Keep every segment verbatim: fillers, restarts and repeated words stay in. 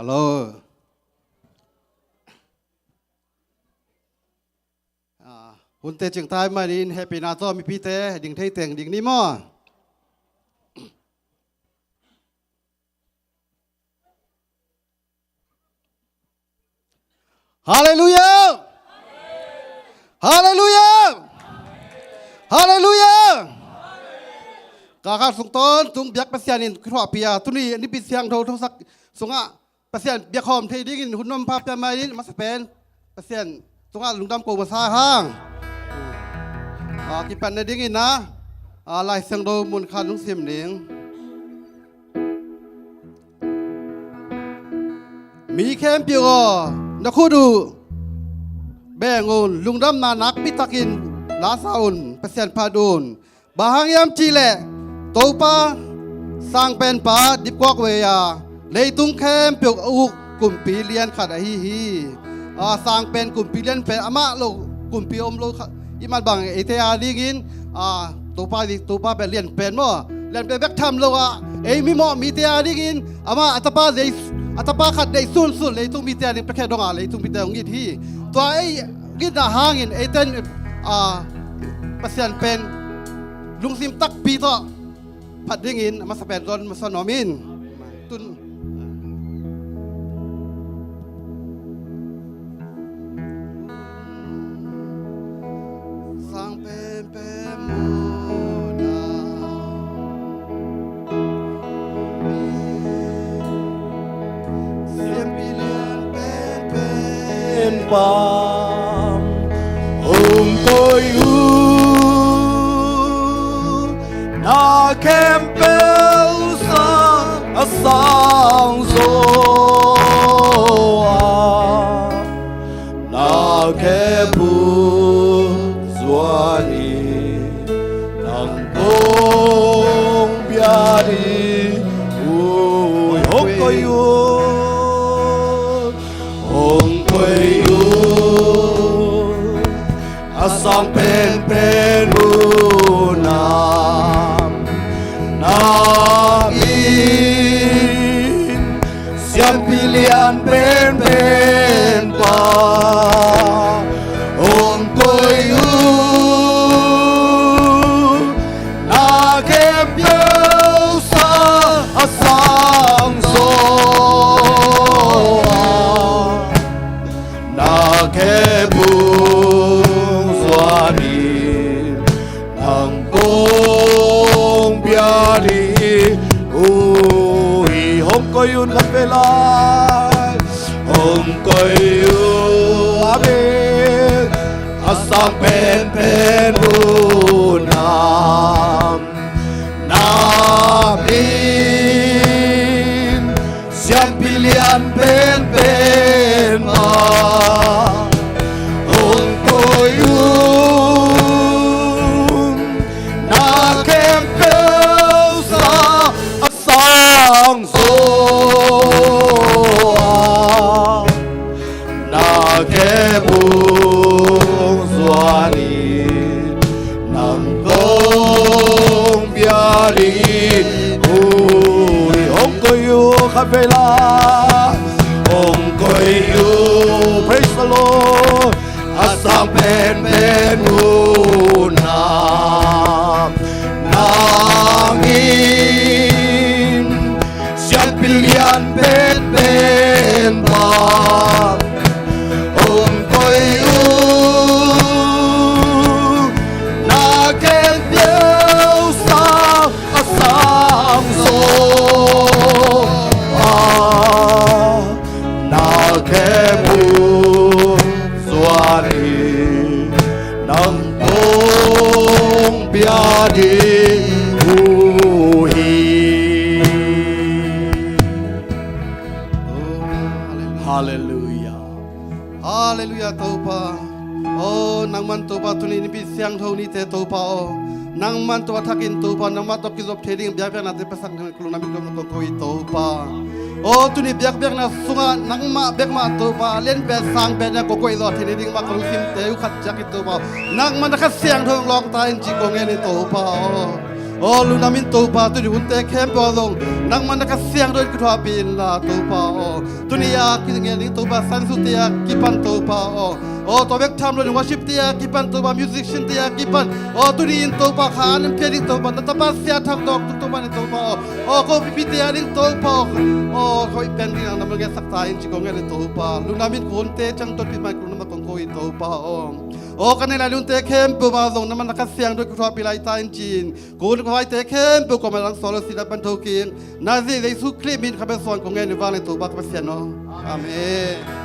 Hello. Ah, hunte cingtai manin hehpihna tawh mipite ding thei teng ding ni maw? Halleluiah! Halleluiah! Halleluiah! Ka khat sung tawntung biak Pasian in kithuahpih a, tuni nipi siangtho thosak sungah Pasian biakhawm thei dingin hun manpha pia mai in, masa pen Pasian tungah lungdam ko masa hang. Ah, kipatna dingin ah, ah, Lai Siangtho mun khat lungsim ning. Mi khempeuh aw, na khut uh beng un, lungdamna nakpi takin la sa un, Pasian phat un. Bang hang hiam cih leh Topa sangpenpa dipkuak vei a, leitung khempeuh a uk kumpi lian khat ahi hi. A, sangpen kumpi lian pen amah lo kumpi om lo kha, i mat bang eite a dingin, a, Topa di, Topa pen lian pen maw, lian pen bek tham lo a, ei mimawh mite a dingin amah a tapa deih, a tapa khat deih sunsun leitung mite a ding piakhia dong a, leitung mite hong it hi. Tua ei itna hangin eiten, a, Pasian pen lungsim takpi tawh phat dingin a masa pen zawn masa nuam in. Tun sang penpen muna siampi lian penpen pa hong koih uh. Na khempeuh sang a sang zo a, na khempeuh zuan in nang kong bia ding uh. Hong koih uh, hong koih uh. A sang penpen muna na min siampi lian penpen pa hong koih uh. Na khempeuh sang a sang zo a, na khempeuh zuan in nang kong bia ding uh hi. Hong koih un khat vei lai, hong koih uh. Amen. A sang penpen muna na min siampi lian penpen pa hong koih uh. Na khempeuh sang a sang zo a, na khempeuh zuan in nang kong bia ding uh hi. Hong koih uh khat vei lai, hong koih uh. Praise the Lord. A sang penpen muna na min siampi lian penpen pa hong koih uh. Na khempeuh sang a sang zo a, na khempeuh zuan in nang kong bia ding uh hi. Halleluiah. Halleluiah Topa. O nangman Topa tuni nipi siangtho nite Topa o, nangman Topa thakin Topa nangmah tawh kizop thei ding biakpiaknate pasak nang kulung na mit kong ko hi Topa. O tuni biakpiakna sungah nangmah bekmah Topa lianpen sangpen na ko koih zawh thei ding mah ka lungsimte uh khat ciakin Topa, nangman na kha siangtho lawngta in ci kong ngen hi Topa o. Aw, lungdam ing Topa, tuni hunte khempeuh ah zong nangmah na Kha Siangtho in kithuahpih inla Topa aw. Tuni a kingen ding Topa, Sunday school-te a kipan Topa aw. Aw, tua bek tham lo in worship-te a kipan Topa, musician-te a kipan. Aw, tuni in Topa kha an in pia ding Topa, na tapa Sia Thang Dawk tung Topa ni Topa aw. Aw, ko pipite a ding Topa aw. Aw, ko i pen ding nang na ma ngetsak ta in ci kong ngen in Topa. Lungdam ing ko hunte ciang tonpih mai kong na ma kong ko in Topa aw. Aw, ka nei lai lungte khempeuh ah zong nangmah na Kha Siangtho kithuahpih lai ta in ci-in ko hun ko vaite khempeuh ko ma lang sawlo sida pan tho kik. Nazareth Jesu Khrih min kha bek suang kong ngen in vanglian Topa ka Pasian aw. Amen.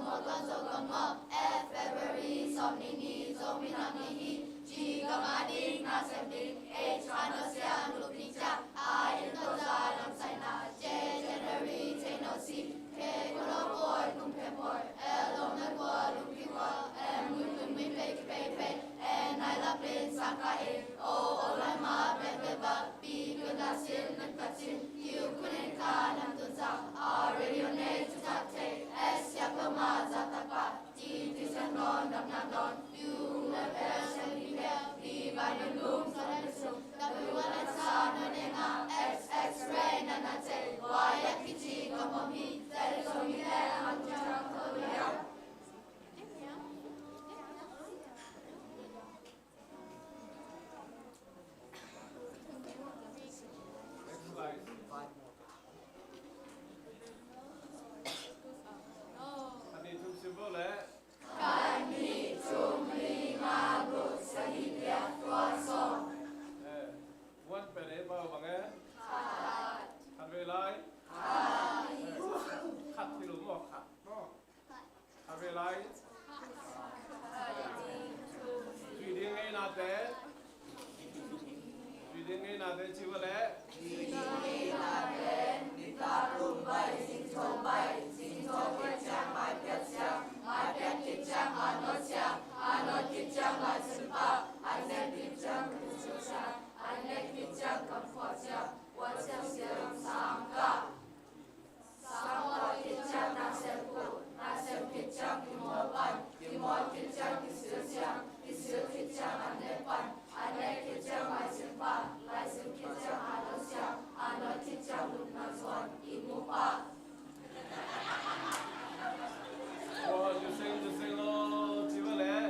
Mawtaw Zo Gam Maw, F February sawmnih ni Zomi Nam Ni hi. G Gam a ding nasem ding, H Hano Siang Lupin Ciang, I Intoza Lam Saina, J January Thei No Si, K Kolo Pawi Kum Khem Pawi, L Lom Na Kua Lum Ki Kua, M Mun Tun Min Pei Ki Pei Pei, N Nai Lap Lin Sang Ka In, O O Lai Ma Bek Bek Bak, Pi Kunda Sin Nan Ka Cin, Q Kunen Ka Nam Tun Sang, R Radio Nei Cu Cak Thei, S Siak Lo Ma Za Tak Pa, T T San Don Dam Nam Don, U Ung Le Pel Sian Pi Pel, V Vai Dun Lung Son Le Sung, W L S A Nuan Eng A, X X-ray Nan Na Cei, Y Yak Ki Ci Ka Mom Hi, Tel Song Hi Le Hang Ciang Ko Liang. Ani thum sim bo le. Khat, nih, thum, li, nga, guk, sagih, giat, kua, sawm. Eh, one pen ei pau bang e? Khat. Khat vei lai? Khat. Eh, khat hi lo maw, khat maw? Khat vei lai? Zui ding ngeinate. Zui ding ngeinate ci va leh. Zui ding ngeinate, nitak lum baih, zingthawh baih, zingthawh khit ciang maipiat siam, maipiat khit ciang a nawt siam, a nawt khit ciang laisim pah, a nek khit ciang kumsuak siam, a nek khit ciang kamkhuah siam, kua siam siam, sang kah. Sang kah khit ciang nasem kuh, nasem khit ciang kimawl pan, kimawl khit ciang kisil siam, kisil khit ciang an nek pan, an nek khit ciang laisim pan, laisim khit ciang a nawt siam, a nawt khit ciang lupna zuan, ihmu pah. Tua zuseng zuseng aw ci va leh.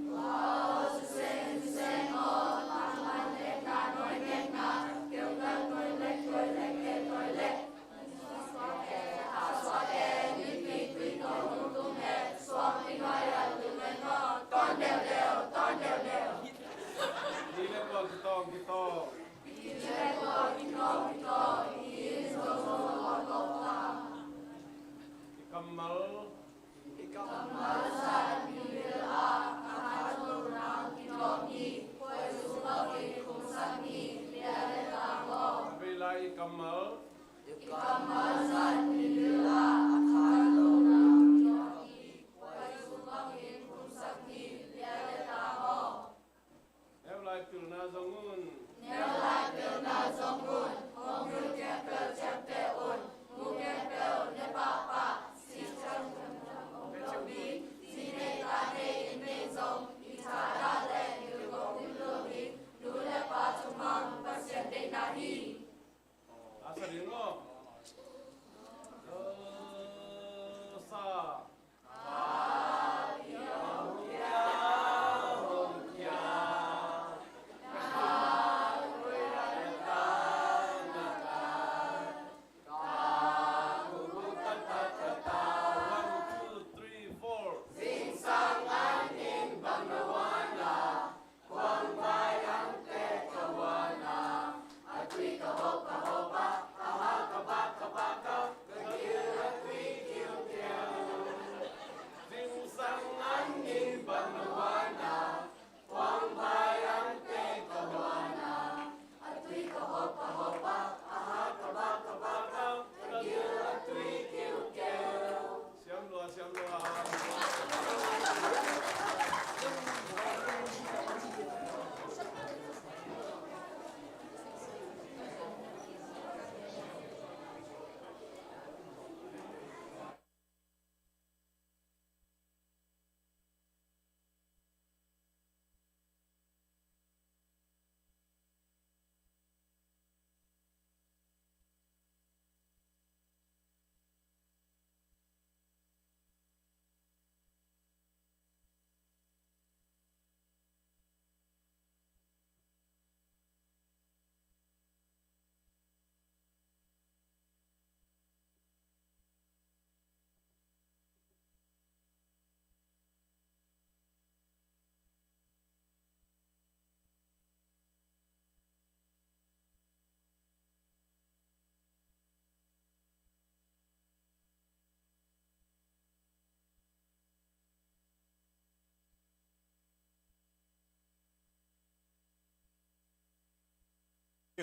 Tua zuseng zuseng aw, tangman lekna, nuai lekna, keukan nuai lek, nuai lek, nuai lek. Ni le kua kitawng, kitawng. I kammal. I kammal zat ni bil ah a khat lo nang kitawng hi. Khuaizu bangin khungsak ni, bia le tang aw. A vei lai i kammal. I kammal zat ni bil ah a khat lo nang kitawng hi. Khuaizu bangin khungsak ni, bia le tang aw. Neu lai pilna zong un. Neu lai pilna zong un. Hong mu khempeuh ciapteh un. Mu khempeuh ne pahpah. Sih ciang hong lo ding. Zi nei ta nei, inn nei zong i thadah leh gilgong ding lo ding. Nu le pa thumang Pasian deihna hi. A sa ding maw? Sa.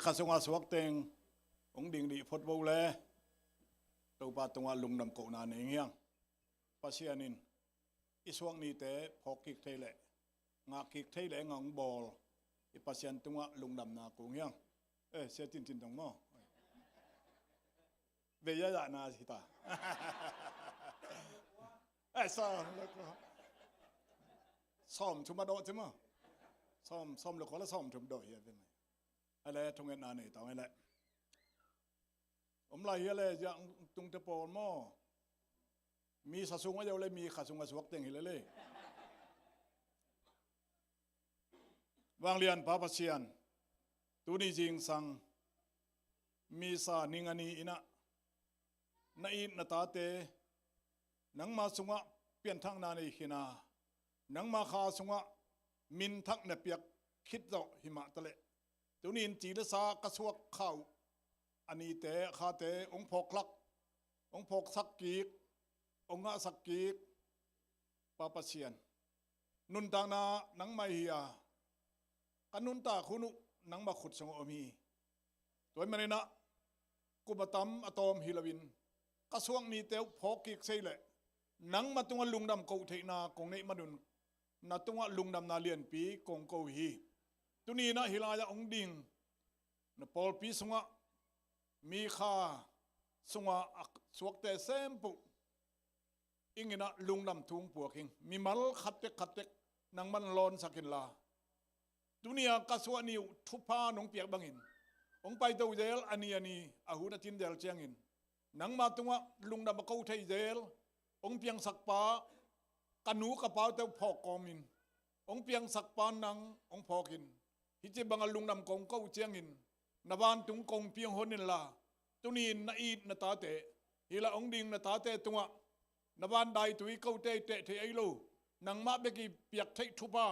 Kha sunga suak teng hong ding dih phot vo le Topa tungah lungdam kohna nei hiang. Pasian in i suak nite phawk kik thei leh, ngak kik thei leh, nga hong bawl i Pasian tungah lungdamna kong hiang. Eh, sia tintin dong maw? Ve ya ya na si ta. Eh, sawm le kua. Sawm thum a dawh ci maw? Sawm, sawm le kua le sawm thum dawh hi a ve mai. Ale thungetna nei tawng ele. Om lai hi ale ziah tungte pawl maw? Mi sa sung a yo le mi kha sung a suak teng hi le le. Vanglian Pa Pasian, tuni zingsang Misa ning a ni inah na it na tate nangma sungah pianthakna nei khin a, nangma kha sungah minthak na piak khit zawh hi mah taleh, tuni in ci le sa ka suak kha uh a nite a khate hong phawk hlak, hong phawksak kik, hong ngahsak kik. Pa Pasian, nuntakna nangmah hi a, ka nuntak hun uh nangmah khut sungah om hi. Tua ahih maninah kum a tam a tawm hi loin ka suak nite uh phawk kik sei leh nangmah tungah lungdam koh theihna kong neih manun na tungah lungdamna lianpi kong ko hi. Tuni inah hih lai-ah hong ding na pawlpi sungah mi kha sungah a suakte sempuh ing inah lungdam thu hong puak ing. Mimal khattek khattek nangman lawnsak inla, tuni-a ka suah ni uh thupha nong piak bangin hong paito zel a ni a ni a hun a tin zel ciangin nangma tungah lungdam a ko thei zel hong piangsak pa, ka nu ka paute uh phawk kawmin hong piangsak pa nang hong phawkin hih ci banga lungdam kong ko uh ciangin na vantung kong piang hon inla, tuni in na it na tate, hih lah hong ding na tate tungah na van daitui kote i teh theih ahi lo, nangmah bek i piak theih thupha,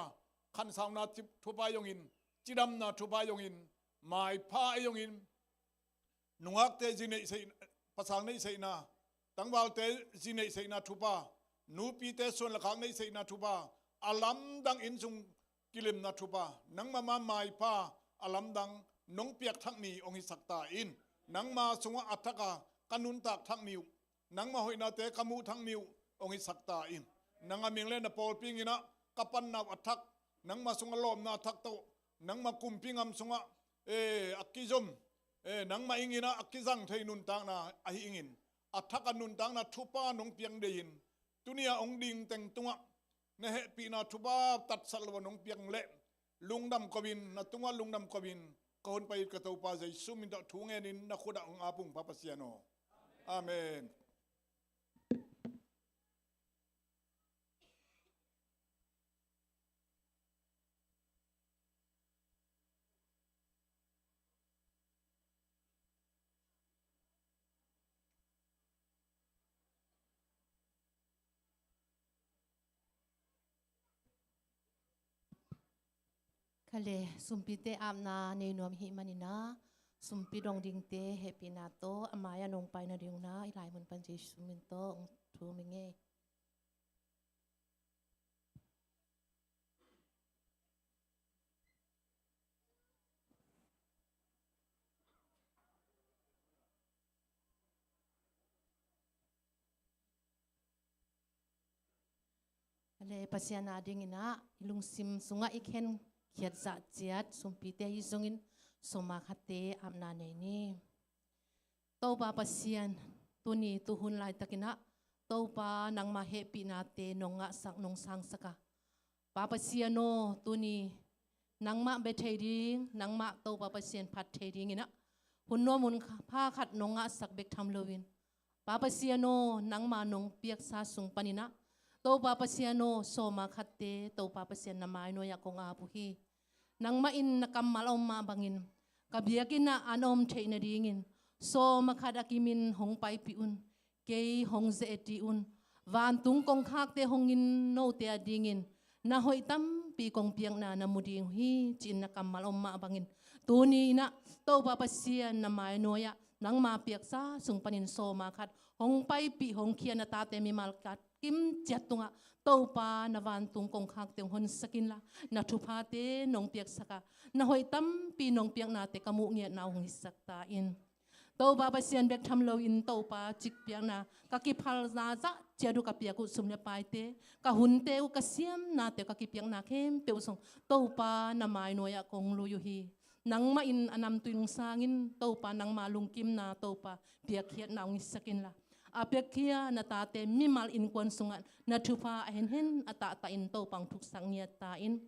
khansauna thupha ahi zongin, cidamna thupha ahi zongin, maipha ahi zongin, nungakte zi neihseih, pasal neihseihna, tangvalte zi neihseihna thupha, nupite suan le khak neihseihna thupha, a lamdang innsung kilemna thupha, nangmah ma maipha a lamdang nong piak thak ni hong hisak ta in. Nangma sungah a thak a ka nuntak thak ni uh, nangma hoihnate ka muh thak ni uh hong hisak ta in. Nang a ming le na pawlpi ing inah ka panna uh a thak, nangma sungah lawpna a thak tawh, nangma kumpi ngam sungah, eh, a kizom, eh, nangma ing inah a kizang thei nuntakna ahi ingin, a thak a nuntakna thupha nong piak deihin, tuni-a hong ding teng tungah na hehpihna thupha tatsat lo a nong piak leh lungdam ko-in, na tungah lungdam ko-in, ka hun pai it ka Topa Jesu min tawh thu ngenin na khutah hong ap ung Pa Pasian aw. Amen. Kha le, sumpite apna nei nuam i hih maninah sumpi dong dingte hehpihna tawh a mai-ah nong pai nading un ah i laimun pan Jesu min tawh hong thum ing ei. A le, Pasian a dingin ah i lungsim sungah i khen khiat zah ciat sumpite ahi zongin sawma khatte apna nei ni. Topa Pasian, tuni tuhun laitakin ah Topa nangma hehpihnate nong ngahsak nong sangsak a, Pa Pasian aw, tuni nangmah bia thei ding, nangmah Topa Pasian phat thei dingin ah hun nuam hun pha khat nong ngahsak bek tham loin, Pa Pasian aw, nangma nong piaksa sung panin ah Topa Pasian aw, sawma khatte Topa Pasian na mai nuai-ah kong ap uh hi. Nangmah in na kammal a om mah bangin ka biakinn ah an a om theih nadingin sawma khat a kimin hong paipih un. Kei hong ze-et dih un. Vantung kongkhakte hong in note a dingin na hoih tampi kong piakna na mu ding uh hi, ci-in na kammal a om mah bangin tuni in ah Topa Pasian na mai nuai-ah nangma piaksa sung panin sawma khat hong paipih hong khia na tate mimal khat kim ciat tungah Topa na vantung kongkhakte hong honsak inla, na thuphate nong piaksak a, na hoih tampi nong piaknate ka muh ngiatna hong hisak ta in. Topa Pasian, bek tham loin Topa cikpiakna ka kiphalna zah ciat uh ka piak uh sum le paite, ka hunte uh, ka siamnate uh, ka kipiakna khempeuh zong Topa na mai nuai-ah kong lui uh hi. Nangmah in a namtui nungsangin Topa nangma lungkimna Topa piakkhiatna hong hisak inla, a piakkhia na tate mimal innkuan sungah na thupha a henhen a tahtah in Topa hong thuksak ngiat ta in.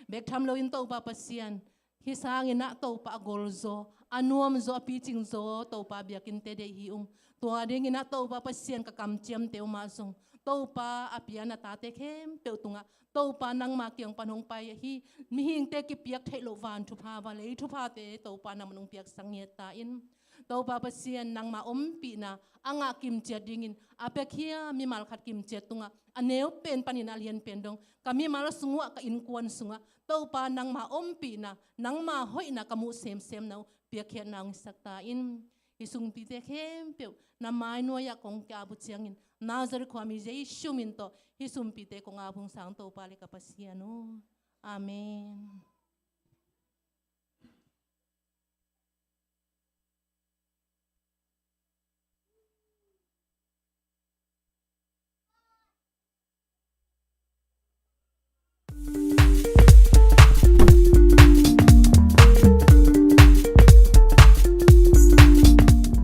Bek tham loin Topa Pasian, hih sangin ah Topa a golzaw, a nuamzaw, a picingzaw Topa biakinnte deih hi ung. Tua dingin ah Topa Pasian, ka kamciamte uh mah zong Topa a pia na tate khempeuh tungah Topa nangma kiang pan hong pai ahi mihingte kipiak theih loh van thupha, va lei thuphate Topa nangman hong piaksak ngiat ta in. Topa Pasian, nangma ompihna a ngah kimciat dingin, a piakhia mimal khat kimciat tungah a neu pen panin a lian pen dong ka mimal sung uh ah, ka innkuan sungah Topa nangma ompihna, nangma hoihna ka muh semsem na uh piakkhiatna hong hisak ta in. Hih sumpite khempeuh na mai nuai-ah kong ki-ap uh ciangin, Nazareth khuami Jesu min tawh hih sumpite kong ap ung, sang Topa le ka Pasian aw. Amen.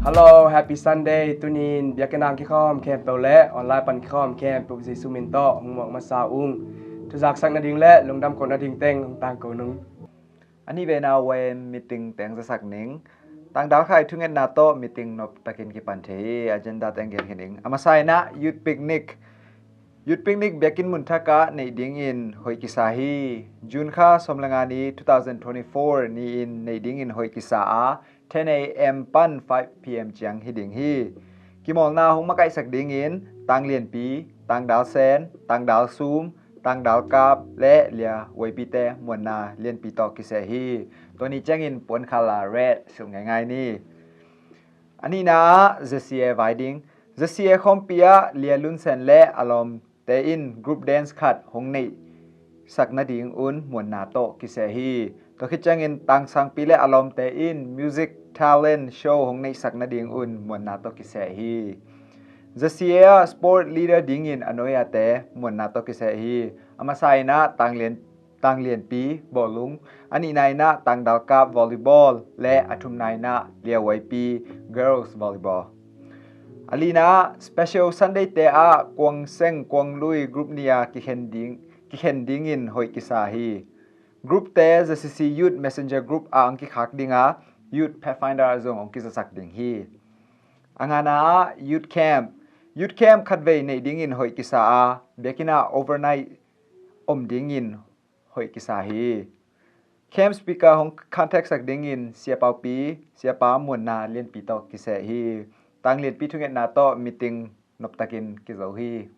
Hello, happy Sunday. Tuni in biakinn ah kikhawm khempeuh le online pan kikhawm khempeuh Jesu min tawh hong muak masa ung. Thuzaksak nading le lungdam koh nading teng hong tangko ning. A nih vena Y M meeting teng zasak ning. Tangdal khai thungetna tawh meeting noptakin kipan thei hi. Agenda teng gen khin ning. A masa in ah youth picnic. Youth picnic biakinn mun thakah neih dingin hoih kisa hi. June kha sawm le nga ni two thousand twenty-four ni-in neih dingin hoih kisa a, ten A M pan five P M ciang hi ding hi. Kimawlna hong makaihsak dingin Tanglianpi, Tangdal Sen, Tangdal Sum, Tangdal Kap le Lia Waipite muanna lianpi tawh kiseh hi. Tua ni ciangin puankhal a ret silh ngeingai ni. A nihna ah Z C A vai ding. Z C A khawmpi ah Lia Lunsen le a lawm te in group dance khat hong neihsak nadingun muanna tawh kiseh hi. Tua khit ciangin Tangsangpi le a lawmte in music talent show hong neihsak nadingun muanna tawh kiseh hi. Z C A ah sport leader dingin a nuai-ate muanna tawh kiseh hi. A masa in ah Tanglian, Tanglianpi bawlung, a nihna in ah Tangdal Kap volleyball le a thumna in ah Lia Waipite girls volleyball. A lina ah special Sunday te ah Kuang Seng Kuang Lui group nih a kikhen ding, kikhen dingin hoih kisa hi. Group te Z C C Youth Messenger group ah hong kikhak ding a, Youth Pathfinder ah zong hong kizasak ding hi. A ngana ah youth camp. Youth camp khatvei neih dingin hoih kisa a, biakinn ah overnight om dingin hoih kisa hi. Camp speaker hong contact sak dingin Sia Paupi, Siapa muanna lianpi tawh kiseh hi. Tanglianpi thungetna tawh meeting noptakin kizo hi.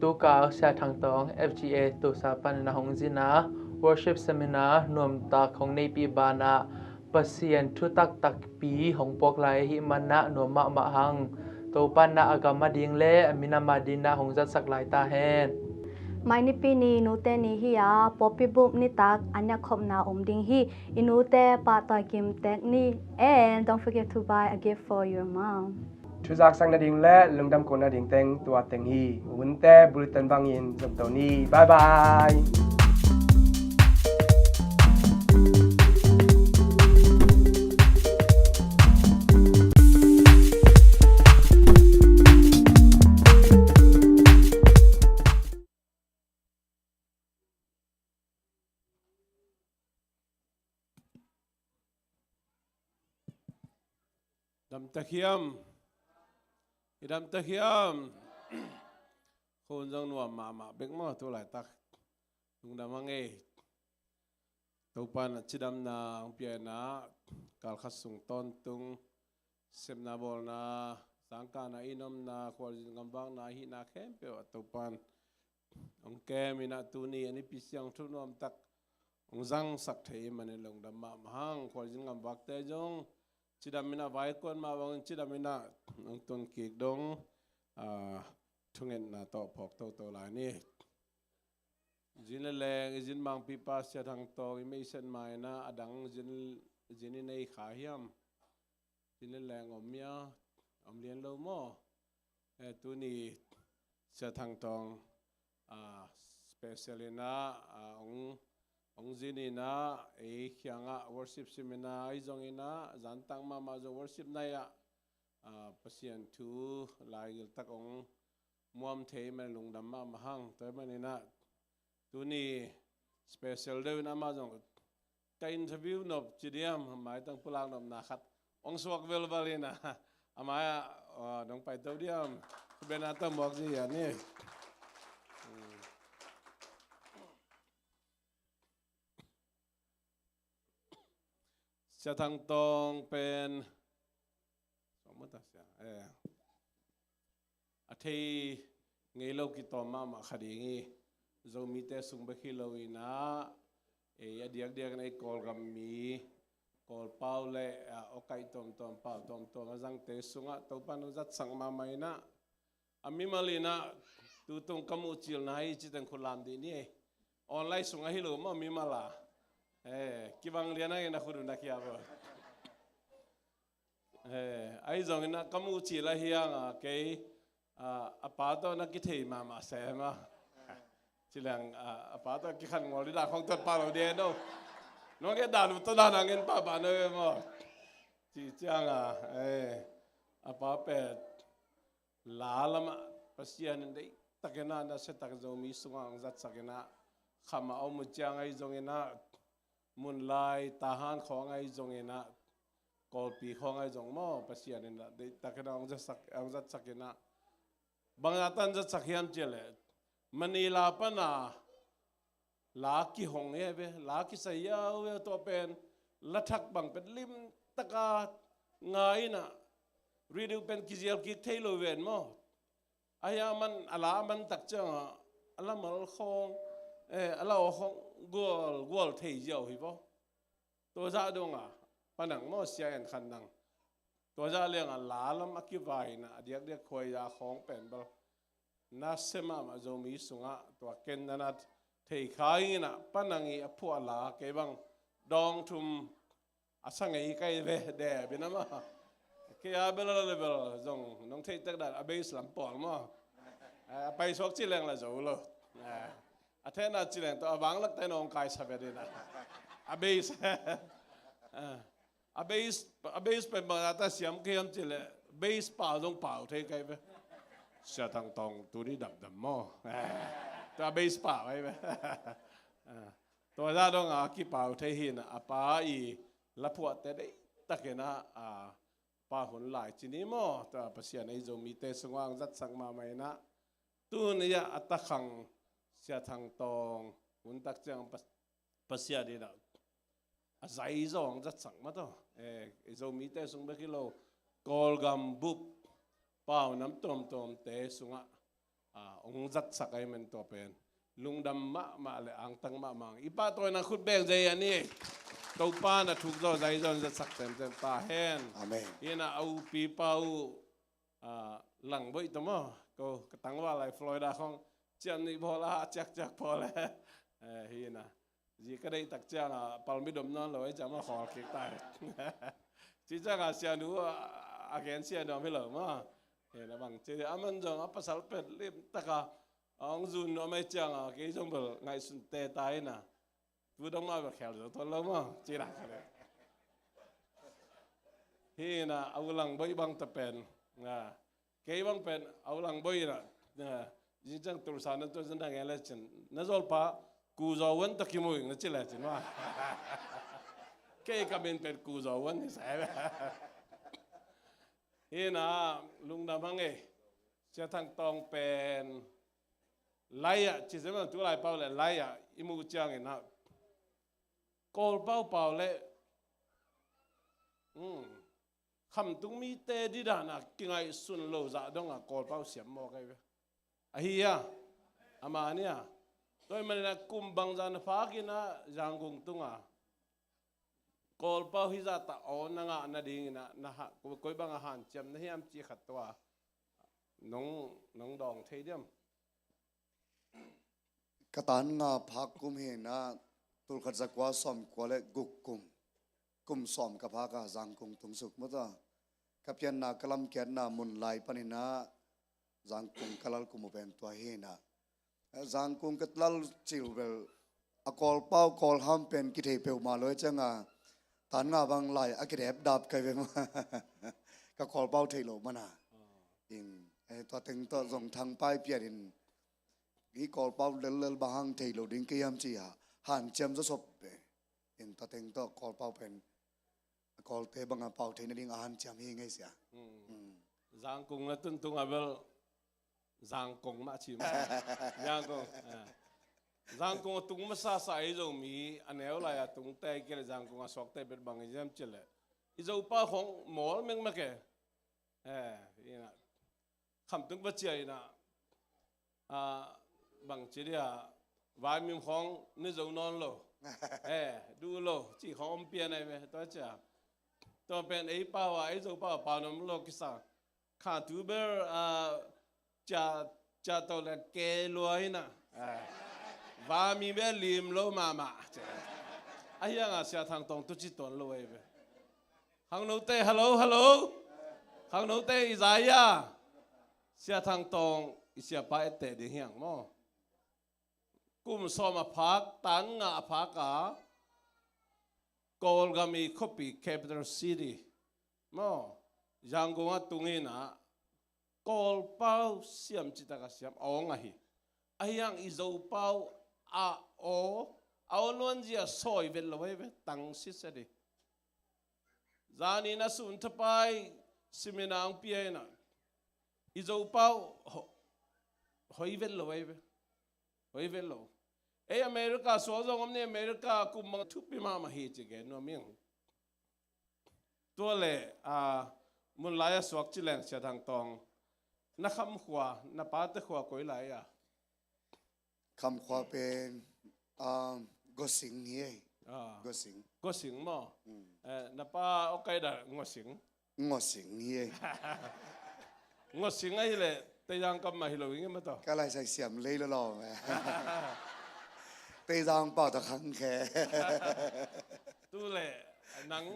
Tukal Sia Thang Tawng, F G A Tulsa panin a hong zin a, worship seminar nuamtak hong neihpih banah Pasian thutak takpi hong puak lai ahih manah nuam mahmah hang. Topa in a gam ading le a minam ading in hong zatsak lai ta hen. Mai Nipi ni Nute ni hi a, pawlpi bup nitak a niakkhopna om ding hi. I nute pahtawi kim tek ni. And don't forget to buy a gift for your mom. Thuzaksak nading le lungdam koh nading teng tua teng hi. Hunte bulletin bangin zom to ni. Bye bye. Dam ta hiam? I dam ta hiam? Khun zong nuam mahmah bek maw tu laitak. Lungdam hang ei. Topa in a cidamna hong pia in a, kal khat sung tawntung sepna bawlna, sangkahna, inn omna, khualzin gamvakna, hihna khempeuh ah Topa in hong kem in a, tuni a Nipi siangtho nuamtak hong zangsak thei ahih manin lungdam mahmah hang. Khualzin gamvakte zong cidam in a, vai kuan mah bangin cidam in a hong tun kik dong, ah, thungetna tawh phawk toto lai ni. Zin le leng i zin mangpipa Sia Thang Tawng i meisen ma in ah, a dang zin, zin i nei kha hiam? Zin le leng om ia, om lian lo maw? Eh, tuni Sia Thang Tawng, ah, special in ah, ah, ong, ong zin in ah, ei kiangah worship sim in ah, ei zong in ah, zan tang mahmah zong worship nai ah, ah, Pasian thu laigil tak ong muam thei man lungdam mahmah hang. Tua man in ah, tuni special deuh in amah zong ka interview nop ci diam, maitang pulak nopna khat ong suak velval in ah, a mai ah, ah, dong paito diam, khutbetna tawh muak zi a ni. Hmm. Sia Thang Tawng pen, sawm mata sia, eh, a thei ngei lo kitawm mahmah kha ding hi. Zomite sung bek hi lo in ah, ei a diakdiak in ah ei Kawlgam mi, Kawlpau le, ah, awkaih tuamtuam, pau tuamtuam a zangte sungah Topa nong zatsak mahmah in ah, a mimal in ah tutung ka muhcilna hi cih teng khut lam dih ni. Online sungah hi lo maw mimal a. Eh, kibang lian a in a khut un a kia bo. Eh, ahi zongin ah ka muhcil ahi hang a kei, ah, a pa tawh na kithei mahmah se maw. Ci leng, ah, a pa tawh kikhan ngol dih dah khong tuat pah lo dih no. Nong ke dah lu tawh dah nang en pahpah no e maw. Ci ciang a, eh, a pa pet la lamah Pasian in deihtakin ah, nasia tak Zomi sungah hong zatsakin ah, kham a om uh ciang ahi zongin ah, Munlai, Tahan khawng ahi zongin ah, Kawlpi khawng ahi zong maw, Pasian in ah deihtakin ah hong zatsak, hong zatsakin ah, bangzah tan zatsak hiam cih leh, Manila pan a la kihong hi ve, la kisai hiau ve, tua pen la thak bang pen limtaka ngai in ah, radio pen kizial kik thei lo ven maw. Ahi a man, a la a man tak ciangah a la mal khawng, eh, a la aw khawng gual gual thei ziau hi vaw. Tua zah dong a, pa nang maw, sia en khan nang. Tua zah liang a la lam a kivai in ah, a diakdiak khuai a khawng pen bal nasia mahmah Zomi sungah, tua ken na na thei kha in ah, pa nang i a phuah la kei bang dawng thum a sa ngei kai ve, deh bina maw. Kei a bel a la bel zong nong thei tek dan a bass lam pawl maw. A paisuak ci leng la zo lo. A thena ci leng tawh a vanglak te nong kai sa ve dina. A bass. A bass, a bass pen bang a ta siam kei hiam cih leh bass pau zong pau thei kai ve. Sia Thang Tawng tuni damdam maw. Tua bass pau ai ve. Tua zah dong a kipau thei hi in ah, a pa i la phuahte deihtakin ah, a pa hun lai ci ni maw, tua Pasian ei Zomite sungah hong zatsak mahmah in ah, tuni ah a takhang Sia Thang Tawng hun tak ciang Pas-, Pasian in ah a zai zawng zatsak mah tawh. Eh, ei Zomite sung bek hi lo, Kawlgam bup pau nam tuamtuamte sungah, ah, hong zatsak ahi man tua pen lungdam mahmah le angtang mahmah. I pahtawina khut beng zai a ni. Topa na thuk zaw zai zaw zatsak semsem ta hen. Amen. Hi in ah a upi pa uh, ah, Langboih tawh maw, ko ka tangval lai Florida khawng ciam nih bawl a ciakciak bawl e. Eh, hi in ah zi ka deih tak ciang a palmit om nawn lo ei ciang ma khawl kik ta hi. Ci ciang a sianu a, a gen sia nuam hi lo maw. Hi in ah bang ci a man zong a pasal pet limtaka a hong zun nuam ei ciang a kei zong bel ngaihsun te ta in ah, tu dong mah bel khel zo tuan lo maw, ci na ka le. Hi in ah a u Langboih bang ta pen, ah, kei bang pen a u Langboih in ah, ah, zing ciang Tulsa na tuan zan dang en le cin, na zawlpa Ku Zaw Wan ta kimu ing na ci le cin maw. Kei ka min pen Ku Zaw Wan hi sa e. Hi in ah lungdam hang e. Sia Thang Tawng pen lai-ah ci seh maw, tu lai pau le lai-ah i muh ciangin ah Kawlpau pau le, hmm, khamtung mite didan a kingaihsun lo zah dong a Kawlpau siam mawk ahi ve. Ahi a, a mah ni a. Tua ahih manin ah kum bangzah na phak in ah Yangon tung a Kawlpau hizah ta aw na ngah nadingin ah na ha, koi bang a hanciam na hiam ci khat tua Nong, nong dawng thei diam? Ka tan nga phak kum hi na, tulkhat zakua sawmkua le guk kum, kum sawm ka phak a Zangkung tung suk mata. Ka pianna ka lamkiatna mun lai panin ah Zangkung ka lal kum uh pen tua hi na. Zangkung ka lal cil bel a Kawlpau Kawlham pen kithei peuhmah lo e cianga, tan nga bang lai a kidep dap kai ve ma. Ka Kawlpau thei lo mana. In, eh, tua teng tawh zong thangpai pian in, i Kawlpau lellel bang hang thei lo ding kei hiam ci a hanciam zawsop ve. In tua teng tawh Kawlpau pen a Kawlte banga pau theih nading a hanciam hi ngei sia. Zangkung na tuntung a bel Zangkong mah ci mah. Zangkong, ah. Zangkong a tung masasa ei Zomi a neu lai a tungte kei le Zangkong a suakte bet bang i ziam ci le i Zopa khong mawl mekmek e. Eh, ina. Khamtung pacia ina, ah, bang ci dia, vaimim khong ni zo nawn lo. Eh, duh lo ci khong om pian ai ve, tua cia. Tua pen ei pau a, ei Zo pau a pau nam lo kisa. Kha tu ber, ah, cia, cia to le ke lua ina. Ah. Vaimim be lim lo mama. Ahianga Sia Thang Tawng tu ci tuan lo ai ve. Khangnote, hello, hello. Khangnote, i za ia. Sia Thang Tawng i siapa etteh ding hiang maw. Kum sawm a phak, tan nga a phak a, Kawlgam i khuapi capital city maw, Yangon a tung ina, Kawlpau siam citak a siam a awng ahi. Ahiang i Zopau a aw, a aw luanzia sawi vet lo ai ve, tang sitset hi. Zanin a sun thapai simina ang pia ina, i Zopau ho-, hoi vet lo ai ve. Hoi vet lo. Ei America suak zong om ni, America kum mang thupi mahmah hi ci gen nuam ing. Tua le, ah, mun lai a suak ci leng Sia Thang Tawng, na khamkhua, na pate khua koi lai a? Khamkhua pen, ah, Gosing hi ei. Ah. Gosing. Gosing maw? Mm. Eh, na pa aw kai da Ngosing? Ngosing hi ei. Ngosing ahi le Teizang kam mah hi lo ing e maw taw. Ka lai sai siam lei lo lo. Teizang pau ta khang khe. Tu le nang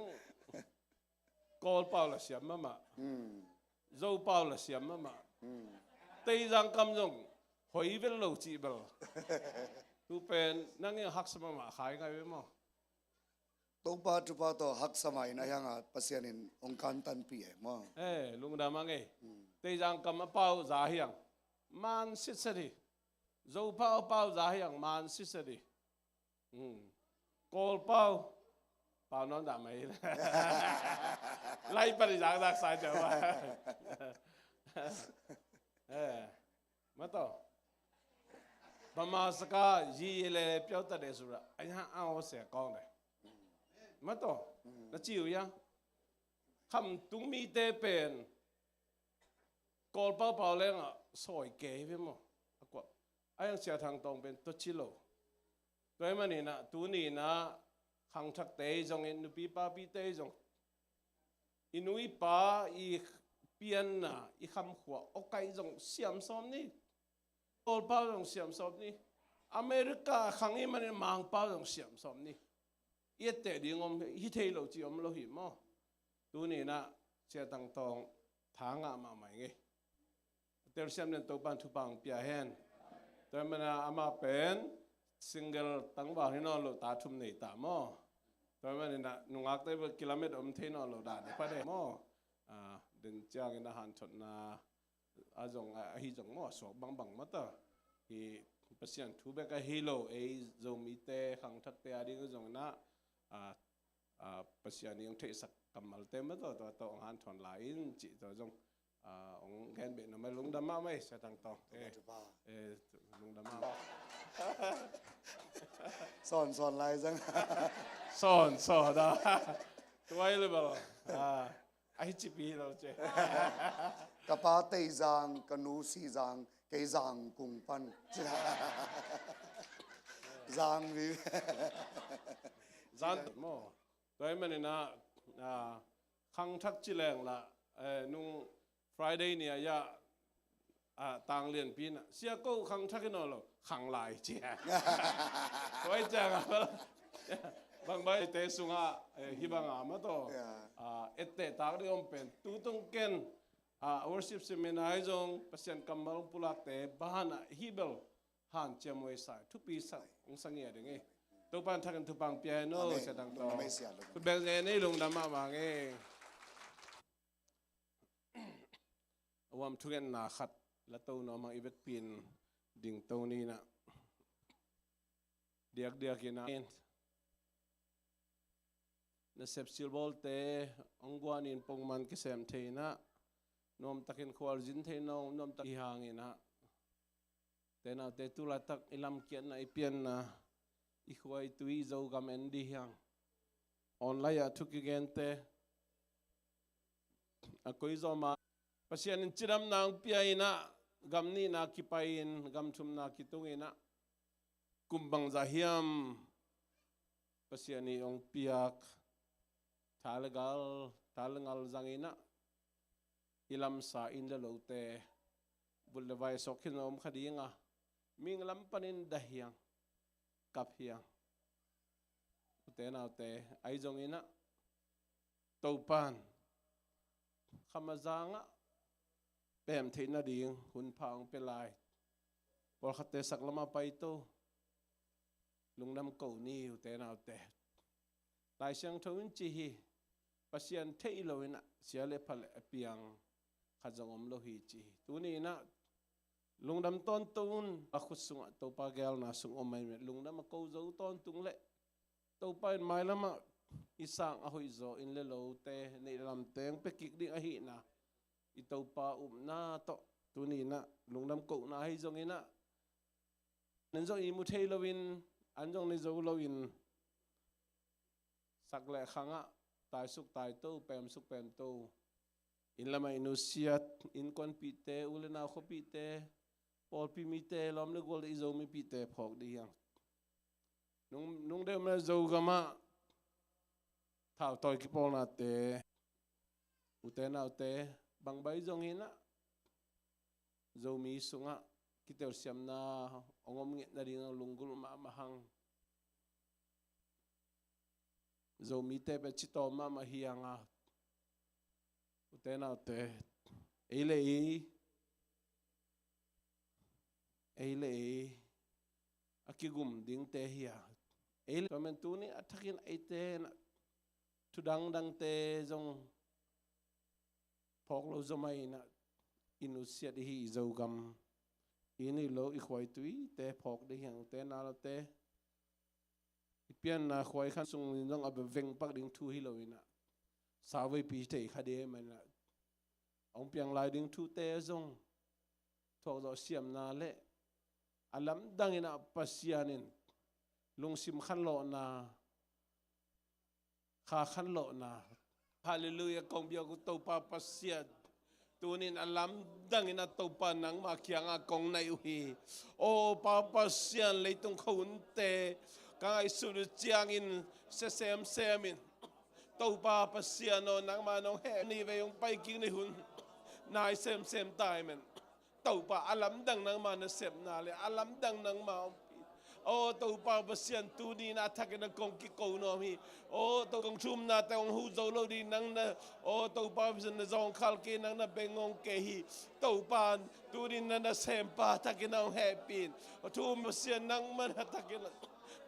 Kawl pau la siam mahmah. Mm. Zo pau la siam mahmah. Mm. Teizang kam zong hoi vel lo cih bel. Tu pen nang in haksa mahmah khai ngai ve maw? Topa thupha tawh haksa mah in a hianga Pasian in hong kantanpih e maw? Eh, lungdam a ngei. Mm. Teizang kam a pau za hiang man sitset hi. Zo pau a pau za hiang man sitset hi. Hmm. Kawl pau. Pau nawn dah mai. Lai pan i zakzak sai teh ba. Eh. Maw taw. Bama saka yi le piau ta de sura. Ai ha a o se kong de. Maw taw. Na ciu ya. Khamtung mite pen Kawl pau pau lengah sawi kei ve maw? A kuah. A hiang Sia Thang Tawng pen tua ci lo. Tua ahih maninah tuninah khangthakte zongin nupi papite zong i nu i pa i pianna i khamkhua awkaih zong siam sawm ni. Kawl pau zong siam sawm ni. America khang i manin Mangpau zong siam sawm ni. I etteh ding om hi thei lo ci om lo hi maw? Tuninah Sia Thang Tawng tha ngah mahmah i ngei. Telsiam den Topan thupha hong pia hen. Tua ahih manin amah pen single tangval hi nawn lo, ta thum nei ta maw? Tua ahih maninah nungakte bel kilamet om thei nawn lo dan a pha de maw? Ah, den ciangin a hanthotna a zong, a, ahi zong maw, a suak bangbang maw ta. Hi Pasian thu bek ahi lo, ei Zomite khangthakte a ding zong inah, ah, ah, Pasian i hong theihsak kammalte maw ta, tua tawh hong hanthawn lai in cih tua zong, ah, hong gen beh na mai lungdam mahmah ei Sia Thang Tawng. Eh, lungdam mahmah. Sawn sawn lai zang. Sawn sawn a. Tuai le bal. Ah. Ahi cipi hi lo ce. Ka pa Teizang, ka nu Sizang, kei Zangkung pan. Zang vi. Zan maw. Tua ahih maninah, ah, khangthak ci leng lah, eh, nung Friday ni a ya a, tang lianpi in ah, sia ko khang thak in aw lo, khang lai ci a. Tua ciang a, bang bai te sungah, eh, hi bang a ma tawh, a, etteh tak ding om pen. Tutung ken, a, worship seminar zong Pasian kammal pulakte banah hi bel hanciam huai sa, thupi sa, hong sa ngiat ding hi. Topa'n thakin thupha pia hen aw, Sia Thang Tawh. Khut beng zen ei, lungdam mahmah ing ei. A huam thungetna khat la to nuam hang, i vekpi in ding to ni in ah. Diakdiak in ah, nasep silbawlte hong guan in pongman kisem thei in ah, nuamtakin khualzin thei in ah, nuamtak hi hang in ah. Te naute, tu laitak i lamkiatna, i pianna, i khua i tui, i Zogam en dih hiang. Online ah thu kigente a koizom a, Pasian in cidamna hong pia in ah, gam nihna kipai in, gam thumna kitung in ah, kum bangzah hiam Pasian in hong piak tha le gal, tha le ngal zang in ah, i lamsa inn le lote vut le vai suak khin om kha ding a, mihing lam panin dah hiang, kap hiang. Ute naute, ahi zongin ah, Topa'n khamazang ah pem theih nading hunpha hong pia lai. Pawlkhatte sak lamah pai to, lungdam ko ni, ute naute. Lai Siangtho in ci hi, Pasian theih lo in ah sia le pha le a piang khat zong om lo hi, ci hi. Tuni in ah lungdam tawntung un, a khut sungah Topa geelna sung om mah in, lungdam a ko zo tawntung leh, Topa in mailamah i sang a hoih zaw, inn le lote, neih lamte hong pia kik ding ahihna, i Topa upna tawh tuni in ah lungdam kohna ahi zongin ah, an zong i mu thei loin, an zong ne zo loin, sak le khangah taisuk taito, pemsuk pemto, inn lamah i nusiat, innkuanpihte, u le nau khuapihte, pawlpi mite, lawm le gual, i Zomipihte phawk dih hiang. Nung, nung deuh mah Zogamah thautawi kipawlnate, ute naute, bangbai zong hi in ah, Zomi sungah kitelsiamna hong om nget nading a lunggulh mahmah hang. Zomite pen citawm mahmah hi hang a, ute naute, ei le ei, ei le ei a kigum dingte hi a, ei le, tua man tuni a thakin eite in ah thu dangdangte zong phawk lo zaw mah in ah, i nusiat i hi i Zogam, i inn i lo, i khua i tuite phawk dih hiang, ute naute. I pianna khua i khan sungin zong a vengpak ding thu hi lo in ah, savepi thei kha ding ahih manin ah, hong piang lai ding thute zong thuak zawh siamna le a lamdang in ah Pasian in lungsim khanlawhna, kha khanlawhna. Halleluiah, kong biak uh Topa Pasian, tunin a lamdang in ah Topa nangma kiangah kong naih uh hi. Aw Pa Pasian, leitung khuahunte ka ngaihsut uh ciangin sia semsem in, Topa Pasian aw, nangma nong heh ni vei hong pai kik ni hun nai semsem ta hi men. Topa, a lamdang nangma nasepna le a lamdang nangma ompih. Aw Topa Pasian, tuni in a thakin a kong kiko nuam hi. Aw Topa, kong thumnate hong huh zo lo ding nang na, aw Topa Pasian, na zawngkhal kei, nang na beng ngong kei hi. Topa, tuni in na nasempa thakin a hong hehpih in. Aw Topa Pasian, nangma na thakin a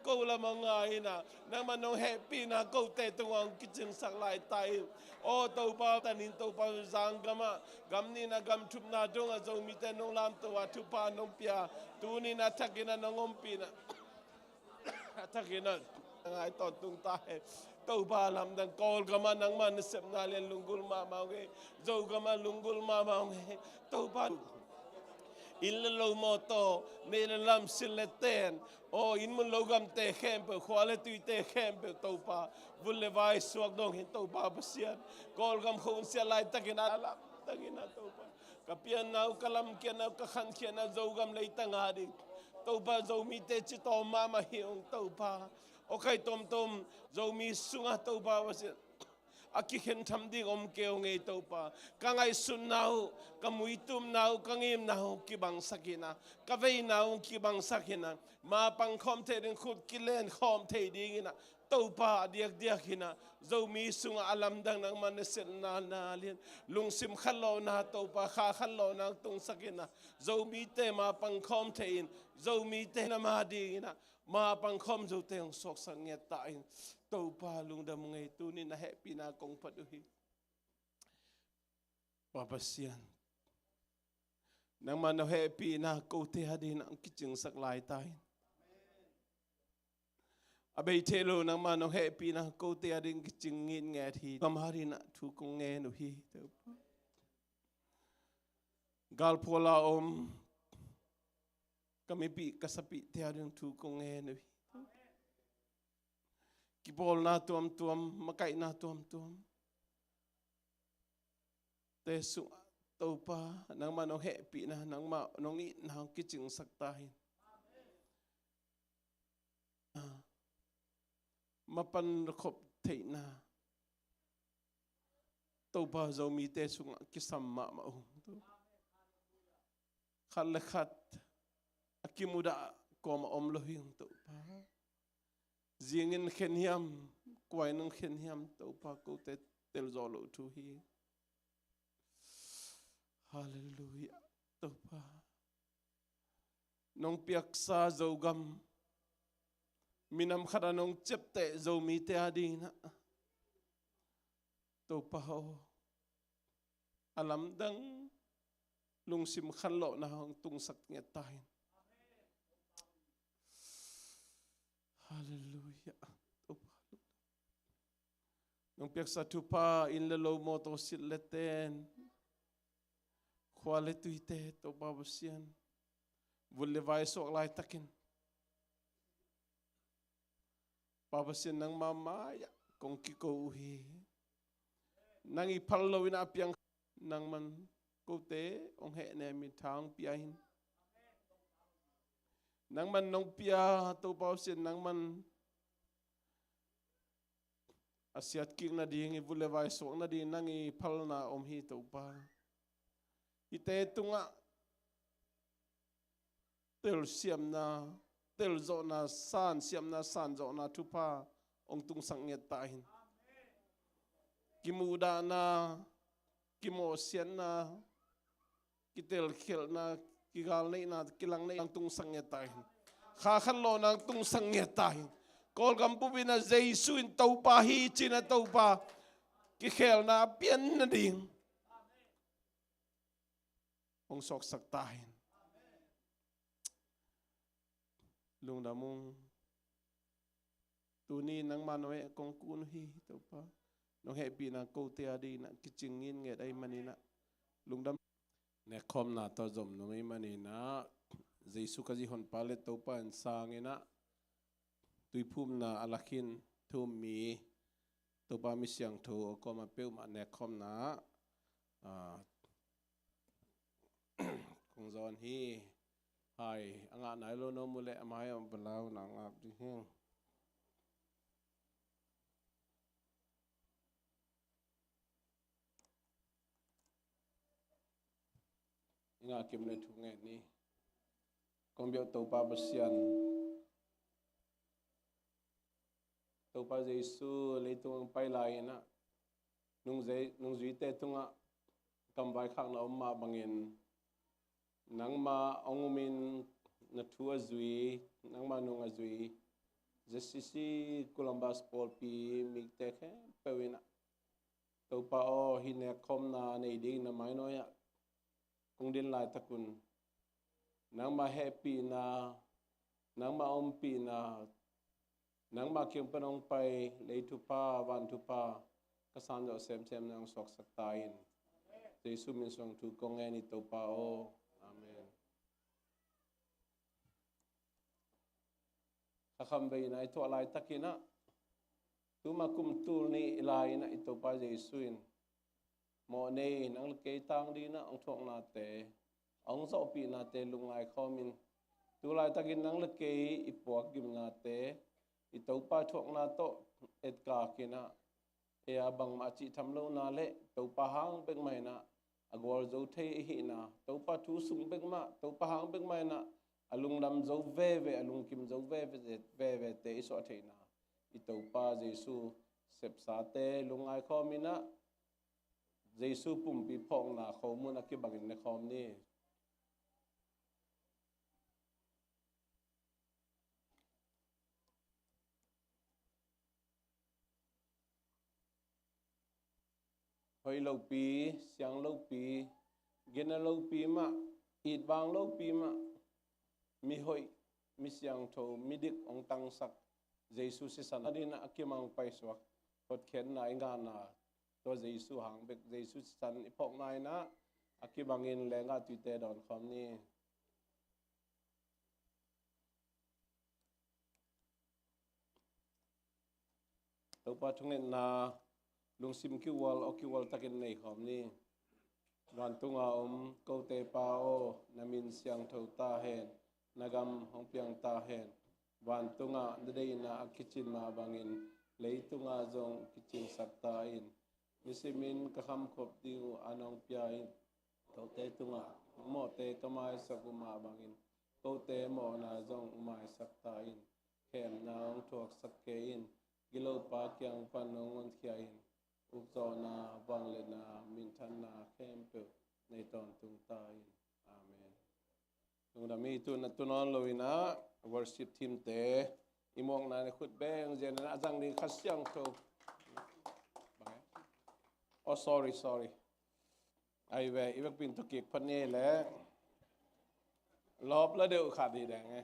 ko lam a ngai in ah, nangma nong hehpihna kote tungah hong kicingsak lai ta in. Aw Topa, tanin Topa, zanggamah gam nihna gam thumna dongah Zomite nong lamto a, thupha nong pia, tuni in a thakin a nong ompihna a thakin a ngai tawntung ta hen. Topa, lamdang, Kawlgamah nangma nasepna lian lunggulh mahmah hong hi. Zogamah lunggulh mahmah hong hi. Topa, inn le lo, mawtaw, neih le lam, sil le ten, aw inn mun lo gamte khempeuh, khua le tuite khempeuh Topa, vut le vai suak dong hi in Topa Pasian. Kawlgam khuahun siat laitakin a lamdang in ah Topa, ka pianna uh, ka lamkiatna uh, ka khankhiatna uh Zogam leitang a ding, Topa, Zomite citawm mahmah hi ung Topa. Aw khai tuamtuam Zomi sungah Topa Pasian, A kikhen tham ding om kei ung ei Topa. Ka ngaihsutna uh, ka muitumna uh, ka ngimna uh kibangsak in ah, ka veina uh kibangsak in ah, ma pangkhawm thei ding, khut kilenkhawm thei dingin ah, Topa, a diakdiak in ah Zomi sungah a lamdang nangmah na sepna na lian, lungsim khanlawhna Topa, kha khanlawhna tungsak in ah, Zomite ma pangkhawm thei in, Zomite na ma dingin ah ma pangkhawm zote hong suaksak ngiat ta in. Topa lungdam ung ei, tuni na hehpihna kong phat uh hi. Pa Pasian, nangmah na hehpihna kote a dingin ah kicingsak lai ta in. A bei thei lo nangmah na hehpihna kote a dingin kicing ngitnget hi. Kam a dingin ah thu kong ngen uh hi. Galphual a om ka mipih ka sapihte a dingin thu kong ngen uh hi. Kipawlna tuamtuam, makaihna tuamtuam te sungah Topa, nangmah nong hehpihna, nangmah nong itna hong kicingsak ta in. Mapan khop theihna Topa, Zomite sungah kisam mahmah uh. Khat le khat a kimudah kawm a om lo hi ung Topa. Zingin khen hiam, kuain hong khen hiam Topa, kote telzawh loh thu hi. Halleluiah. Topa, nong piaksa Zogam, minam khat a nong ciapteh Zomite a dingin ah, Topa aw, a lamdang lungsim khanlawhna hong tungsak ngiat ta in. Halleluiah. Topa, nong piaksa thupha, inn le lo, mawtaw, silh le ten, khua le tuite, Topa Pasian, vut le vai suak laitakin, Pa Pasian, nangma mai-ah kong kiko uh hi. Nang i phal loin a piang nangman kote hong hehnem in, tha hong pia in. Nangman nong pia, Topa Pasian, nangman a siatkik nading, i vut le vai suak nading nang i phalna om hi Topa. Hihte tungah telsiamna, telzawhna, sansiamna, sanzawhna thupha hong tungsak ngiat ta in. Kimuhdahna, kimawhsiatna, kitelkhialhna, kigalneihna, kilangneihna hong tungsak ngiat ta in. Kha khanlawhna hong tungsak ngiat ta in. Kawlgam pumpi-in ah Jesu in Topa hi ci-in ah, Topa, kikhelna a pian nading hong suaksak ta in. Lungdam ung. Tuni nangma nong heh kong kun uh hi Topa. Nong hehpihna kote a dingin ah kicing ngitnget ahih manin ah lungdam. Nekkhawmna tawh zom nung ahih manin ah, Jesu Khazih honpa le Topa in sangin ah, tuiphumna a lak in thu-um mi Topa mi siangtho a kawm a peuhmah nekkhawmna ah, kong zawn hi. Hai, a ngah nai lo na om uh leh, a mai a om, a lau na ngap ding hi. I ngah kim le thu ngen ni. Kong biak Topa Pasian, Topa Jesu leitung hong pai lai-in ah, nungzui, nungzuite tungah kamvaikhakna om mah bangin, nangmah hong umin na thu a zui, nangmah nung a zui Z C C Columbus pawlpi mikte khempeuh in ah, Topa aw, hih nekkhawmna nei dingin na mainawi-ah kong din laitak un, nangmah hehpihna, nangmah ompihna, nangmah kiang pan hong pai lei thupha, van thupha ka san zawh semsem na hong suaksak ta in. Jesu min suang thu kong ngen hi Topa aw. Amen. Kha khamveina i tuah laitakin ah, tuma kum tul nih i lai-in ah i Topa Jesu in mawhnei nang le kei tang dingin ah hong thuaknate, hong zawhpihnate lungngai khawmin, tu laitakin nang le kei i puakgimnate i Topa thuakna tawh etkak in ah, ei a bangmah a cih tham lohna le Topa hang bek mah in ah a gualzo thei i hihna, Topa thu sung bek mah, Topa hang bek mah in ah a lungdam zo veve, a lungkim zo veve, vevete i suah theihna, i Topa Jesu sepsate lungngai khawm in ah Jesu pumpi phawkna khomun a kibangin ne khawm ni. Hoih lopi, siang lopi, gina lopi mah, itvang lopi mah, mi hoih, mi siangtho, mi dik hong tangsak Jesu sisan a dingin a kimang paisuak hotkhiatna i ngahna, tua Jesu hang bek, Jesu sisan i phawkna in ah a kibangin lenggah tuite dawn khawm ni. Topa thungetna lungsim kiual, aw kiual takin nei khawm ni. Vantunga om kote Pa aw, na min siangtho ta hen, na gam hong piang ta hen. Vantungah na deihna a kicin mah bangin leitunga zong kicingsak ta in. Nisimin ka khamkhop ding uh an hong pia in. Kote tungah mawhte ka maisak uh mah bangin kote mawhna zong maisak ta in. Khemna hong thuaksak kei in. Gilopa kiang pan hong honkhia in. Ukzawhna, vangliatna, minthanna khempeuh nei tawntung ta in. Amen. Lungdam hi. Tu na tu nawn lo in ah worship team te i mawkna ne khut beng zian in ah a zang ding Kha Siangtho. Oh, sorry, sorry. Ai ve, i vekpin tawh kik phat ni le lawp la deuh khat hi deng e.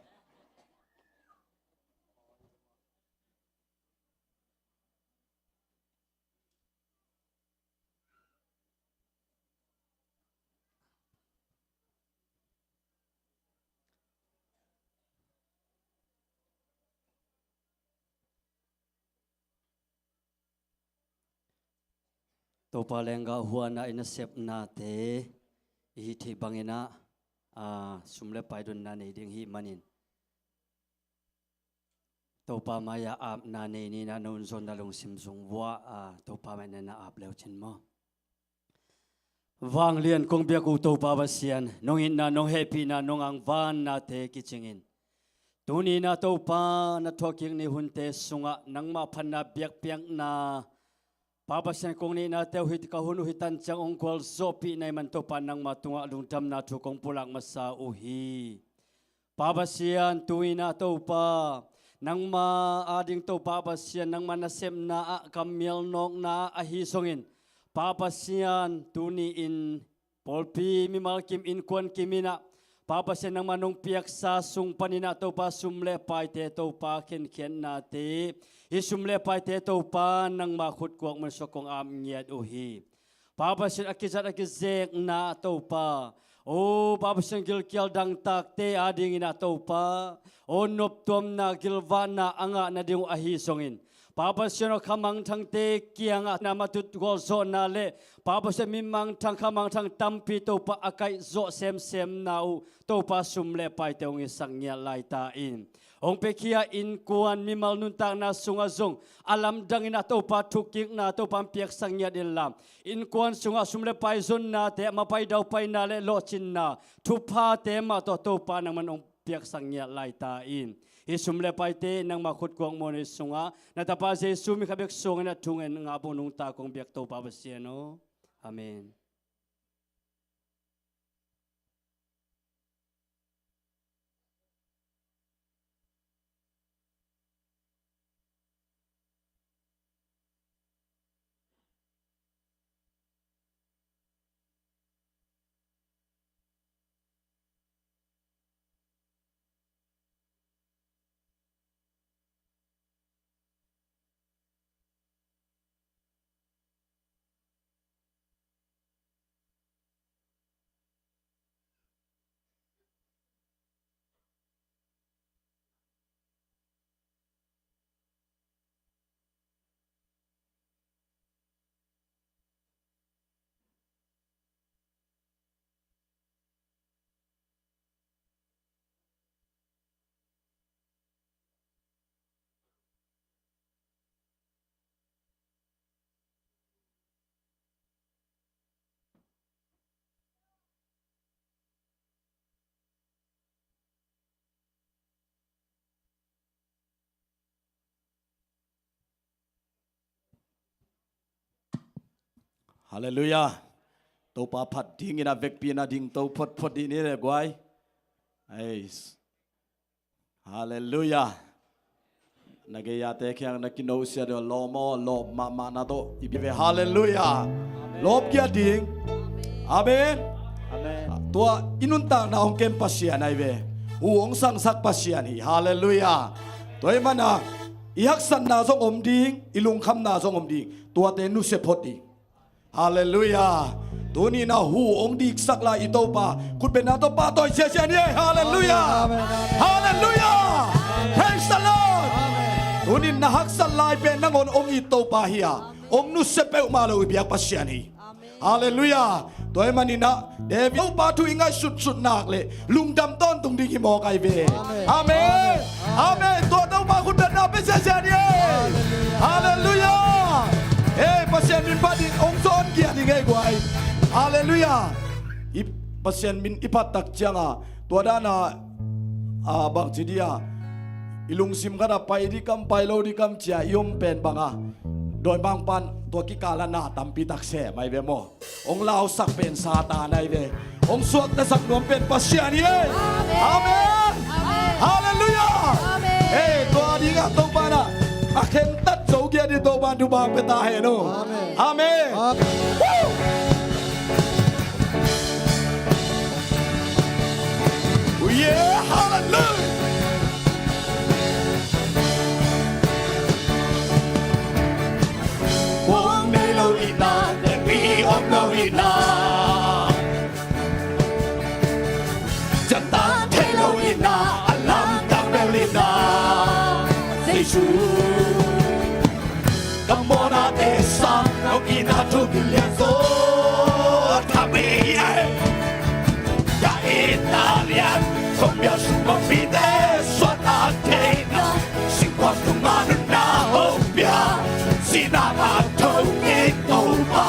Topa lenggah huan a i nasepnate i hih theih bangin ah, a, sum le pai donna nei ding hih manin Topa mai-ah apna nei ni in ah na hun zonna lungsim zung vuah a, Topa mai-ah na ap leu cin maw? Vanglian kong biak uh Topa Pasian, nong itna, nong hehpihna, nong angvannate kicingin tuni in ah Topa na thuakkik ni hunte sungah nangmah phatna biakpiakna Pa Pasian kong neihnate uh hih ka hun uh hih tan ciang hong gualzawhpih na hih man Topa nangma tungah lungdamna thu kong pulak masa uh hi. Pa Pasian, tu-in ah Topa, nangma ading Topa Pasian, nangma nasepna ah ka mialnawkna ah ahi zongin, Pa Pasian, tuni-in pawlpi mimal kim, innkuan kim in ah, Pa Pasian, nangma nong piaksa sung panin ah Topa sum le paite Topa khenkhiatnate, hih sum le paite Topa nangma khutkuak mun sungah kong ap ngiat uh hi. Pa Pasian, a kizat a kizekna Topa, o Pa Pasian, gilkial dangtakte adingin ah Topa, o noptuamna gilvahna a ngah nading uh ahi zongin, Pa Pasian aw, kha mangthangte kiangah na matut gualzawhna le Pa Pasian mi mangthang kha mangthang tampi Topa a kaihzawh semsemna uh Topa sum le paite hong hisak ngiat lai ta in. Hong piakhia innkuan mimal nuntakna sungah zong a lamdangin ah Topa thukkikna Topa hong piaksak ngiat inla, innkuan sungah sum le pai zonnate, mapai daupaina le lawhcinna thuphate mah tawh Topa nangman hong piaksak ngiat lai ta in. Hih sum le paite nangma khutkuak muanhuai sungah na Tapa Jesu min khat bek suangin a thungen ngah bawk nungta kong biak Topa Pasian aw. Amen. Halleluiah. Topa phat dingin a vekpi-in a dingto photphot dih ni le guai. Ei. Halleluiah. Na gei-ate kiang na kinosia ding lawm aw, lawp mahmahna tawh i bi ve. Halleluiah. Lawp kia ding. Amen. Amen. Tua i nuntakna hong kem Pasian ahi ve. Hu hong sangsak Pasian hi. Halleluiah. Tua ahih manin i haksatna zong om ding, i lungkhamna zong om ding. Tuate nusia phot ding. Halleluiah. Tuni-in a hu hong diksak lai i Topa khutbetna tawh pahtawi siasia ni ei. Halleluiah. Amen, amen, amen. Halleluiah. Amen. Praise the Lord. Amen. Tuni-in na haksat lai pen nangawn hong it Topa hi a, hong nusia peuhmah lo i biak Pasian hi. Amen. Halleluiah. Tua ahih manin ah David Topa thu i ngaihsutsut nak leh lungdam tawntung ding hi mawk ahi ve. Amen. Amen. Amen. Tua Topa khutbetna pia siasia ni ei. Halleluiah. Halleluiah. Ei, Pasian min phat in hong zawn kia ding ei guai. Halleluiah. I Pasian min i phat tak ciangin tua dan a, a, bangci dih a, i lungsim khat ah pai dih kam, pai lo dih kam ci-a i om pen bang a, dawimangpa'n tua kikal ah na tampi tak sem ahi ve maw. Hong lausak pen Satan ahi ve. Hong suaktasak nuam pen Pasian hi ei. Amen. Amen. Amen. Halleluiah. Amen. Ei, tua dingin Topa'n a khentat zo kia ding Topa'n thupha pia ta hen aw. Amen. Amen. Amen. Woo! Oh yeah, halleluiah. Khuang nei lo in ah, vekpi om lo in ah, ciangtan thei lo in ah, a lamdang bel in ah, Jesu. Ka mawhnate sang, ka itna thu kilian zaw, tha mi eh. Ka itna lian, kong bia sung kong pite, suahtak theihna, singkhuak tungah nunna hong pia, sihna pan thong in Topa.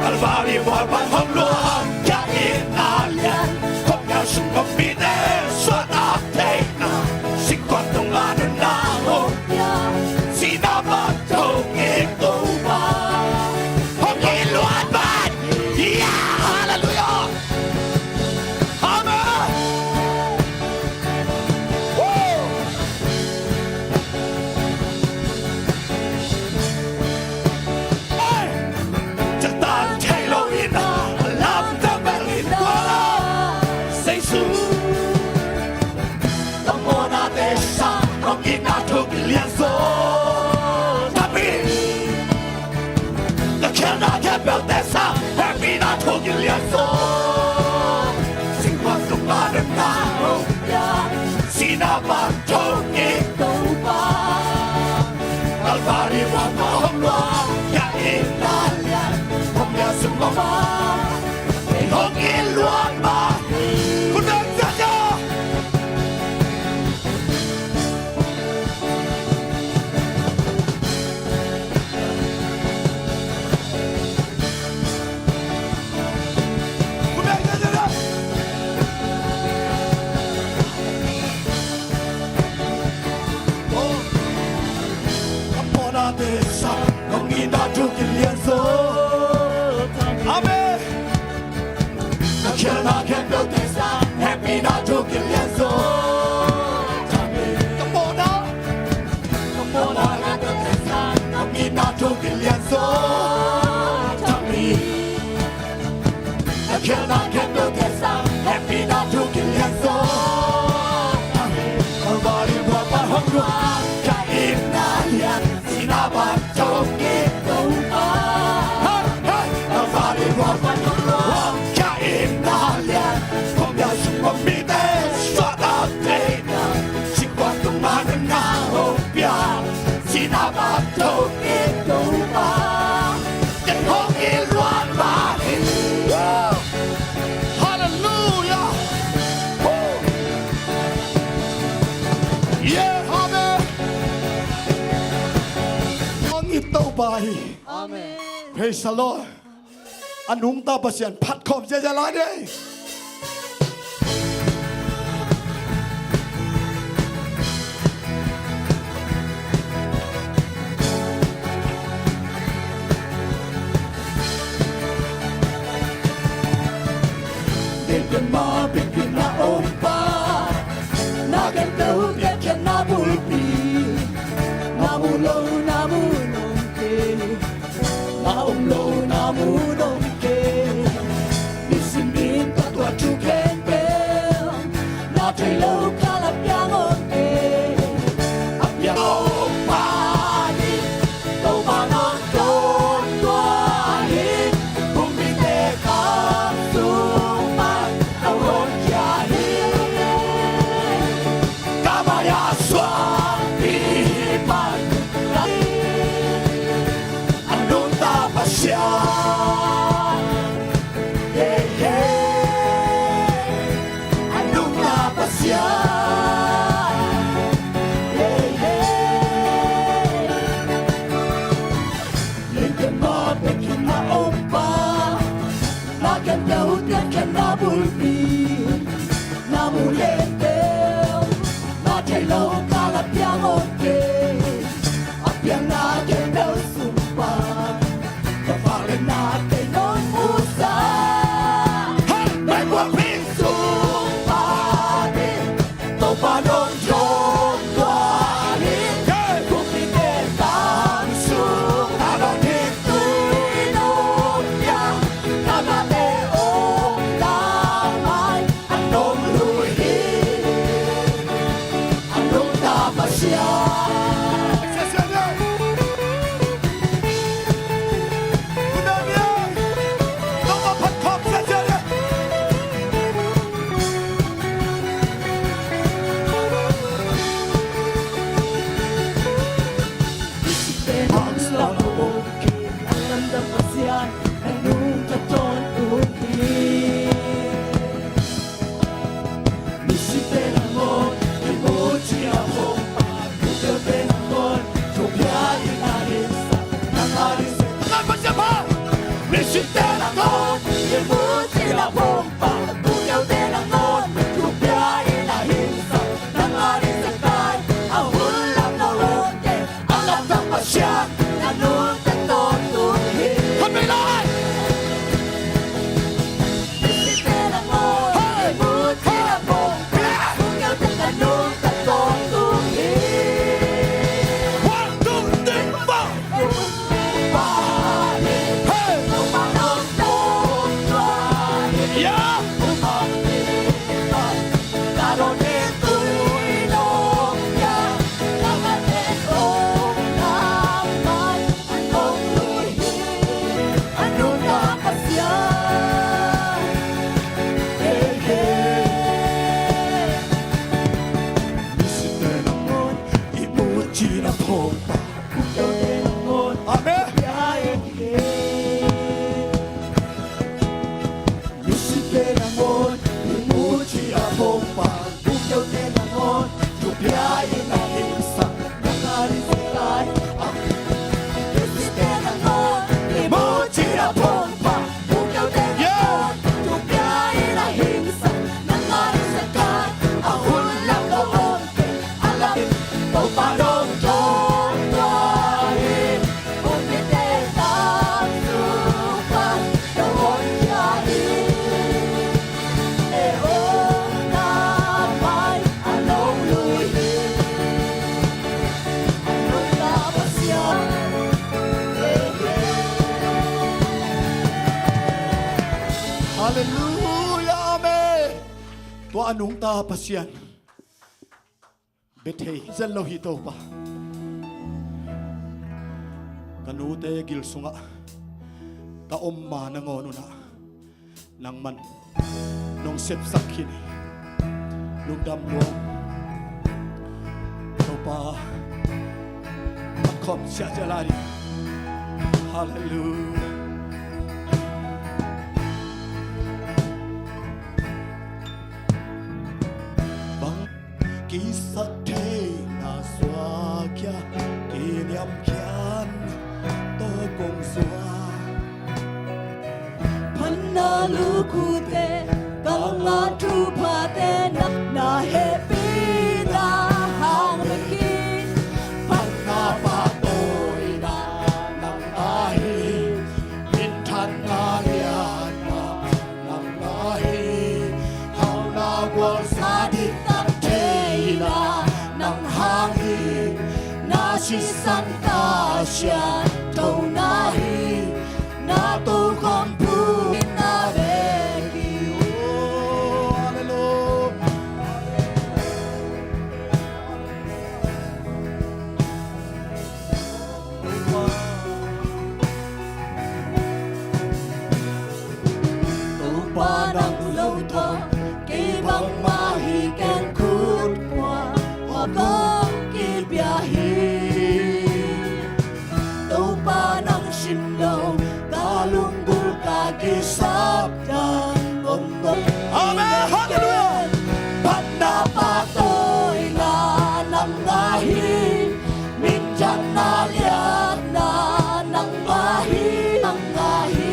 Kalvari vual pan hong luang, ka itna lian, kong bia sung kong pite, suahtak theihna, singkhuak tungah nunna hong pia, sihna pan thong in Topa. Hong it luat mah. Yeah, halleluiah. Amen. Woo. Hey. Ciangtan thei lo in ah, a lamdang bel in ah, Jesu. Ka mawhnate sang, ka itna thu kilian zaw, tha mi. Ka khialhna khempeuhte sang, hehpihna thu kilian zaw, singkhuak tungah nunna hong pia, sihna pan thong in Topa. Kalvari vual pan hong luang, ka itna lian, hong bia sung kong pite, hong it luat mah. Khut beng ciat ciat. Khut beng ciat ciat. Oh. Ka mawhnate sang, ka itna thu kilian zaw. Amen. Ka khialhna khempeuhte sang, hehpihna thu kilian zaw, tha mi. Ka mawhna, ka mawhna khempeuhte sang, ka itna thu kilian zaw, tha mi. Ka khialhna khempeuhte sang, hehpihna thu kilian zaw, tha mi. Kalvari vual pan hong luang, ka itna lian, sihna pan thong in Topa. Hey, hey. Kalvari vual pan hong luang, ka itna lian, kong bia sung kong pite, suahtak theihna, singkhuak tungah nunna hong pia, sihna pan thong in Topa. Kei hong it luat mah hi. Woo! Halleluiah. Woo! Yeah, amen. Hong it Topa hi. Amen. Praise the Lord. A nungta Pasian phat khawm ziahziah lai ni. Pasian, hey, hey, a nungta Pasian, hey, hey. Leitung mah bek in na ompa, na khempeuh uh piankhiatna bulpi, na muh leh teu, na theih loh kal ah piang aw kei. A pianna khempeuh sung pan ka vak leh na kei nong musak. Hey, mei buang ping sung pan in Topa nong dawng tua hi. Hey, kumpite tang sung a dong hi. Tui nong piak, ka ngate ong lau mai. A nong lui hi, a nungta Pasian. Lamdang Pasian, a nungta tawntung hi. Misite nangawn i muci a phongpa, bukeute nangawn thupia in a hinsa, nang a ding se. Ngai Pasian pha. Misite nangawn i muci a phongpa, bukeute nangawn thupia in a hinsa, nang a ding se kai a hun lam lo ute. A lamdang Pasian, na nungta tawntung hi. Hon bei lai. Misite nangawn i muci a phongpa, bukeute na nungta tawntung hi. One, two, three, four. Hey. Yeah. Amen. Misite nangawn i muci a phongpa, bukeute nangawn thupia in a hinsa, nang a ding se kai a. Misite nangawn i muci a phongpa, bukeute nangawn thupia in a hinsa, nang a ding se kai a hun lam lo ute. A lam Topa dong dong tua hi. Halleluia, amen. Tua a nungta Pasian. Bethei zel lo hi Topa. Ka nute gil sungah ka om ma nangawn unah nangman nong sepsak khin hi. Lungdam lua. Topa, a khawm siahsiah lai ding. Halleluia. Bang kisak theihna suak khia, kiniamkhiatna tawh kong suak. Phatna lukute, ka ngah thuphate na, na hehpihna hang bek hi. Phatna pahtawina nang ahi, minthanna lianna nang ahi, hauna gualsa diktak theihna nang hang hi, na sisan ka sianthona hi, na tokhom phu na vek hi. Oh, halleluia. Topa nang zo tawh kei bangmah hi keng khut kua, hawm kong kipia hi. Topa nang sim lo ka kisapdan om nong. Amen. Halleluiah. Phatna pahtawina nang ahi, minthanna liatna nang ahi, nang ahi.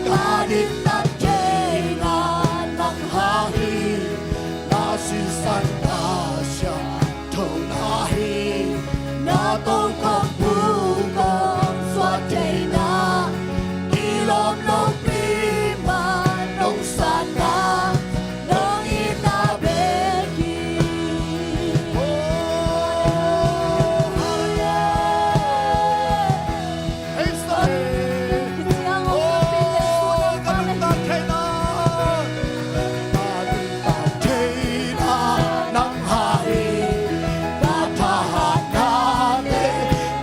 Ka diktat theina nang ahi, na sisan ka siangtho na hi. Na tongkong phu kong suah theina, kilawm lopi mah nong sanna, nong itna bek hi. Oh, hallelujah. Praise the Lord. Ka nuntak theina, ka nuntak theina nang ahi, ka thahatnate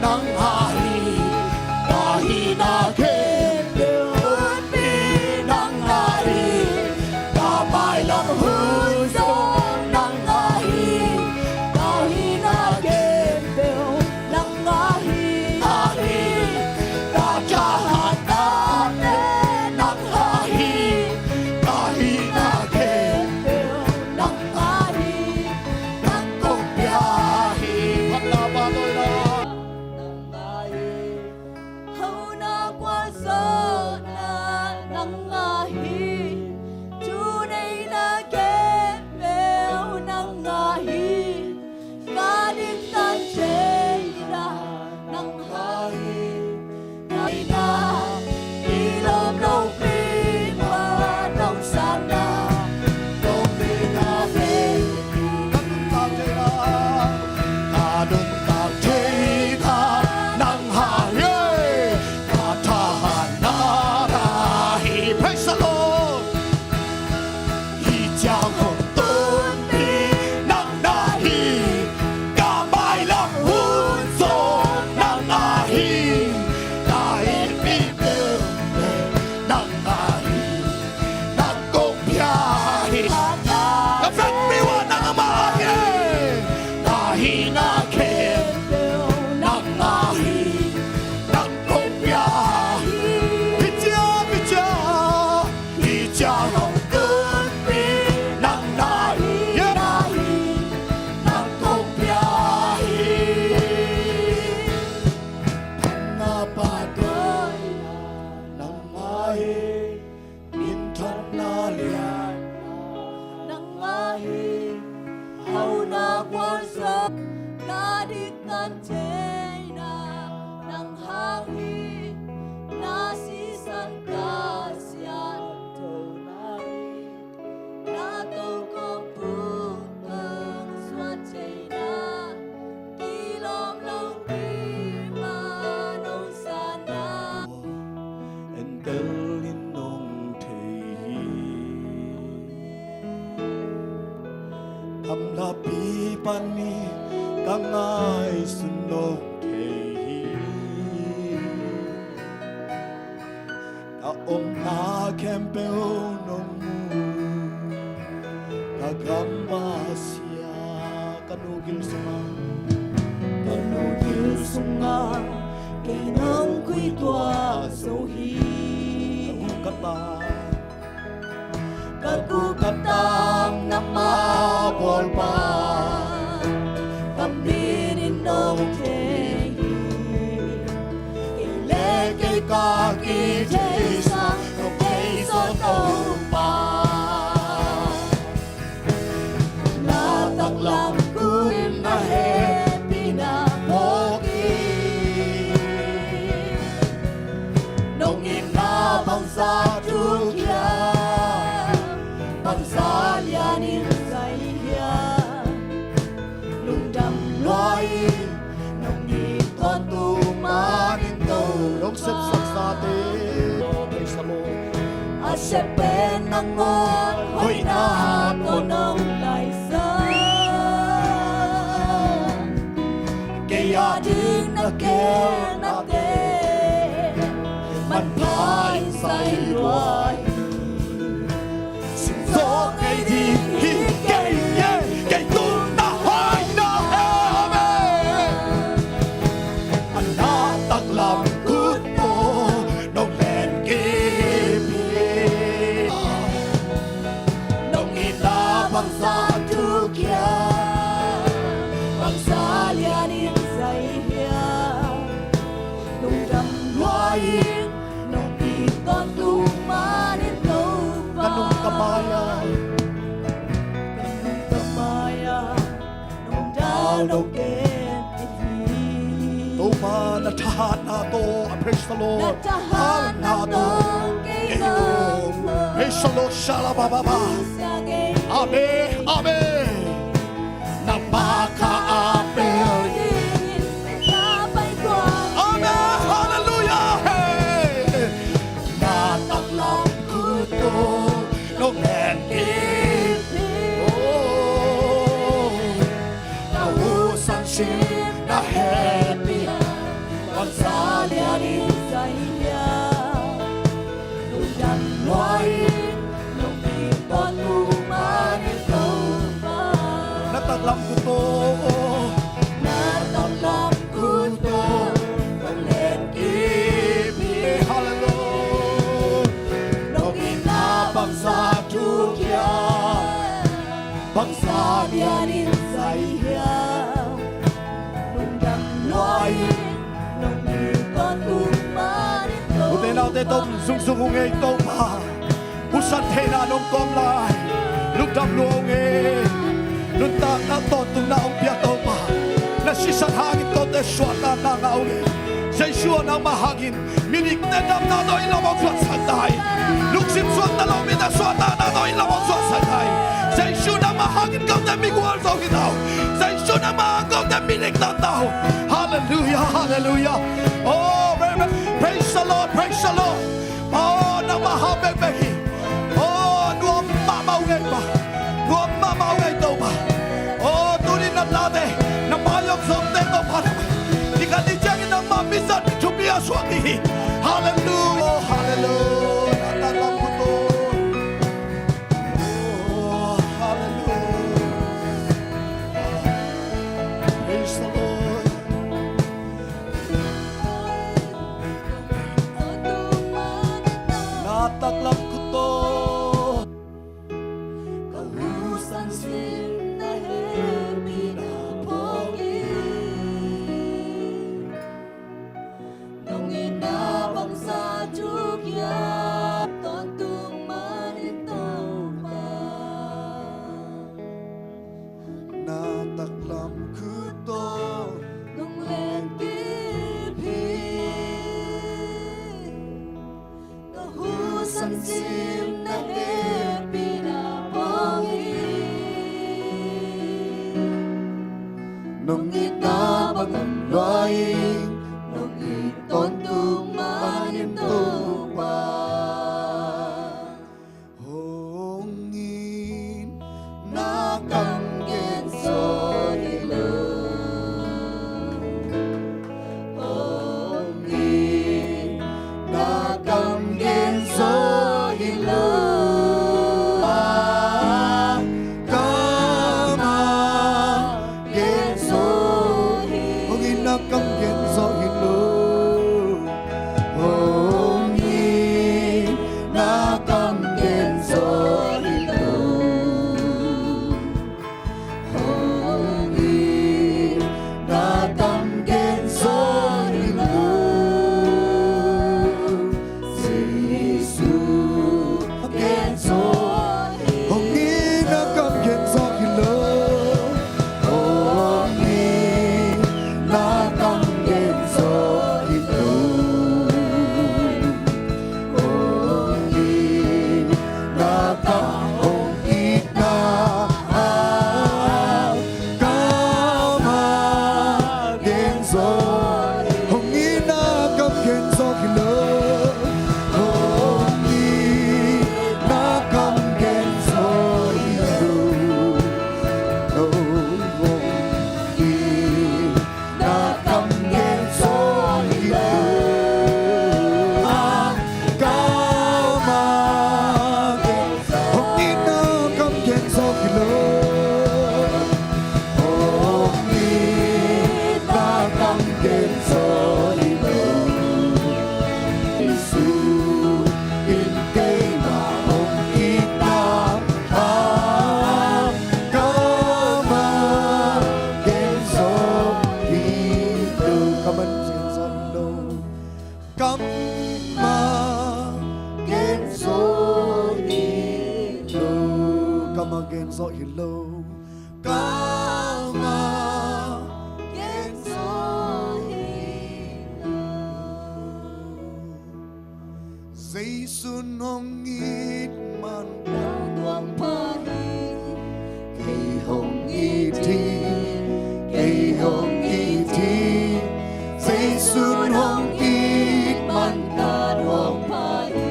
nang ahi, ka hihna khempeuh hunpi nang ahi, ka mailam hun zong nang ahi, ka hihna khempeuh nang ahi, ahi. Ka thahatnate nang ahi, ka hihna khempeuh nang ahi. Nang kong pia hi. Phatna pahtawina nang ahi. Hauhna gualzawhna nang ahi, thuneihna khempeuh nang ahi. Ka diktat theina nang ahi, ka hihna, kilawm lopi mah nong sanna, nong itna bek hi. Ka nuntak theina, ka nuntak theina nang ahi, ka thahatna ahi. Praise the Lord. Hih ciang hong tunpi nang na hi, ka mailam hun zong nang na hi, ka itpi peuhmah nang na hi, nang kong pia hi. Ka vekpi uh ah nang amah ahi, ka hihna khempeuh nang na hi, nang kong pia hi. Hih ciang, hih ciang, hih ciang hong tunpi nang na hi, na hi, nang kong pia hi. Phatna pahtawina nang ahi, minthanna liatna nang ahi, hauhna gualzawh, ka diktat theina nang ahi, na sisan ka siangtho na hi, na tongkong phu kong suah theina, kilawm lopi mah nong sanna, entel in nong thei hi. Gamlapi panin ka ngaihsun nong thei hi. Ka omna khempeuh nong mu, ka gam a sia, ka nu gil sungah, ka nu gil sungah kei nong khuituah zo hi. Ka gu ka tang, ka gu ka tang na mah bawl pa, ka min in nong thei hi. Kei le kei ka kithei sang, nong thei zaw Topa. Na taklam kut in na hehpihna phawk hi. Nong itna bangzah thuk hiam, bangzah lian in zai hiam, lungdam lua hi. Nong it tawntung manin To, nong sepsak sate. Praise the Lord. A sep pen nangawn hoihna tawh nong laisan, kei ading na gelhnate manpha in zai lua hi. Singzaw ngei ding hi kei e, kei tung na hoihna hi. Amen. A na taklam kut tawh nong len kip Tahatna tawh, praise the Lord. Na tahatna tawh kei nong, praise the Lord. Shalabababa. Amen. Amen. Nangmah ka apel in. Amen. Hallelujah. Hey. Na taklam khut tawh nong len kei. Oh. Na husan sim na hehpihna bangzah lianin zai hiam? Lungdam lua ing, nong it tawntung manin Topa. Na taklam khut tawh, na taklam khut tawh nong len kip hi. Hallelujah. Nong itna bangzah thuk hiam? Bangzah lianin zai hiam? Lungdam lua ing, nong it tawntung manin Topa. Ute naute, tawm zungzung ung ei, Topa. Husan theihna nong tuam lai. Lungdam lua ung ei. Nuntakna tawntungna hong pia Topa. Na sisan hangin tawte suahtakna ngah ung ei. Jesu aw, nangmah hangin migilote damna tawh inn lam hong zuansak ta in. Lungsim suakta lo mite suahtakna tawh inn lam hong zuansak ta in. Jesu, nangmah hangin kote migual zo hi ta uh. Jesu, nangmah hangin kote milik zo ta uh. Hallelujah, hallelujah. Oh, very, very, praise the Lord, praise the Lord. Oh, nangmah hau bekbek hi. Oh, nuam mahmah ung ei Pa. Nuam mahmah ung ei Topa. Oh, tuni na tate, na mai-awk zawngte Topa, nang i khat ni ciangin nangmah mizat thupi a suak ding hi. Hallelujah, hallelujah. Na taklam khut tawh. Oh, hallelujah. Praise the Lord. Na taklam khut tawh. Ka husan sim na hehpihna phawk in. Nong itna bangzah thuk hiam? Tawntung manin Topa. Na taklam khut tawh nong len kip hi. Ka husan sim na hehpihna phawk in. Nong itna bangzah lua ing, nong it tawntung manin Topa. Hong itna kam gen zaw hi lo. Hong itna kam gen zaw hi lo. Kam a gen zaw hi. Hong itna kam gen zaw hi lo. Hong itna kam gen zaw hi lo. Hong itna kam gen zaw hi lo. Jesu gen zaw hi. Hong itna kam gen zaw hi lo. Hong itna kam gen zaw hi lo. Hong itna kam, hong itna kam a gen zaw. Hong itna kam gen zaw hi lo. Hong itna kam gen zaw hi lo. Oh, hong itna kam gen zaw hi lo. Kam a gen, hong itna kam gen zaw hi lo. Hong itna kam gen zaw hi lo. Jesu in keimah hong itna kam a gen zaw hi lo. Kam a gen zaw hi lo. Kam a gen zaw hi lo. Kam a gen zaw hi lo. Kam a gen zaw hi lo. Zeisu in hong it man ka nuam pha hi. Kei hong it hi, kei hong it hi. Zeisu in hong it man ka nuam pha hi.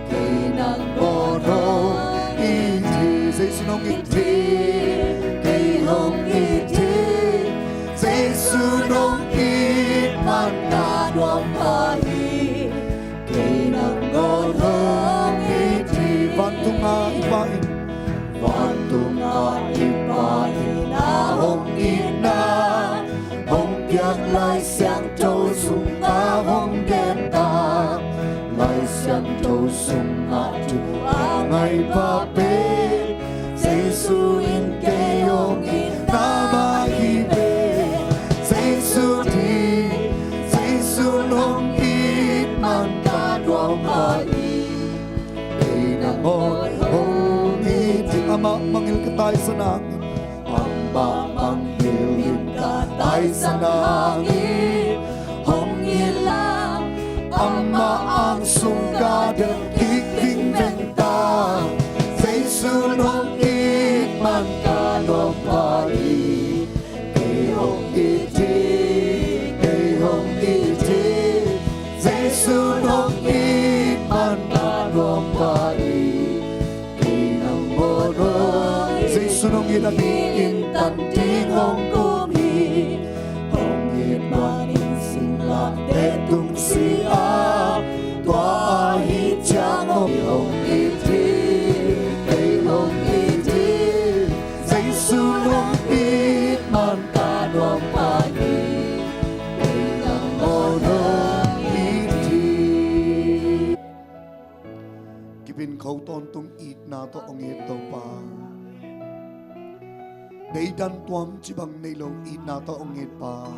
Kei nang mawh hong it hi. Zeisu in hong it hi, kei hong it hi. Zeisu in hong it man ka nuam pha hi. Kei nang mawh hong it hi. Vantung a i Pa in, vantung a i Pa in a hong itna hong piak Lai Siangtho sungah hong gen ta. Lai Siangtho sungah thu a ngai pa pen Zeisu in kei hong itna mah hi ve. Zeisu in, Zeisu in hong it man ka nuam pha hi. Kei nang mawh hong it hi. Amah mangngilh ka taisan hangin, amah mangngilh in ka taisan hangin, hong it la, amah ang sung ka delh kik vingveng ta. Zeisu in hong it man ka nuam pha hi. Kei hong it hi, kei hong it hi. Zeisu in hong it man ka nuam pha hi. Kei nang mawh hong it. Zeisu in hong it a, mi in tan ding hong kum hi. Hong it manin singlamteh tung si a, tua ahih ciang hong, hong it hi, kei hong it hi. Zeisu in hong it man ka nuam pha hi. Kei nang mawh hong it hi. Kipin kho tawntung itna tawh hong it Topa. Deidan tuam cih bang nei lo itna tawh hong it Pa.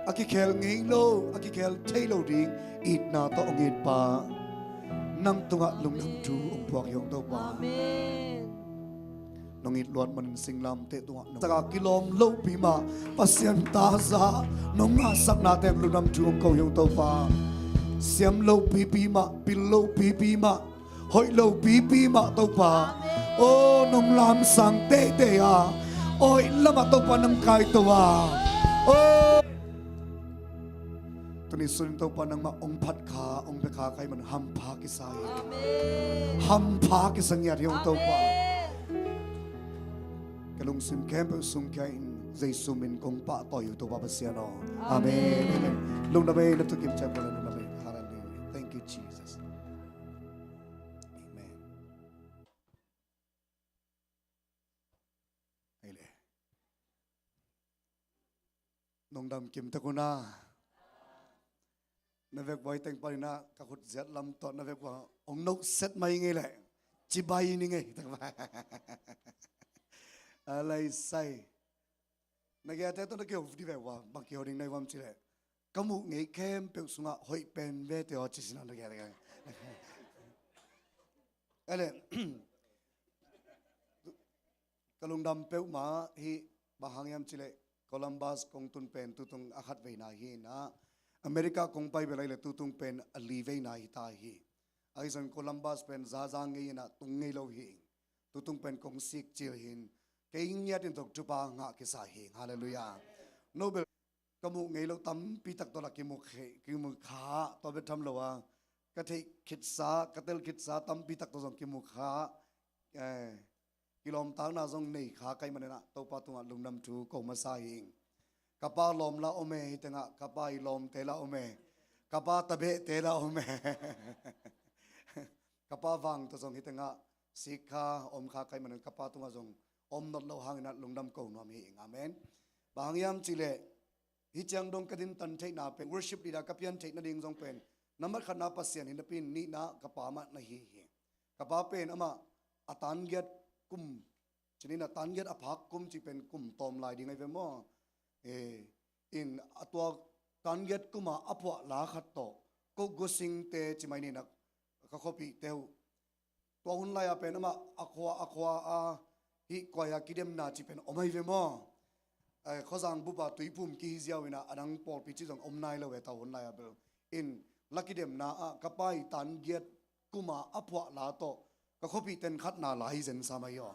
A kikhel ngei lo, a kikhel thei lo ding itna tawh hong it Pa. Nang tungah lungdam thu hong puak hi hong Topa. Amen. Nong it luat manin singlamteh tungah nong saka kilawm lopi mah Pasian ta za nong ngahsaknate lungdam thu hong ko hi hong Topa. Siam lopipi mah, pil lopipi mah, hoih lopipi mah Topa. Aw, nong lamsang teitei a, hoih lamah Topa nang kaito a. Aw. Tuni sunin Topa nangmah hong phat kha, hong bia kha ka hih man hampha kisa hi. Amen. Hampha kisa ngiat hi hong Topa. Amen. Ka lungsim khempeuh sung khia in Jesu min kong pahtawi uh Topa Pasian aw. Amen. Amen. Amen. Lungdam ei, na thukim ciat lungdam ei. Hallelujah. Thank you, Jesus. Amen. Ei le. Nong dam kim tek un a. Na vekpi teng panin ah ka khut ziat lam tawh na vekpi hong noh set mai ngei leh cibai ni ngei. A lai sai. Na giate tawh na kiho di ve ua, bang kiho ding na hi uam cih leh, ka muh ngei khempeuh sungah hoih pen vete aw ci sin a na giate. A le, ka lungdam peuhmah hi, bang hang hiam cih leh Columbus kong tun pen tutung a khat veina hi in ah, America kong pai bel ahih leh tutung pen a li veina hi ta hi. Ahi zongin Columbus pen zaza ngei in ah tung ngei lo hi. Tutung pen kong sik cil hi in, kei ngiat in zong thupha ngah kisa hi. Hallelujah. No bel ka muh ngei lo tampi tak tawh lah kimu khe, kimu kha, tua bek tham lo a, ka theih khitsa, ka tel khitsa tampi tak tawh zong kimu kha, eh, kilawmtatna zong nei kha ka hih manin ah Topa tungah lungdam thu ko masa hi ing. Ka pa lawm lah om e, hih tengah ka pa i lawmte lah om e, ka pa tabehte lah om e. Ka pa vang tawh zong hih tengah sik kha, om kha ka hih manin ka pa tungah zong om nawn lo hangin ah lungdam ko nuam hi ing. Amen. Bang hang hiam cih leh, hih ciang dong ka dintan theihna pen, worship leader ka pian theih nading zong pen, nambat khatna Pasian hi napi in, nihna ka pa mah na hi hi. Ka pa pen amah a tan giat kum, ci ni in ah tan giat a phak kum cih pen kum tawm lai ding ahi ve maw. Eh, in a tua tan giat kum a a phuah la khat tawh, ko Gosingte ci mai ni in ah, ka khuapihte uh. Tua hun lai-a pen amah a khua, a khua a hih kuai-a kidemna cih pen om ahi ve maw. Eh, khuazang bup a tuiphum kihi ziau in ah, a dang pawlpi cih zong om nai lo ve tua hun lai-a bel. In la kidemna ah ka pa i tan giat kuma a phuah la tawh ka khuapih ten khatna la hi zen sam ahi aw.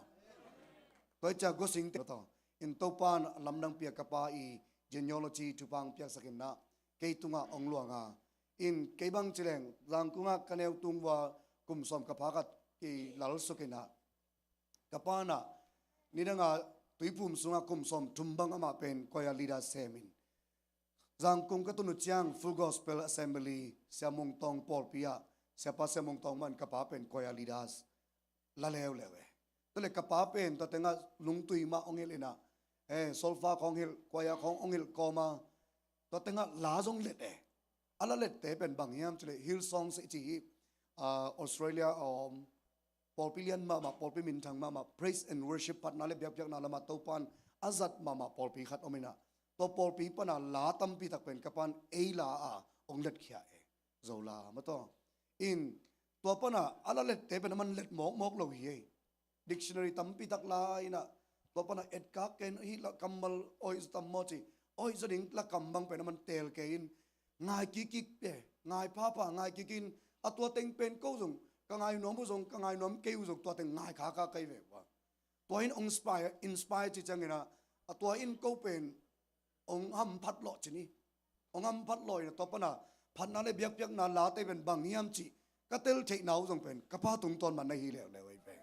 Tua hi ciah guasing te tawh in Topa in a lamdang pia ka pa i genealogy thupha hong piaksak in ah kei tungah hong luang a, in kei bang ci leng Zangkung ah ka neu tung vua kum sawm ka pha khat kei lal suk in ah ka pa in ah nidang a Tuiphum sungah kum sawm thum bang amah pen choir leader sem in Zangkung ka tun uh ciang Full Gospel Assembly Sia Mung Tawng pawlpi ah, siapa Sia Mung Tawng mah in ka pa pen choir leaders la leuleu e. Tua leh ka pa pen tua tengah lungtui mah hong hilh in ah, eh, solfa khawng hilh, choir khawng hong hilh kawm a, tua tengah la zong let e. A la lette pen bang hiam cih leh Hillsong i ci hi, ah, Australia a om pawlpi lian mahmah, pawlpi minthang mahmah, praise and worship phatna le biakpiakna lamah Topa in a zat mahmah pawlpi khat om in ah, tua pawlpi pan a la tampi tak pen ka pa in ei la a hong letkhia e. Zo la maw tua. In tua pan a a la lette pen a man let mawkmawk lo hi ei. Dictionary tampi tak la in ah tua pan a etkak ken hih la kammal awi zaw tam maw ci, awi zaw ding la kam bang pen a man teel kei in ngai kikkik e, ngai phapha, ngai kik in a tua teng pen ko zong ka ngai nuam uh zong, ka ngai nuam kei uh zong tua teng ngai khakha kei ve ua. Tua in hong inspire, inspire ci ciangin ah a tua in ko pen hong hamphat lawh ci ni. Hong hamphat lawh in a tua pan a phatna le biakpiakna late pen bang hiam cih ka tel theihna uh zong pen ka pa tungtawn mah na hi leuleu ei pen.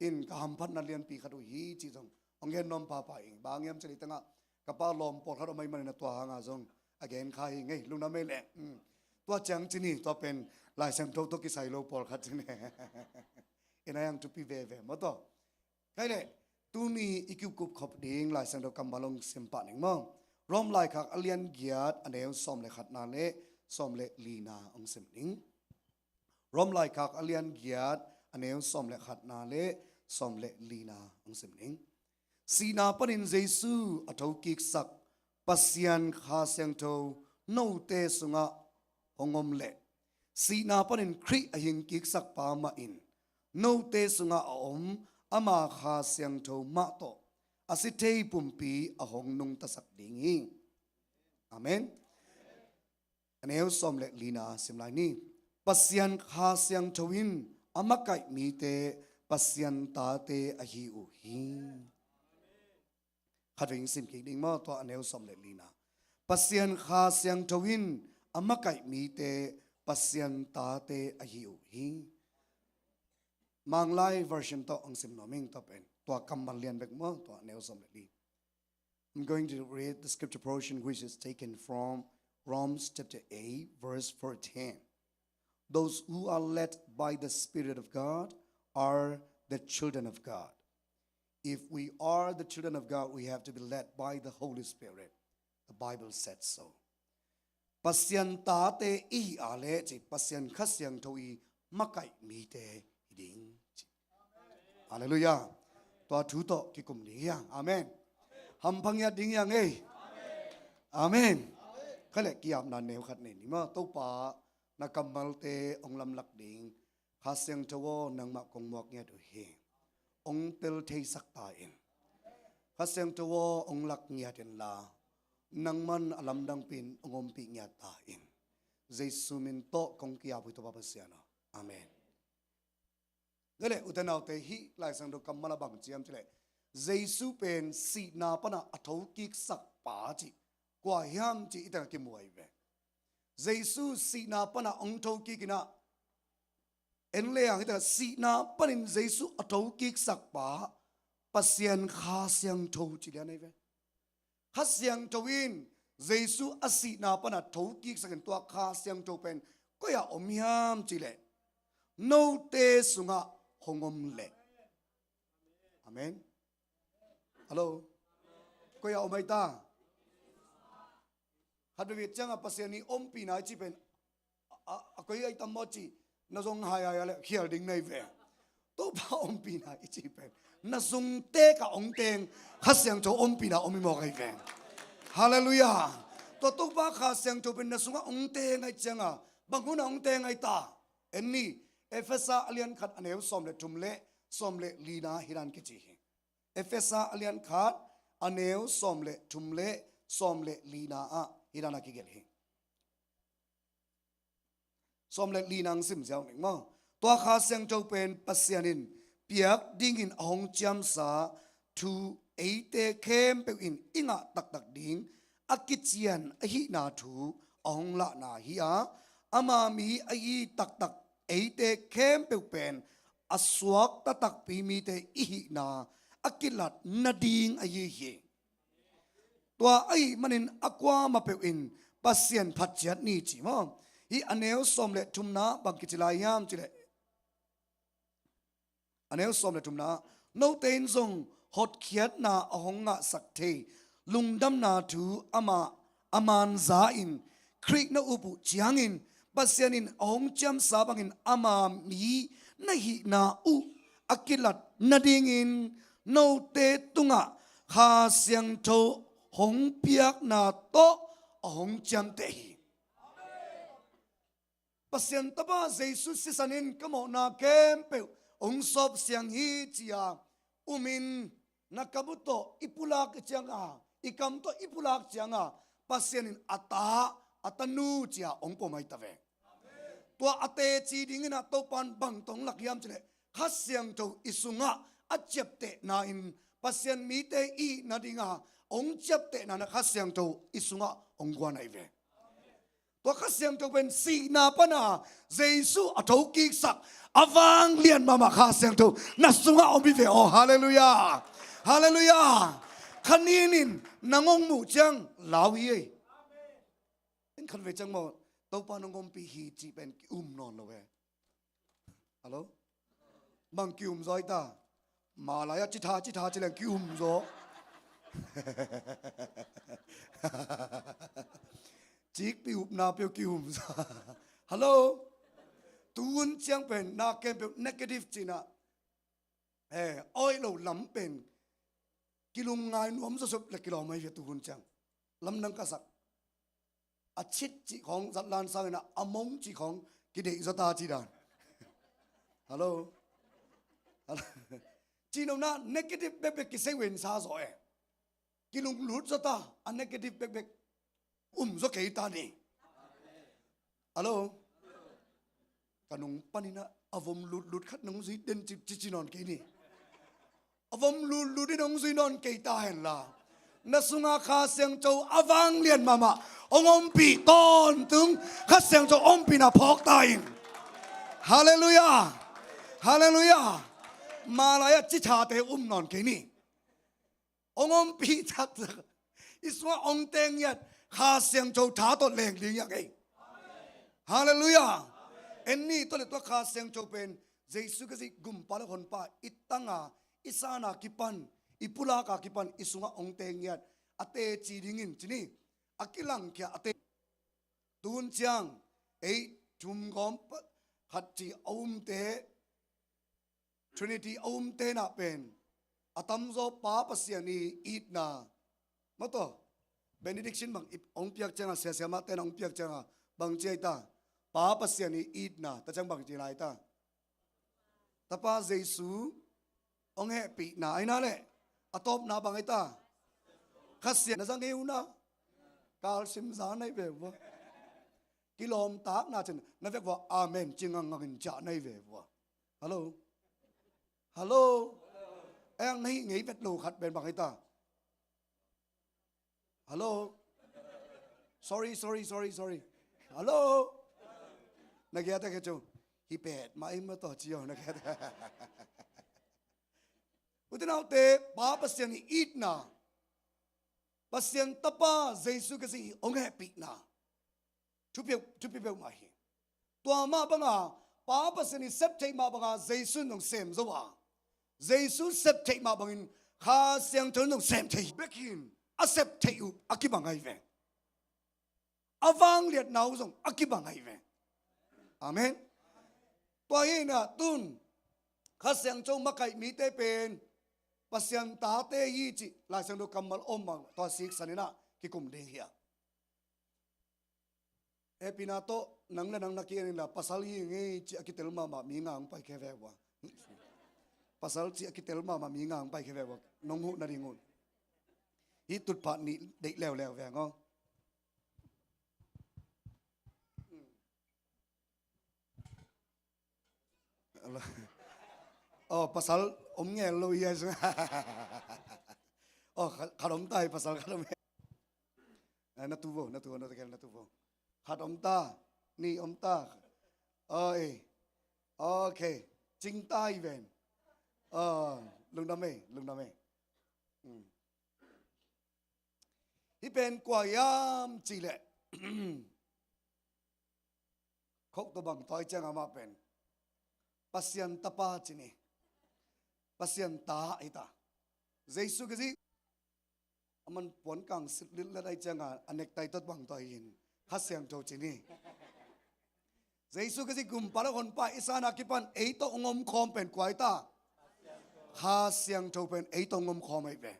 In ka hamphatna lianpi khat uh hi cih zong hong gen nuam phapha ing. Bang hiam cih leh tengah ka pa lawm pawlkhat om ahih manin a tua hanga zong a gen kha hi ngei, lungdam ei leh. Mm. Tua ciang ci ni, tua pen Lai Siangtho tawh kisai lo pawlkhat ci ni. In a yang thupi veve maw tua. Kei leh tuni i kikup khop ding Lai Siangtho kammal hong sim pah ning maw. Rom laikhak a lian giat a neu sawm le khatna le sawm le lina hong sim ning. Rom laikhak a lian giat a neu sawm le khatna le sawm le lina hong sim ning. Sihna panin Jesu a thokiksak Pasian Kha Siangtho note sungah hong om leh sihna panin Khrih a hingkiksak pa mah in note sungah a om ama Kha Siangtho mah tawh a si thei pumpi a hong nungtasak ding hi. Amen. A neu sawm le lina sim lai ni. Pasian Kha Siangtho in a makaih mite Pasian tate ahi uh hi. Khatvei in sim kik ding maw tua a neu sawm le lina. Pasian Kha Siangtho in a makaih mite Pasian tate ahi uh hi. Manglai version tawh hong sim nuam ing tua pen. Tua kammal lian bek maw tua a neu sawm le li. I'm going to read the scripture portion which is taken from Romans chapter eight, verse fourteen. Those who are led by the Spirit of God are the children of God. If we are the children of God, we have to be led by the Holy Spirit. The Bible said so. Pasian tate i hi a leh ci Pasian Kha Siangtho i makaih mite hi ding ci. Halleluiah. Tua thu tawh kikum ding hi hang. Amen. Hampha ngiat ding hi hang ei. Amen. Kha leh kiapna neu khat nei ni maw. Topa na kammalte hong lamlak ding. Kha Siangtho aw nangmah kong muak ngiat uh hi. Hong tel theisak ta in. Kha Siangtho aw hong lak ngiat in la nangman a lamdangpi in hong ompih ngiat ta in. Jesu min tawh kong kiap uh hi Topa Pasian aw. Amen. Tua leh ute naute hih Lai Siangtho kammal a bang ci hiam cih leh Jesu pen sihna pan a a thokiksak pa cih kua hiam cih i teng a kimu ahi ve. Jesu sihna pan a hong thokik in ah en le hang hi teng a sihna panin Jesu a thokiksak pa Pasian Kha Siangtho ci lian ahi ve. Kha Siangtho in Jesu a sihna pan a thokiksak in tua Kha Siangtho pen koi ah om hiam cih leh note sungah hong om leh. Amen. Hallo. Koi ah om ahi ta. Khat veve ciangah Pasian i ompihna i cih pen a, a, a koi ahi tam maw cih na zong hai hai a leh khial ding na hi ve. Topa ompihna i cih pen na sungte ka hong teng Kha Siangtho ompihna om hi mawk ahi ve. Halleluiah. Tua Topa Kha Siangtho pen na sungah hong teng ahi ciangah bang hun a hong teng ahi ta. En ni. Efesa a lian khat a neu sawm le thum le sawm le lina hi dan kici hi. Efesa a lian khat a neu sawm le thum le sawm le lina ah hi dan a kigelh hi. Sawm le li nang sim ziau ning maw? Tua Kha Siangtho pen Pasian in piak dingin a hong ciamsa thu eite khempeuh in i ngah taktak ding a kician ahihna thu a hong lahna hi a, ama mi ahi taktak eite khempeuh pen a suakta takpi mite i hihna a kilat nading ahi hi. Tua ahih manin a kuamah peuh in Pasian phat ciat ni ci maw? Hih a neu sawm le thumna bang kici lai hiam cileh, a neu sawm le thumna, note in zong hotkhiatna a hong ngahsak thei lungdamna thu ama a manza in Khrih na up uh ciangin Pasian in a hong ciamsa bangin ama mi na hihna uh a kilat nadingin note tungah Kha Siangtho hong piakna tawh a hong ciamteh hi. Pasian Tapa Jesu sisan in ka mawhna khempeuh hong sawp siang hi ci-a umin na kam uh tawh i pulak i cianga, i kam tawh i pulak cianga Pasian in a ta, a tanu ci-a hong pom ahi ta ve. Tua a teci dingin ah Topan bang tawh hong lak hiam cileh Kha Siangtho i sungah a ciaptehna in Pasian mite i hihna dinga hong ciaptehna na Kha Siangtho i sungah hong guan ahi ve. Tua Kha Siangtho pen sihna pana Jesu a thokiksak a vanglian mahmah Kha Siangtho na sungah om hi ve aw. Halleluiah. Halleluiah. Kha nin in nang hong muh ciang lau hi ei. En khat vei ciang maw, Topa nong ompih hi cih pen ki-um nawn lo e. Hallo? Bang ki-um zaw hi ta? Malai-ah citha citha ci leng ki-um zaw. Cikpi upna peuh ki-um zaw. Hallo? Tuhun ciang pen na kem peuh negative cina. Eh, awi lo lam pen kilungngai nuam zawsop le kilawm ahi ve tuhun ciang. Lamdang ka sak. A cit cih khawng zatlan sangin a mong cih khawng kideih zaw ta cih dan. Hallo? Hallo? Cih nopna negative bekbek kisei wen sa zaw e. Kilunglut zaw ta a negative bekbek um zaw kei ta ni. Hallo? Ka nung panin a vom lutlut khat nong zui den cip cici nawn kei ni. A vom lutlut in hong zui nawn kei ta henla na sunga Kha Siangtho a vanglian mahmah hong ompih tawntung Kha Siangtho ompihna phawk ta in. Halleluiah. Halleluiah. Malai-ah cithate um nawn kei ni. Hong ompih taktak i sungah hong teng ngiat Kha Siangtho tha tawh leng ding hiang ei. Halleluiah. En ni tawh le tua Kha Siangtho pen Jesu Khazih gumpa le honpa i tanga i sana kipan i pulaka kipan i sungah hong teng ngiat a teci dingin ci ni. A kilangkhia a te tun ciang ei thum gawm khat ci a umte Trinity a um tenah pen a tamzaw Pa Pasian i itna. Mawtaw benediction bang i hong piak cianga siasia mah tenah hong piak cianga bang ci ahi ta? Pa Pasian i itna ta ciang bang ci lai ta? Tapa Jesu hong hehpihna ahi na le a tawpna bang ahi ta? Kha Siangtho na zang hi uh na kalsim za na hi ve vua. Kilawmtakna cin na vek vua amen ci ngangngangin ciah na hi ve vua. Hallo? Hallo? Eng na hih ngei vet lo khat pen bang hi ta? Hallo? Sorry, sorry, sorry, sorry. Hallo? Na giate khe cu hi pet mah i ma tawh ci aw na giate. Ute naute, Pa Pasian i itna, Pasian Tapa Jesu Khazih i hong hehpihna thupi peuhmah hi. Tua mah banga Pa Pasian i sep theih mah banga Jesu in hong sem zo a, Jesu sep theih mah bangin Kha Siangtho in hong sem thei bek hin a sep theih uh a kibang ahi ve. A vangliatna uh zong a kibang ahi ve. Amen. Tua hi inah tun Kha Siangtho makaih mite pen Pasian tate hi cih Lai Siangtho kammal om bang tua siksan inah kikum ding hi a. Hehpihna tawh nang le nang na ki-en inla pasal hi ngei cih a kitel mahmah mi nga hong pai khe ve vua. Pasal cih a kitel mahmah mi nga hong pai khe ve vua. Nong huh nading un hih tutphah nih deih leuleu veng aw. Aw, pasal om ngel lo hi a sungah. Aw, khat, khat om ta hi, pasal khat om. Eh, na tu vo, na tu vo, na tu vo, na tu vo. Khat om ta, nih om ta. Oi. Ok. Cing ta hi ven. Aw, lungdam ei, lungdam ei. Hmm. Hih pen kua hiam cih leh, khok tawh bang tawi ciang amah pen Pasian tapa ci ni. Pasian ta hi ta. Jesu Khazih, aman puankang silh lillet ahih ciangin a necktie tawh bang tawi hi in, Kha Siangtho ci ni. Jesu Khazih gumpa le honpa i san a kipan ei tawh hong omkhawm pen kua hi ta? Kha Siangtho pen ei tawh hong omkhawm ahi ve.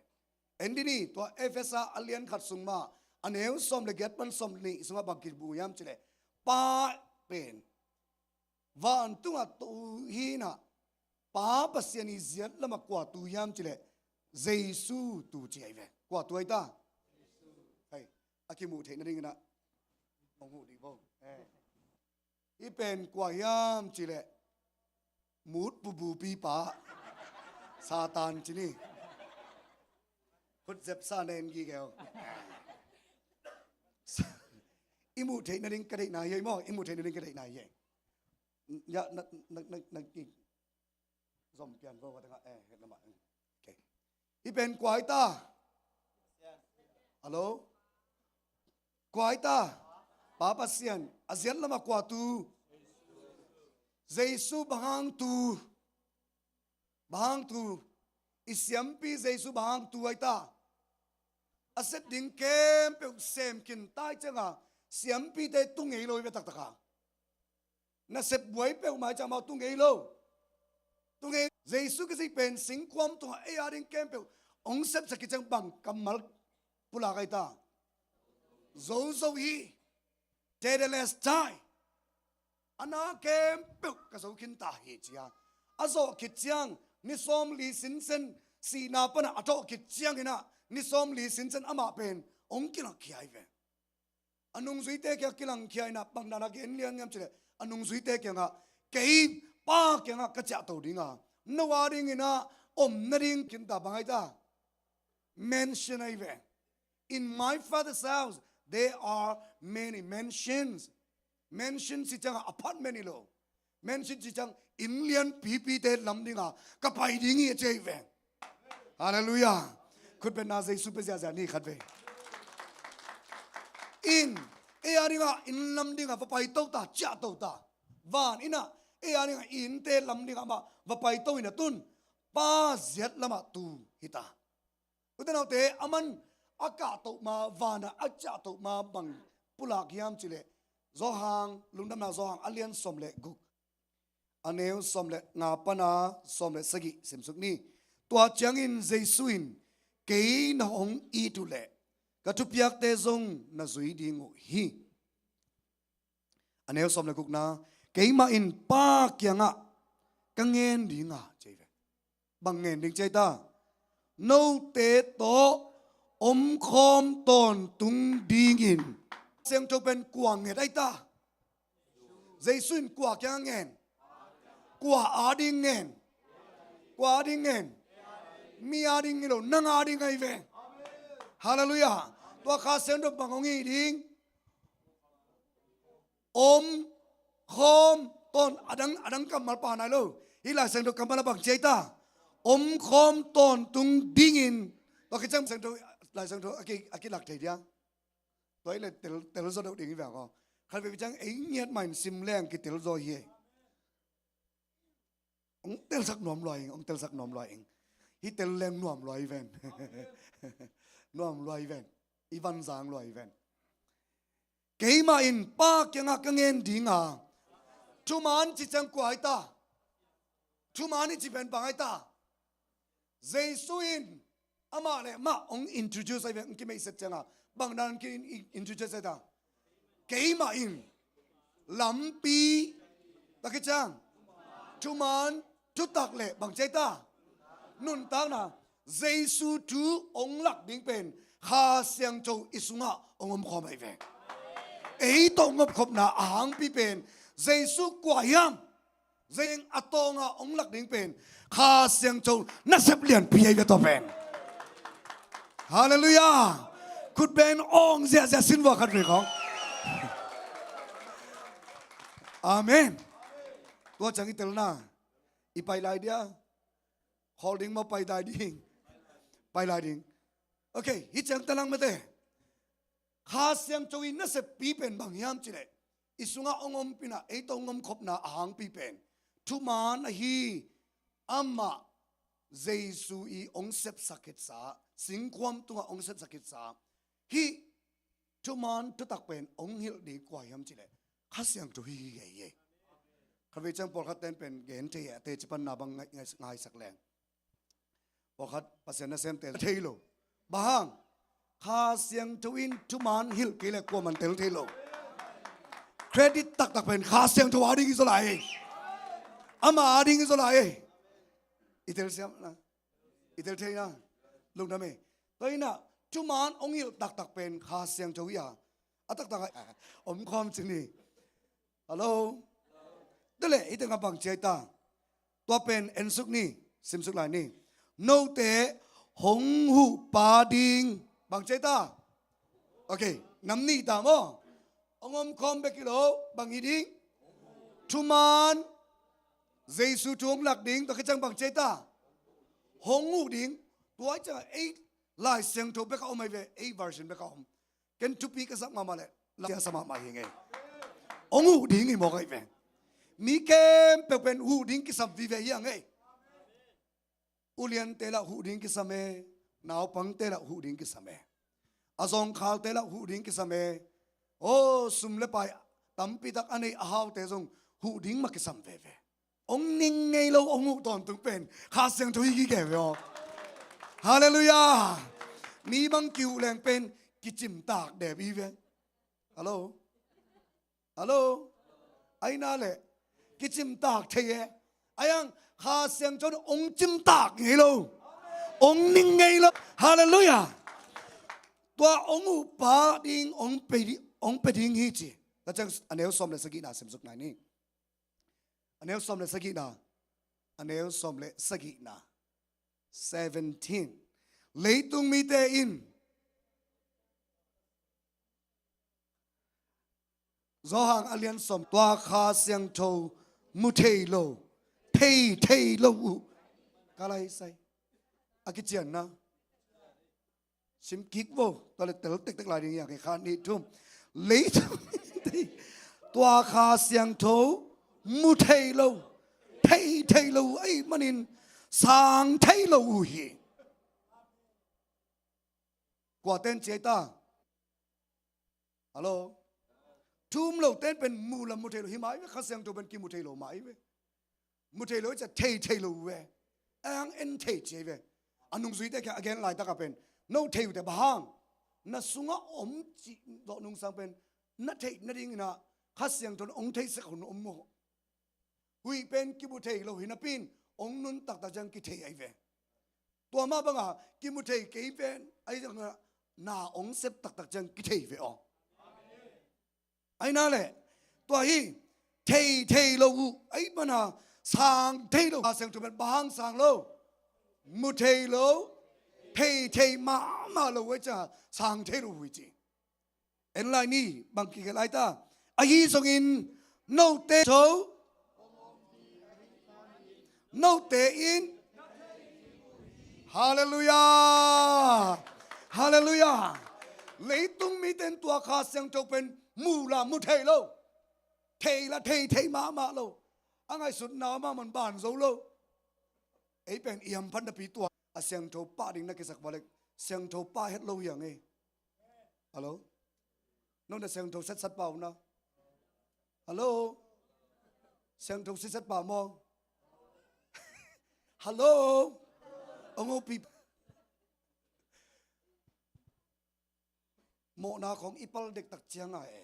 En dih ni, tua Efesa a lian khat sung mah, a neu sawm le giat pan sawm nih sungah bang kimu hiam cih leh, Pa pen vantungah tu hi in ah, Pa Pasian i ziat lamah kua tu hiam cih leh, Jesu tu ci ahi ve. Kua tu ahi ta? Hei, a kimuh theih nadingin ah hong huh dih bo. Eh. Hih pen kua hiam cih leh, mut bubupipa Satan ci ni. Khut zepsa na en gige aw. I muh theih nading ka deihna hi ei maw, i muh theih nading ka deihna hi ei. Ya, na, na, na, na, ki zom pian vo ka tengah, eh, het lamah. Okay. Hih pen kua hi ta? Hello? Kua hi ta? Pa Pasian, a ziat lamah kua tu? Jesu. Bang hang tu? Bang hang tu? I siampi Jesu bang hang tu ahi ta? A sep ding khempeuh sem khin ta ahih ciangin siampite tu ngei lo hi ve taktak a. Nasep buai peuhmah ahih ciang amau tu ngei lo. Tu ngei. Jesu Khazih pen singkhuam tungah ei a ding khempeuh hong sepsak khit ciang bang kammal pulak ahi ta? Zozo hi. Tetelestai. A na khempeuh ka zo khin ta hi ci a. A zawh khit ciang ni sawmli sinsen, sihna panah a thawh khit ciangin ah ni sawmli sinsen amah pen hong kilangkhia hi ve. A nungzuite kiangah kilangkhia in ah, bang dan a gen lian hiam cih leh, a nungzuite kiangah, kei Pa kiangah ka ciahto ding a, no a dingin ah om nading khin ta. Bang ahi ta? Mansion ahi ve. In my Father's house there are many mansions. Mansion cih ciangah apartment hi lo. Mansion cih ciang inn lian pipite lam dingin ka pai ding hi a ci ahi ve. Halleluiah. Khutbetna Jesu pia ziahziah ni khat vei. In, ei a dingin inn lam dingin va paito ta, ciahto ta. Van in ah ei a dingin innte lam dingin amah va paito in a tun, Pa ziat lamah tu hi ta. Ute naute, aman a kahtoh ma, vanah a ciahtoh ma bang pulak hiam cih leh, Johan, Lungdamna Johan a lian sawm le guk, a neu sawm le nga pana sawm le sagih simsuk ni. Tua ciangin Jesu in, kei na hong it uh leh ka thupiakte zong na zui ding uh hi. A neu sawm le gukna, keimah in Pa kiangah ka ngen ding a, ci ahi ve. Bang ngen ding ci ahi ta? Note tawh omkhawm tawntung dingin. Siangtho pen kua nget ahi ta? Jesu in kua kiangah ngen? Kua a ding ngen? Kua a ding ngen? Mi a ding hi lo, nang a ding ahi ve. Halleluiah. Tua Kha Siangtho bang hong hi ding? Omkhawm tawn, a dang, a dang kammal pha nai lo. Hih Lai Siangtho kammal ah bang ci ahi ta? Omkhawm tawntung dingin. Tua khit ciang Siangtho, Lai Siangtho a ki, a kilak thei dia. Tua hi leh tel, tel zaw deuh ding hi ve aw. Khat vei ciang ei ngiat mah in sim leng kitel zaw hi ei. Hong telsak nuam lua ing, hong telsak nuam lua ing. Hih tel leng nuam lua hi ven. Nuam lua hi ven. I vanzang lua hi ven. Keimah in Pa kiangah ka ngen ding a. Thuman ci ciang kua hi ta? Thuman i ci pen bang hi ta? Jesu in amah le amah hong introduce ahi ve, hong kimeihset ciangin. Bang dan hong ki-introduce ahi ta? Keimah in lampi, tak hi ciang, thuman, thutak le bang ci ahi ta? Nuntakna. Jesu thu hong lak ding pen Kha Siangtho i sungah hong omkhawm ahi ve. Ei tawh hong omkhawmna a hangpi pen Jesu kua hiam? Zeng a tawnga hong lak ding pen Kha Siangtho nasep lianpi ahi ve tua pen. Halleluiah. Khut beng awng ziahziah sin vua khat vei khawng. Amen. Tua ciang i telna, i pai lai dia? Khawl ding maw, pai lai ding? Pai lai ding. Ok, hih ciang talang mate. Kha Siangtho i naseppi pen bang hiam cileh, i sungah hong ompina ei tawh hong omkhopna a hangpi pen thuman ahi. Amah Jesu i hong sepsak khitsa, singkhuam tungah hong sepsak khitsa, hih thuman thutak pen hong hilh ding kua hiam cileh, Kha Siangtho hi hi ei. Khatvei ciang pawlkhat ten pen gen thei a, teci panna bang ngai-, ngai-, ngaisak leng. Pawlkhat Pasian nasemte thei lo. Bang hang? Kha Siangtho in thuman hilh kei leh kuaman tel thei lo. Credit taktak pen Kha Siangtho a ding hi zaw lai. Ama a ding hi zaw lai. I tel siam na. I tel thei na. Lungdam e. Tua hi na, thuman hong hilh taktak pen Kha Siangtho hi a. A taktak a, omkhawm ci ni. Hallo? Tua leh hih tengah bang ci ai ta? Tua pen ensuk ni, simsuk lai ni. Note hong huhpa ding. Bang ci ai ta? Ok, nam nih ta maw? Hong omkhawm bek hi lo, bang hi ding? Thuman, Jesu thu hong lak ding, tua khit ciang bang ci ai ta? Hong huh ding. Tua ciang ei Lai Siangtho bek a om ahi ve, ei version bek a om. Ken thupi ka sak mahmah leh, la sia sa mahmah hi ngei. Hong huh ding hi mawk ahi ve. Mi khempeuh pen huh ding kisam vive hi a ngei. Uliante lah huh ding kisam e. Naupangte lah huh ding kisam e. A zawngkhalte lah huh ding kisam e. Aw, sum le pai tampitak a nei a haute zong huh ding mah kisam veve. Hong ning ngei lo, hong huh tawntung pen Kha Siangtho hi gige ve aw. Halleluiah. Mi bang kihuh leng pen kicimtak dep hi ve. Hallo? Hallo? Aina leh kicimtak thei e. Ayang Kha Siangtho in hong cimtak ngei lo. Hong ning ngei lo. Halleluiah. Tua hong huhpa ding hong pe di-, hong pe ding hi ci. Tua ciang a neu sawm le sagihna simsuk nai ni. A neu sawm le sagihna. A neu sawm le sagihna. Seventeen. Leitung mite in, Johan a lian sawm, tua Kha Siangtho mu thei lo, thei thei lo uh. Ka lai sai. A kicianna. Sim kik vo, tua leh tel tektek lai ding hi a, kei khat nih thum. Leitung, tua Kha Siangtho mu thei lo, thei thei lo ahih manin sang thei lo uh hi. Kua ten ci ai ta? Hallo? Thu um lo ten pen mu la mu thei lo hi mah hi ve, Kha Siangtho pen kimu thei lo mah hi ve. Mu thei lo i ci a thei thei lo uh ve. Ang en thei ci hi ve. A nungzuite kiang a gen laitak a pen, no thei uh teh bang hang? Na sungah om cih zawh nungsang pen na theih nadingin ah Kha Siangtho in hong theihsak hun om maw? Huih pen kimu thei lo hi napi in hong nun taktak ciang kithei ahi ve. Tua mah banga kimu thei kei pen ahi zongin ah na hong sep taktak ciang kithei ve aw. Ahi na leh tua hi, thei thei lo uh ahih mana sang thei lo. Kha Siangtho pen bang hang sang lo? Mu thei lo, thei thei mahmah lo uh ahih ciangin sang thei lo uh hi ci. En lai ni, bang kigelh lai ta? Ahi zongin note tho, note in, Halleluiah, Halleluiah. Leitung mite in tua Kha Siangtho pen mu la mu thei lo, thei la thei thei mahmah lo. A ngaihsutna mahmah in ban zo lo. Ei pen i hamphat napi tua a siangtho pah ding na kisak vua leh siangtho pah het lo hi a ngei. Hallo? Nong na siangtho setsat pah uh na? Hallo? Siangtho setsat pah maw? Hallo? Ong opi. Mawhna khawng i pal dektak cianga e,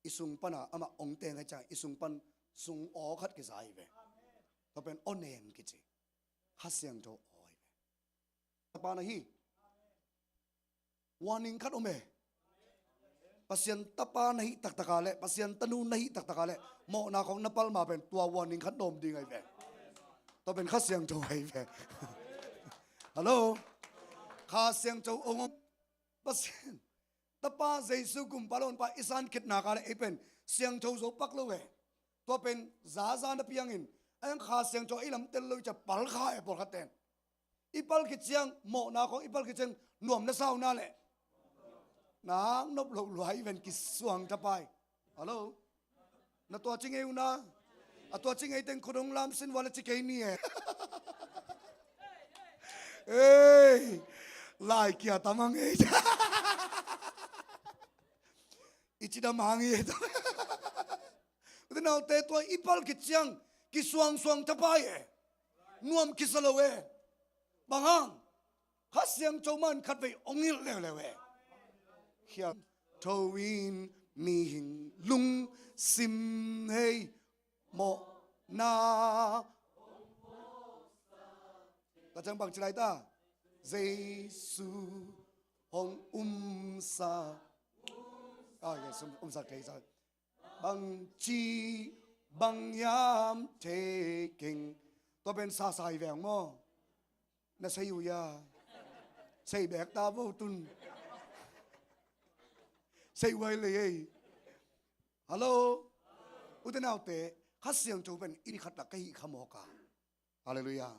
i sung pana amah ong teng ahih cianga i sung pan sung aw khat kiza hi ve. Tua pen aw nem kici. Kha Siangtho aw hi ve. Tapa na hi. Warning khat om e. Pasian tapa na hih taktaka le Pasian tanu na hih taktaka le mawhna khawng na pal ma pen tua warning khat na om ding ahi ve. Tua pen Kha Siangtho ahi ve. Hallo. Kha Siangtho ong om. Pasian tapa Jesu kumpa lawmpa i san khitna ka le ei pen siangtho zo pak lo ve. Tua pen zaza na piangin a yang Kha Siangtho i lam tel lo i ca pal kha e pawlkhat ten. I pal khit ciang mawhna khawng i pal khit ciang nuam na sa uh na le. Nang nop loh lua i ven kisuang thapai. Hallo. Na tua ci ngei uh na. A tua ci ngei teng khut hong lam sin ua le ci kei ni e. Ei. Lai kia tam a ngei. I ci dam hang i e. Ute naute tua i pal khit ciang kisuangsuang thapai e. Nuam kisa lo e. Bang hang? Kha Siangtho man khatvei ong hilh leuleu e. Siangtho in mihing lungsim hei mawhna. Ka ciang bang ci lai ta. Jesu hong umsa. Ah, yes, um, umsak thei sa. Bangci bang hiam thei keng. Tua pen sasa hi veng maw? Na sei uh hia? Sei bek ta vo tun. Sei uh hi lei ei. Hallo. Ute naute, Kha Siangtho pen i ni khat lak ka hih kha mawk a. Halleluiah.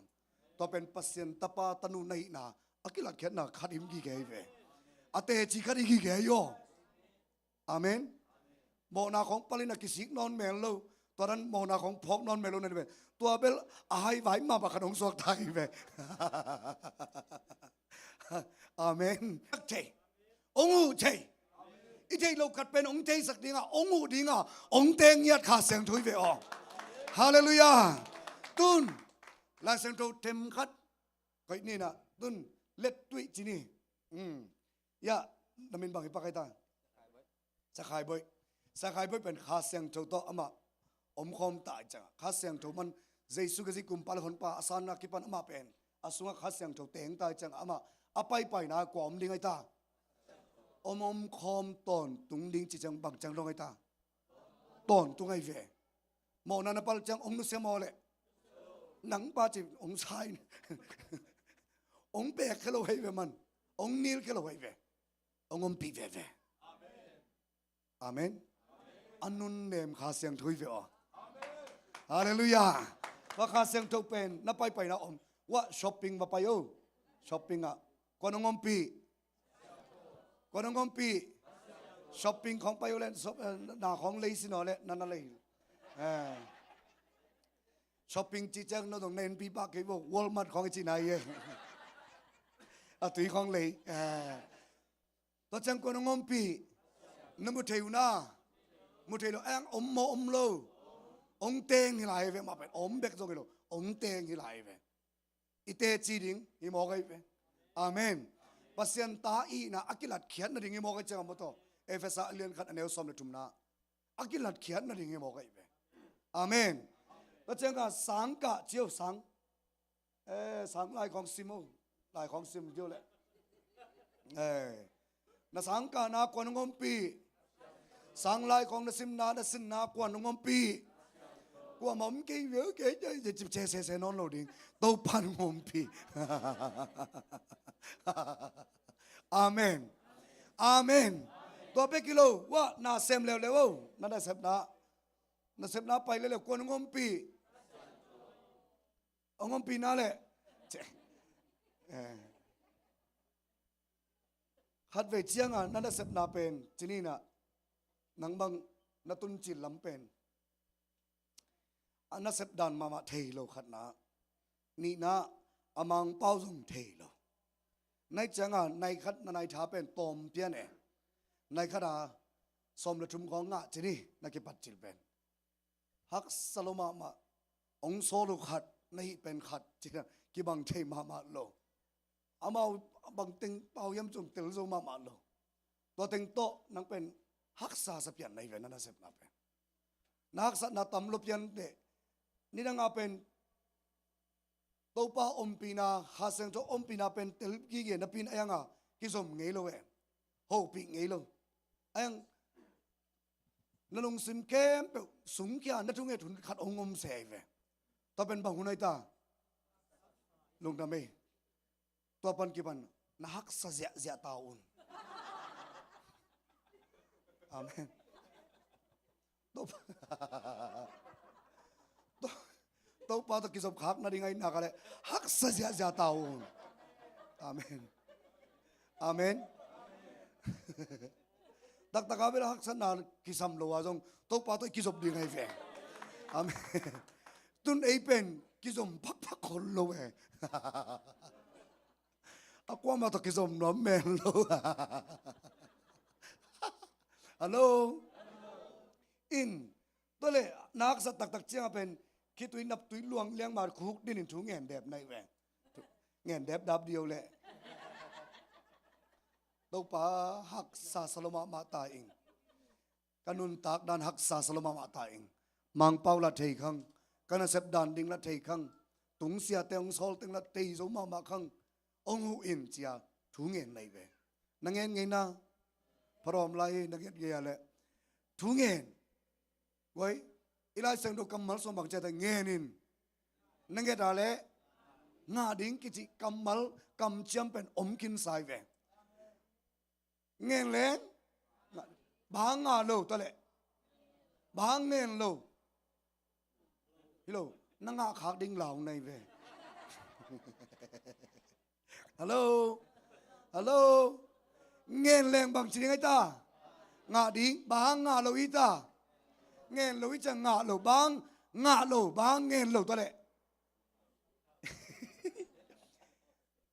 Tua pen Pasian tapa tanu na hihna a kilatkhiatna khat hi gige hi ve. A teci khat hi gige hi aw. Amen. Mawhna khawng palin a kisik nawn mel lo. Tua dan mawhna khawng phawk nawn mel lo na hi ve. Tua bel a hai vai mah bang khat hong suak ta hi ve. Amen. Thei. Ong uh thei. I theih loh khat pen ong theisak dinga ong uh dinga ong teng ngiat Kha Siangtho hi ve aw. Halleluiah. Tun Lai Siangtho them khat koih ni na. Tun Let Tuih ci ni. Hmm. Ya, na min bang hi pak ai ta. Sakhai Boih. Sakhai Boih pen Kha Siangtho tawh amah omkhawm ta i ciangah Kha Siangtho man Jesu Khazih kumpa le honpa a sanna kipan amah pen a sungah Kha Siangtho teng ta i ciangah amah a paipaina kua om ding ai ta. Om omkhawm tawntung ding ci ciang bang ciang dong ai ta. Tawntung ai ve. Mawhna na pal ciang ong nusia maw le. Nang pa ci ong sai. Ong pek khe lo ai ve man. Ong nil khe lo ai ve. Ong ompih veve. Amen. A nunnem Kha Siangtho hi ve aw. Halleluiah. Tua Kha Siangtho pen na paipaina om. Wah shopping va pai o. Shopping ah kuan hong ompih? Kuan hong ompih? Shopping khawng pai o le na khawng lei sin aw le na na lei. Shopping ci ciang no dong na enpi pah kei vo. Walmart khawng i ci na hi e. A tui khawng lei. Tua ciang kuan hong ompih? Na mu thei uh na. Mu thei lo a yang om maw om lo? Ong teng hi lai ve mah pen om bek zong hi lo. Ong teng hi lai ve. I teci ding hi mawk ai ve. Amen. Pasian ta ihna a kilatkhiat nading hi mawk ai ciang a maw taw. Efesa a lian khat a neu sawm le thumna a kilatkhiat nading hi mawk ai ve. Amen. Tua ciangah sang kah ci o sang. Eh, sang lai khawng sim o. Lai khawng sim kio le. Eh, na sang kahna kuan hong ompih? Sang lai khawng na simna na sinna kuan hong ompih? Kuamah om kei ve kei cip ce sese nawn lo ding. Topan hong ompih. Amen. Amen. Tua bek hi lo. Wah na sem leuleu o. Na nasepna. Nasepna pai leuleu kuan hong ompih? Hong ompihna le. Khatvei cianga na nasepna pen cinina nang bang na tuncil lam pen a nasep dan mahmah thei lo khatna. Nihna a mangpau zong thei lo. Nai cianga nai khat na nai tha pen tawm pian e. Nai khata sawm le thum khawng ngah cini na kipat cil pen haksa lo mahmah. Ong sawl uh khat na hih pen khat cina kibang thei mahmah lo. Amau bang teng pau hiam cong tel zo mahmah lo. Tua teng tawh nang pen haksa sa pian na hi ve na nasepna pen. Na haksatna tam lo pian teh nidanga pen Topa ompihna Kha Siangtho ompihna pen tel gige napi in a yanga kizom ngei lo e. Hopih ngei lo. A yang Na lungsim khempeuh sungkhia na thunget hun khat hong om se hi ve. Tua pen bang hun ahi ta? Lungdam ei. Tua pan kipan na haksa ziahziah ta un. Amen. Topa, To- Topa tawh kizop khak nading ahi nak leh haksa ziahziah ta un. Amen. Amen. Taktak a bel haksatna kisam lo a zong Topa tawh i kizop ding ahi ve. Amen. Tun ei pen kizom phakphak khol lo e. A kuamah tawh kizom nuam men lo. Hello. In, tua leh na haksat taktak ciangah pen khitui naptui luang liang ma khuk dinin thu ngen dep na hi ve. Ngen dep dap dih o leh. Topa haksa sa lo mahmah ta ing. Ka nuntak dan haksa sa lo mahmah ta ing. Mangpau la thei khang, ka nasep dan ding la thei khang, tungsiate hong sawl teng la thei zo mahmah khang, hong huh in ci-a thu ngen na hi ve. Na ngen ngei na, pharawm lai hi, na ngen ngei a leh thu ngen. Guai, i Lai Siangtho kammal sawm bang ci a ta ngen in. Na nget a leh ngah ding kici kammal kamciam pen om khinsa hi ve. Ngen leng, bang hang ngah lo ta leh? Bang hang ngen lo? Hi lo, na ngah khak ding lau na hi ve. Hello. Hello. Ngen leng bang ci ding ahi ta? Ngah ding. Bang hang ngah lo hi ta? Ngen lo hi ciang ngah lo. Bang hang ngah lo, bang hang ngen lo ta leh?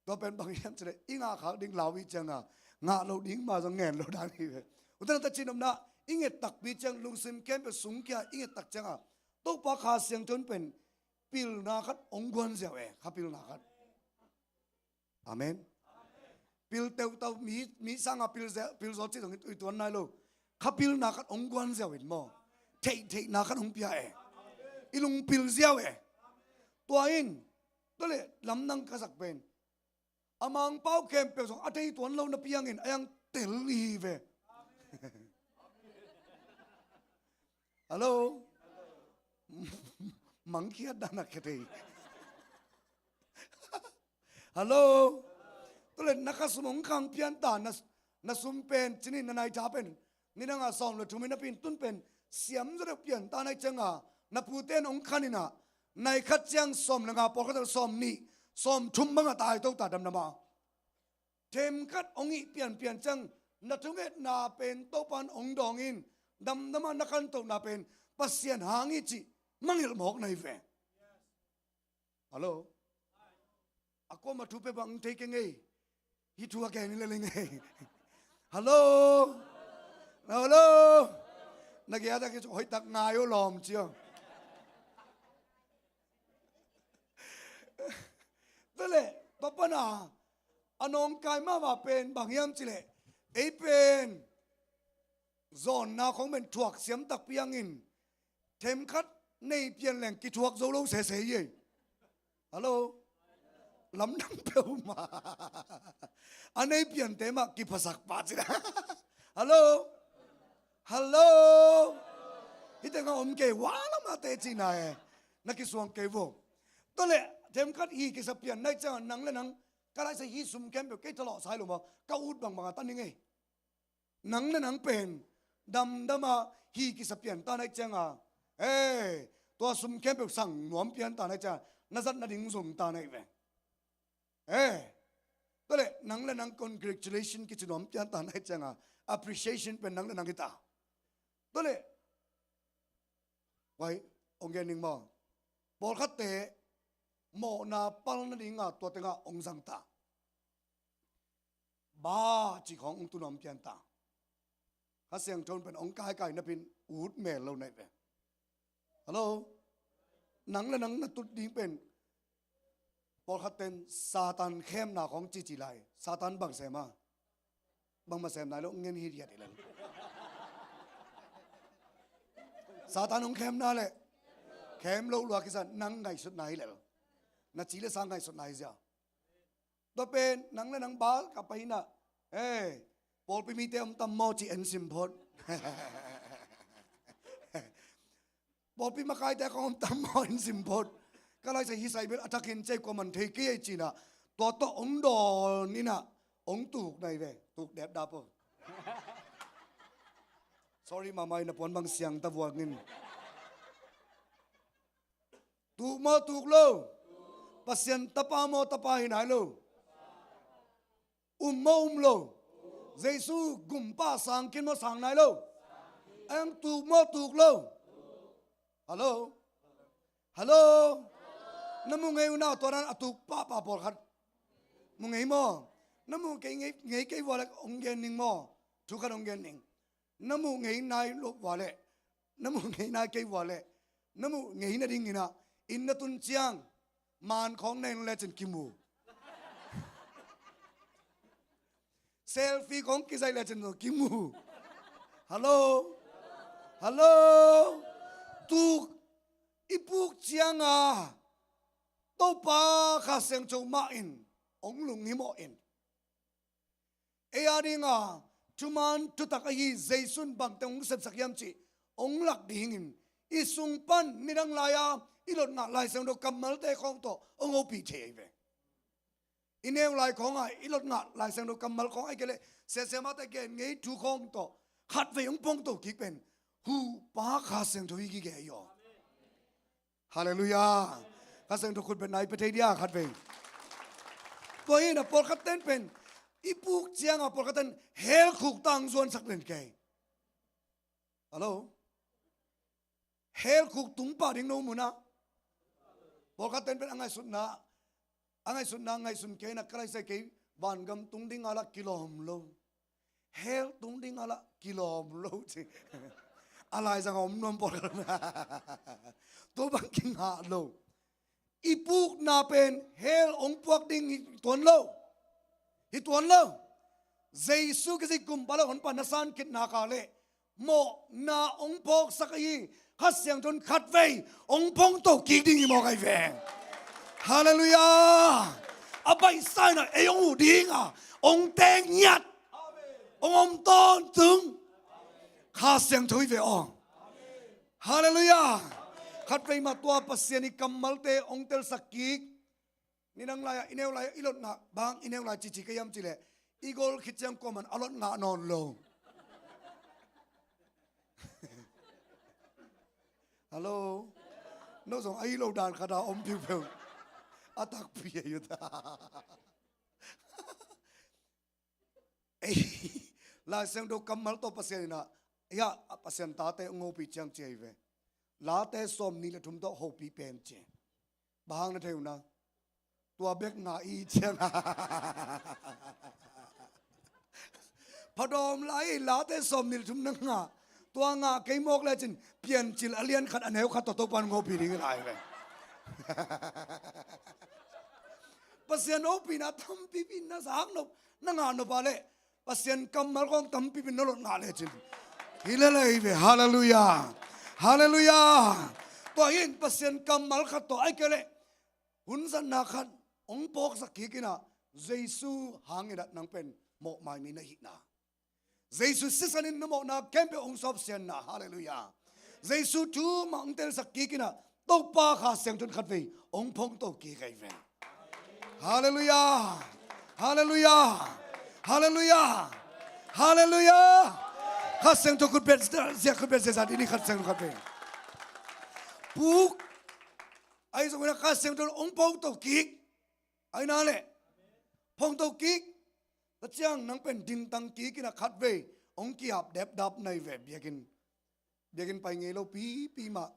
Tua pen bang hiam ci leh i ngah khak ding lau hi cianga ngah lo ding ma zong ngen lo dan hi ve. Ute naute, cihnopna, i nget takpi ciang, lungsim khempeuh sungkhia i nget tak cianga Topa Kha Siangtho in pen pilna khat hong guan ziau e, kha pilna khat. Amen. Pil teutau, mi, mi sanga pil ze-, pil zaw cih zong i tuan nai lo. Kha pilna khat hong guan ziau in maw, theihtheihna khat hong pia e. I lungpil ziau e. Tua in, tua leh lamdang ka sak pen, a Mangpau khempeuh zong a thei tuan lo napi hangin a hiang tel hi ve. Hello. Mangkhiat dan a khia thei. Hello. Tua leh na khasum hong khang pian ta, na, na sum pen, cini na nai tha pen, nidanga sawm le thum hi napi in, tun pen siam zaw deuh pian ta na hi cianga, na pute in hong khan in ah, nai khat ciang sawm le nga, pawlkhat ciang sawm nih, sawm thum bangah tai to ta damdama. Themkhat hong hih pianpian ciang na thungetna pen Topa in hong dawng in, damdama na khantohna pen Pasian hang hi cih mangngilh mawk na hi ve. Hello. A kuamah thu pia bang thei kei ngei. Hih thu a gen hi lel hi ngei. Hello. Hello. Na gei a tak hi hoihtak ngai uh lawm cia. Tua leh, tua pan a, a nawngkai mahmah pen bang hiam ci leh, ei pen zawnna khong pen thuak siam takpi hangin, themkhat nei pian leng kithuak zo lo sese hi ei. Hello. Lamdang peuhmah. A nei piante mah kiphasak pah cih na. Hello. Hello. Hih tengah om kei, hua lamah teci na e. Na kisuang kei vo. Tua leh themkhat hi kisa pian na hih ciangah nang le nang, ka laisa hih sum khempeuh kei thalawhsa hi lo maw, ka ut bangbang a tan hi ngei. Nang le nang pen damdama hi kisa pian ta na hih cianga, eh, tua sum khempeuh sang nuam pian ta na hih cianga, na zat nading zong ta na hih ve. Eh, tua leh nang le nang congratulation kici nuam pian ta na hih cianga, appreciation pen nang le nang hi ta. Tua leh, wai, hong gen ning maw? Pawlkhatte mawhna pal nadinga tua tengah hong zang ta. Ba ci khawng hong tu nuam pian ta. Kha Siangtho in pen hong kaikai napi in ut mel lo na hih ve. Hello. Nang le nang na tut ding pen, pawlkhat ten Satan khemna khawng cici lai. Satan bang sem a? Bangmah sem nai lo, ngen hi diat hi lel. Satan hong khemna leh khem loh lua kisa, nang ngaihsutna hi lel. Na ci le sa ngaihsutna hi zia. Tua pen nang le nang bal ka pai na, eh, pawlpi mite om tam maw ci en sim phot. Pawlpi makaite khawng om tam maw in sim phot. Ka laisa hi sai bel a thakin cei kua man thei kei ei cinah, tua tawh ong dawn inah ong tuk nai ve. Tuk dep dap aw. Sorry mama, ina puan bang siang ta vuangin. Tuk maw tuk lo? Pasian tapa maw tapa hi nai lo? Um maw um lo? Jesu gumpa sang khin maw sang nai lo? Ang tuk maw tuk lo? Hallo? Hallo? Na mu ngei uh na, tua dan a tuk pahpah pawlkhat mu ngei maw? Na mu kei ngei, ngei kei vua le ong gen ning maw? Thu khat ong gen ning. Na mu ngei nai lo vua le, na mu ngei nai kei vua le, na mu ngei na ding inah, inn na tun ciang man khawng na en lecin kimu. Selfie khawng kizaih lecin kimu. Hallo? Hallo? Tuk, i puk cianga Topa Kha Siangtho mah in ong lunghimawh in, ei a dinga thuman thutak ahi Jesu in bangte ong sepsak hiam cih ong lak dingin, i sung pan nidang lai-a i lot ngah Lai Siangtho kammalte khawng tawh ong hopih thei ahi ve. I neu lai khawnga i lot ngah Lai Siangtho kammal khawng, ahih kei leh siasiamate gen ngei thu khawng tawh khatvei ong pongto kik pen hupa Kha Siangtho hi gige hi aw. Halleluiah. Kha Siangtho khutbetna i pia thei dia khatvei. Tua hi inah pawlkhat ten pen i puk cianga pawlkhat ten hell khuk tang zuansak den kei. Hallo? Hell khuk tung pah ding no munah. Pawlkhat ten pen a ngaihsutna, a ngaihsutna ngaihsun kei inah ka laisa kei vangam tung dinga lah kilawm lo. Hell tung dinga lah kilawm lo ci. A laizang a om nuam pawlkhat. Tua bang kingah lo. I pukna pen hell ong puak ding hi tuan lo. Hi tuan lo. Jesu Khazih gumpa le honpa na san khit nak leh mawhna ong phawksak ahi Kha Siangtho in khatvei ong pongto kik ding hi mawk ahi ve. Halleluiah. A baihsa inah ei ong uh dinga ong teng ngiat, ong om tawntung Kha Siangtho hi ve aw. Halleluiah. Khatvei mah tua Pasian i kammalte ong telsak kik. Nidang lai-ah i neu lai-ah i lot ngah bang i neu lai cici ka hiam cih leh i gol khit ciang kuaman a lot ngah nawn lo. Hallo? No zong a hi lo dan khat a om piupeu. A takpi a hi uh ta. Ei, Lai Siangtho kammal tawh Pasian inah, ia, Pasian tate ong hopih ciang ci ahi ve. Late sawmnih le thum tawh hopih pen ci. Bang hang na thei uh na? Tua bek ngah i ciang. Phadawm lai, Late sawmnih le thum na ngah. Tua ngah kei mawk lecin Piancil a lian khat a neu khat tawh Topa in hopih ding hi lai ve. Pasian hopihna tampipi na zak nop, na ngah nop a leh Pasian kammal khawng tampipi na lot ngah lecin hi lel ahi ve. Halleluiah. Halleluiah. Tua hi in Pasian kammal khat tawh ahih kei leh hun zatna khat ong phawksak kik inah Jesu hang inah nang pen mawhmai mi na hihna. Jesu sisan in na mawhna khempeuh ong sawpsianna. Halleluiah. Jesu thu mah ong telsak kik inah Topa Kha Siangtho in khatvei ong pongto kik ahi ve. Halleluiah. Halleluiah. Halleluiah. Halleluiah. Kha Siangtho khutbet zia, khutbet ziazat i ni Kha Siangtho khatvei. Puk. Ahi zongin ah Kha Siangtho in ong pongto kik. Ahi na leh pongto kik. Tua ciang nang pen dingtang kik inah khatvei ong ki-ap depdap nai ve. Biakinn, biakinn pai ngei lo pipi mah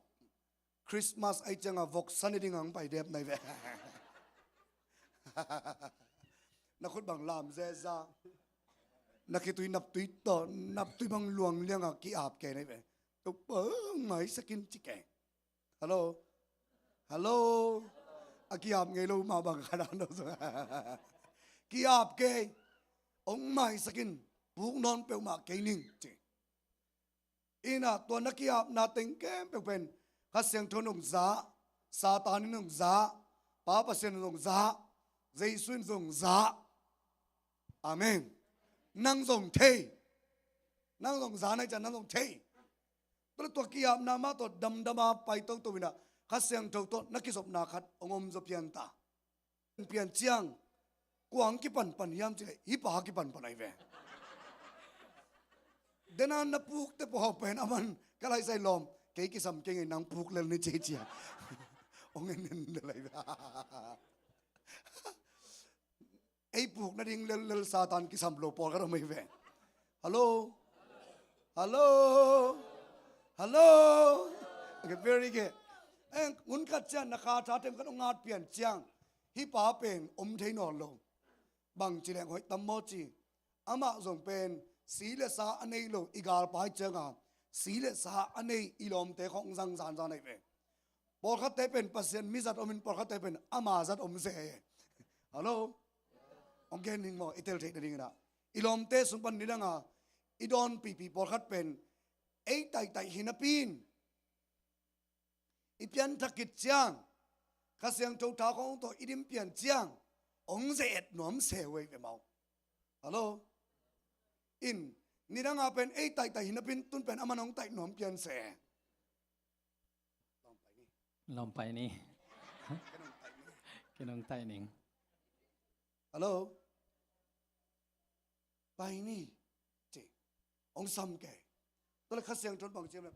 Christmas ahi cianga voksa ne dinga ong pai dep nai ve. Na khut bang lam zeza. Na khitui naptui tawh, naptui bang luang lianga ki-ap kei nai ve. Topa maisak in ci kei. Hallo? Hallo? A ki-ap ngei lo mah bang khat a no zong. Ki-ap kei. Ong maisak in. Puk nawn peuhmah kei ning ci. Inah tua na ki-apna teng khempeuh pen Kha Siangtho in zong za, Satan in zong za, Pa Pasian in zong za, Jesu in zong za. Amen. Nang zong thei. Nang zong za nai ciang nang zong thei. Tua le tua ki-apna mah tawh damdama pai toto inah Kha Siangtho tawh na kizopna khat hong om zaw pian ta. Pian ciang kua hong kipanpan hiam cih leh hih pa kipanpan ahi ve. Dena na pukte pawh pen aman ka laisai lawm, kei kisam kei ngei, nang puk lel ni ci cia. Hong en en lel ahi ve. Ei puk nading lellel Satan kisam lo pawlkhat om ahi ve. Hallo? Hallo? Hallo? Okay, very good. Eng, hun khat ciang na kha tha themkhat hong ngat pian ciang hih pa pen om thei nawn lo. Bang ci leng hoih tam maw ci. Amah zong pen si le sa a nei lo, i galpa hi cianga si le sa a nei i lawmte khawng zang zanzan ahi ve. Pawlkhatte pen Pasian mizat omin, pawlkhatte pen ama zat om se. Hallo? Hong gen ning maw, i tel theih nading inah i lawmte sung pan nidanga i dawnpipi pawlkhat pen ei taihtaih hi napi in i pianthak khit ciang Kha Siangtho tha khawng tawh i dim pian ciang hong ze-et nuam se uh ahi ve maw. Hallo? In, nidanga pen ei taihtaih hi napi in tun pen aman hong taih nuam pian se. Lawm pai ni. Ken hong taih ning. Hallo? Pai ni. Ci. Hong sam kei. Tua le Kha Siangtho in bang ci hiam le?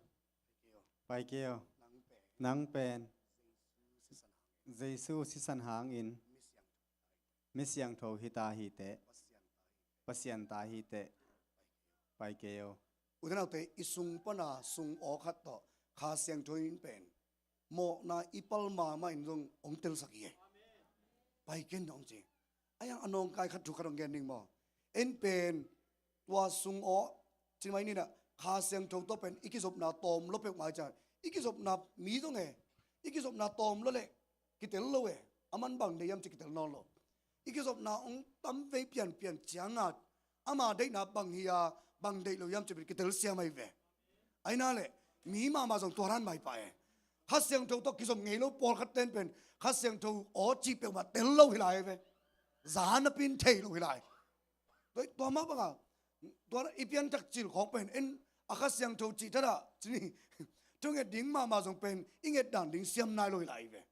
Pai kei aw. Nang pen Jesu sisan hangin mi siangtho hi ta hi teh. Pasian ta hi teh. Pai kei aw. U te nau te, i sung pana sung aw khat tawh Kha Siangtho in pen mawhna i pal mahmah in zong hong telsak hi e. Pai ken hong ci. A hiang a nawngkai khat thu khat hong gen ning maw. En pen tua sung aw ci mai ninah Kha Siangtho tawh pen i kizopna tawm lo peuhmah hi ciang i kizopna mi zong e, i kizopna tawm lo le kitel lo e. Aman bang deih hiam ci kitel nawn lo. I kizopna hong tam vei pianpian cianga ama deihna bang hi a, bang deih lo hiam ci pen kitel siam ahi ve. Ahi na le mi mahmah zong tua dan mah hi pah e. Kha Siangtho tawh kizop ngei lo pawlkhat ten pen Kha Siangtho aw cih peuhmah tel lo hi lai ahi ve. Za napi in thei lo hi lai. Tua, tua mah banga tua i pianthak cil khawng pen en a Kha Siangtho cih thadah ci ni. Thunget ding mahmah zong pen i nget dan ding siam nai lo hi lai ahi ve.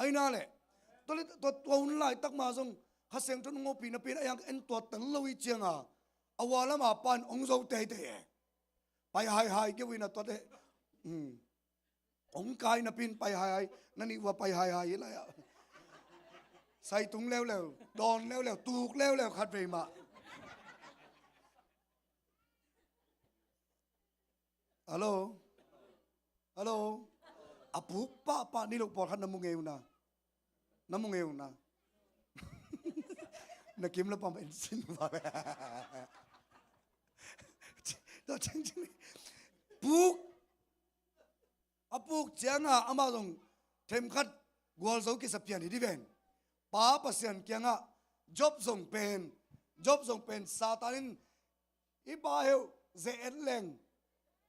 Ahi na le tua le tua, tua hun laitak mah zong Kha Siangtho in hong ompih napi in a hiang en tua tel lo hi cianga a ua lama pan hong zo teitei e. Pai haihai kei uh inah tuate. Hmm. Hong kai napi in pai haihai, na nih ua pai haihai hi lai ah. Sai tung leuleu, dawn leuleu, tuk leuleu khat vei mah. Hallo? Hallo? A puk pahpah ni lo pawlkhat na mu ngei uh na. Na mu ngei uh na. Na kim la pam en sin va le. Tua ciangciang puk. A puk cianga amah zong themkhat gualzo kisa pian hi di ven. Pa Pasian kiangah Job zong pen, Job zong pen Satan in i pa heuh ze-et leng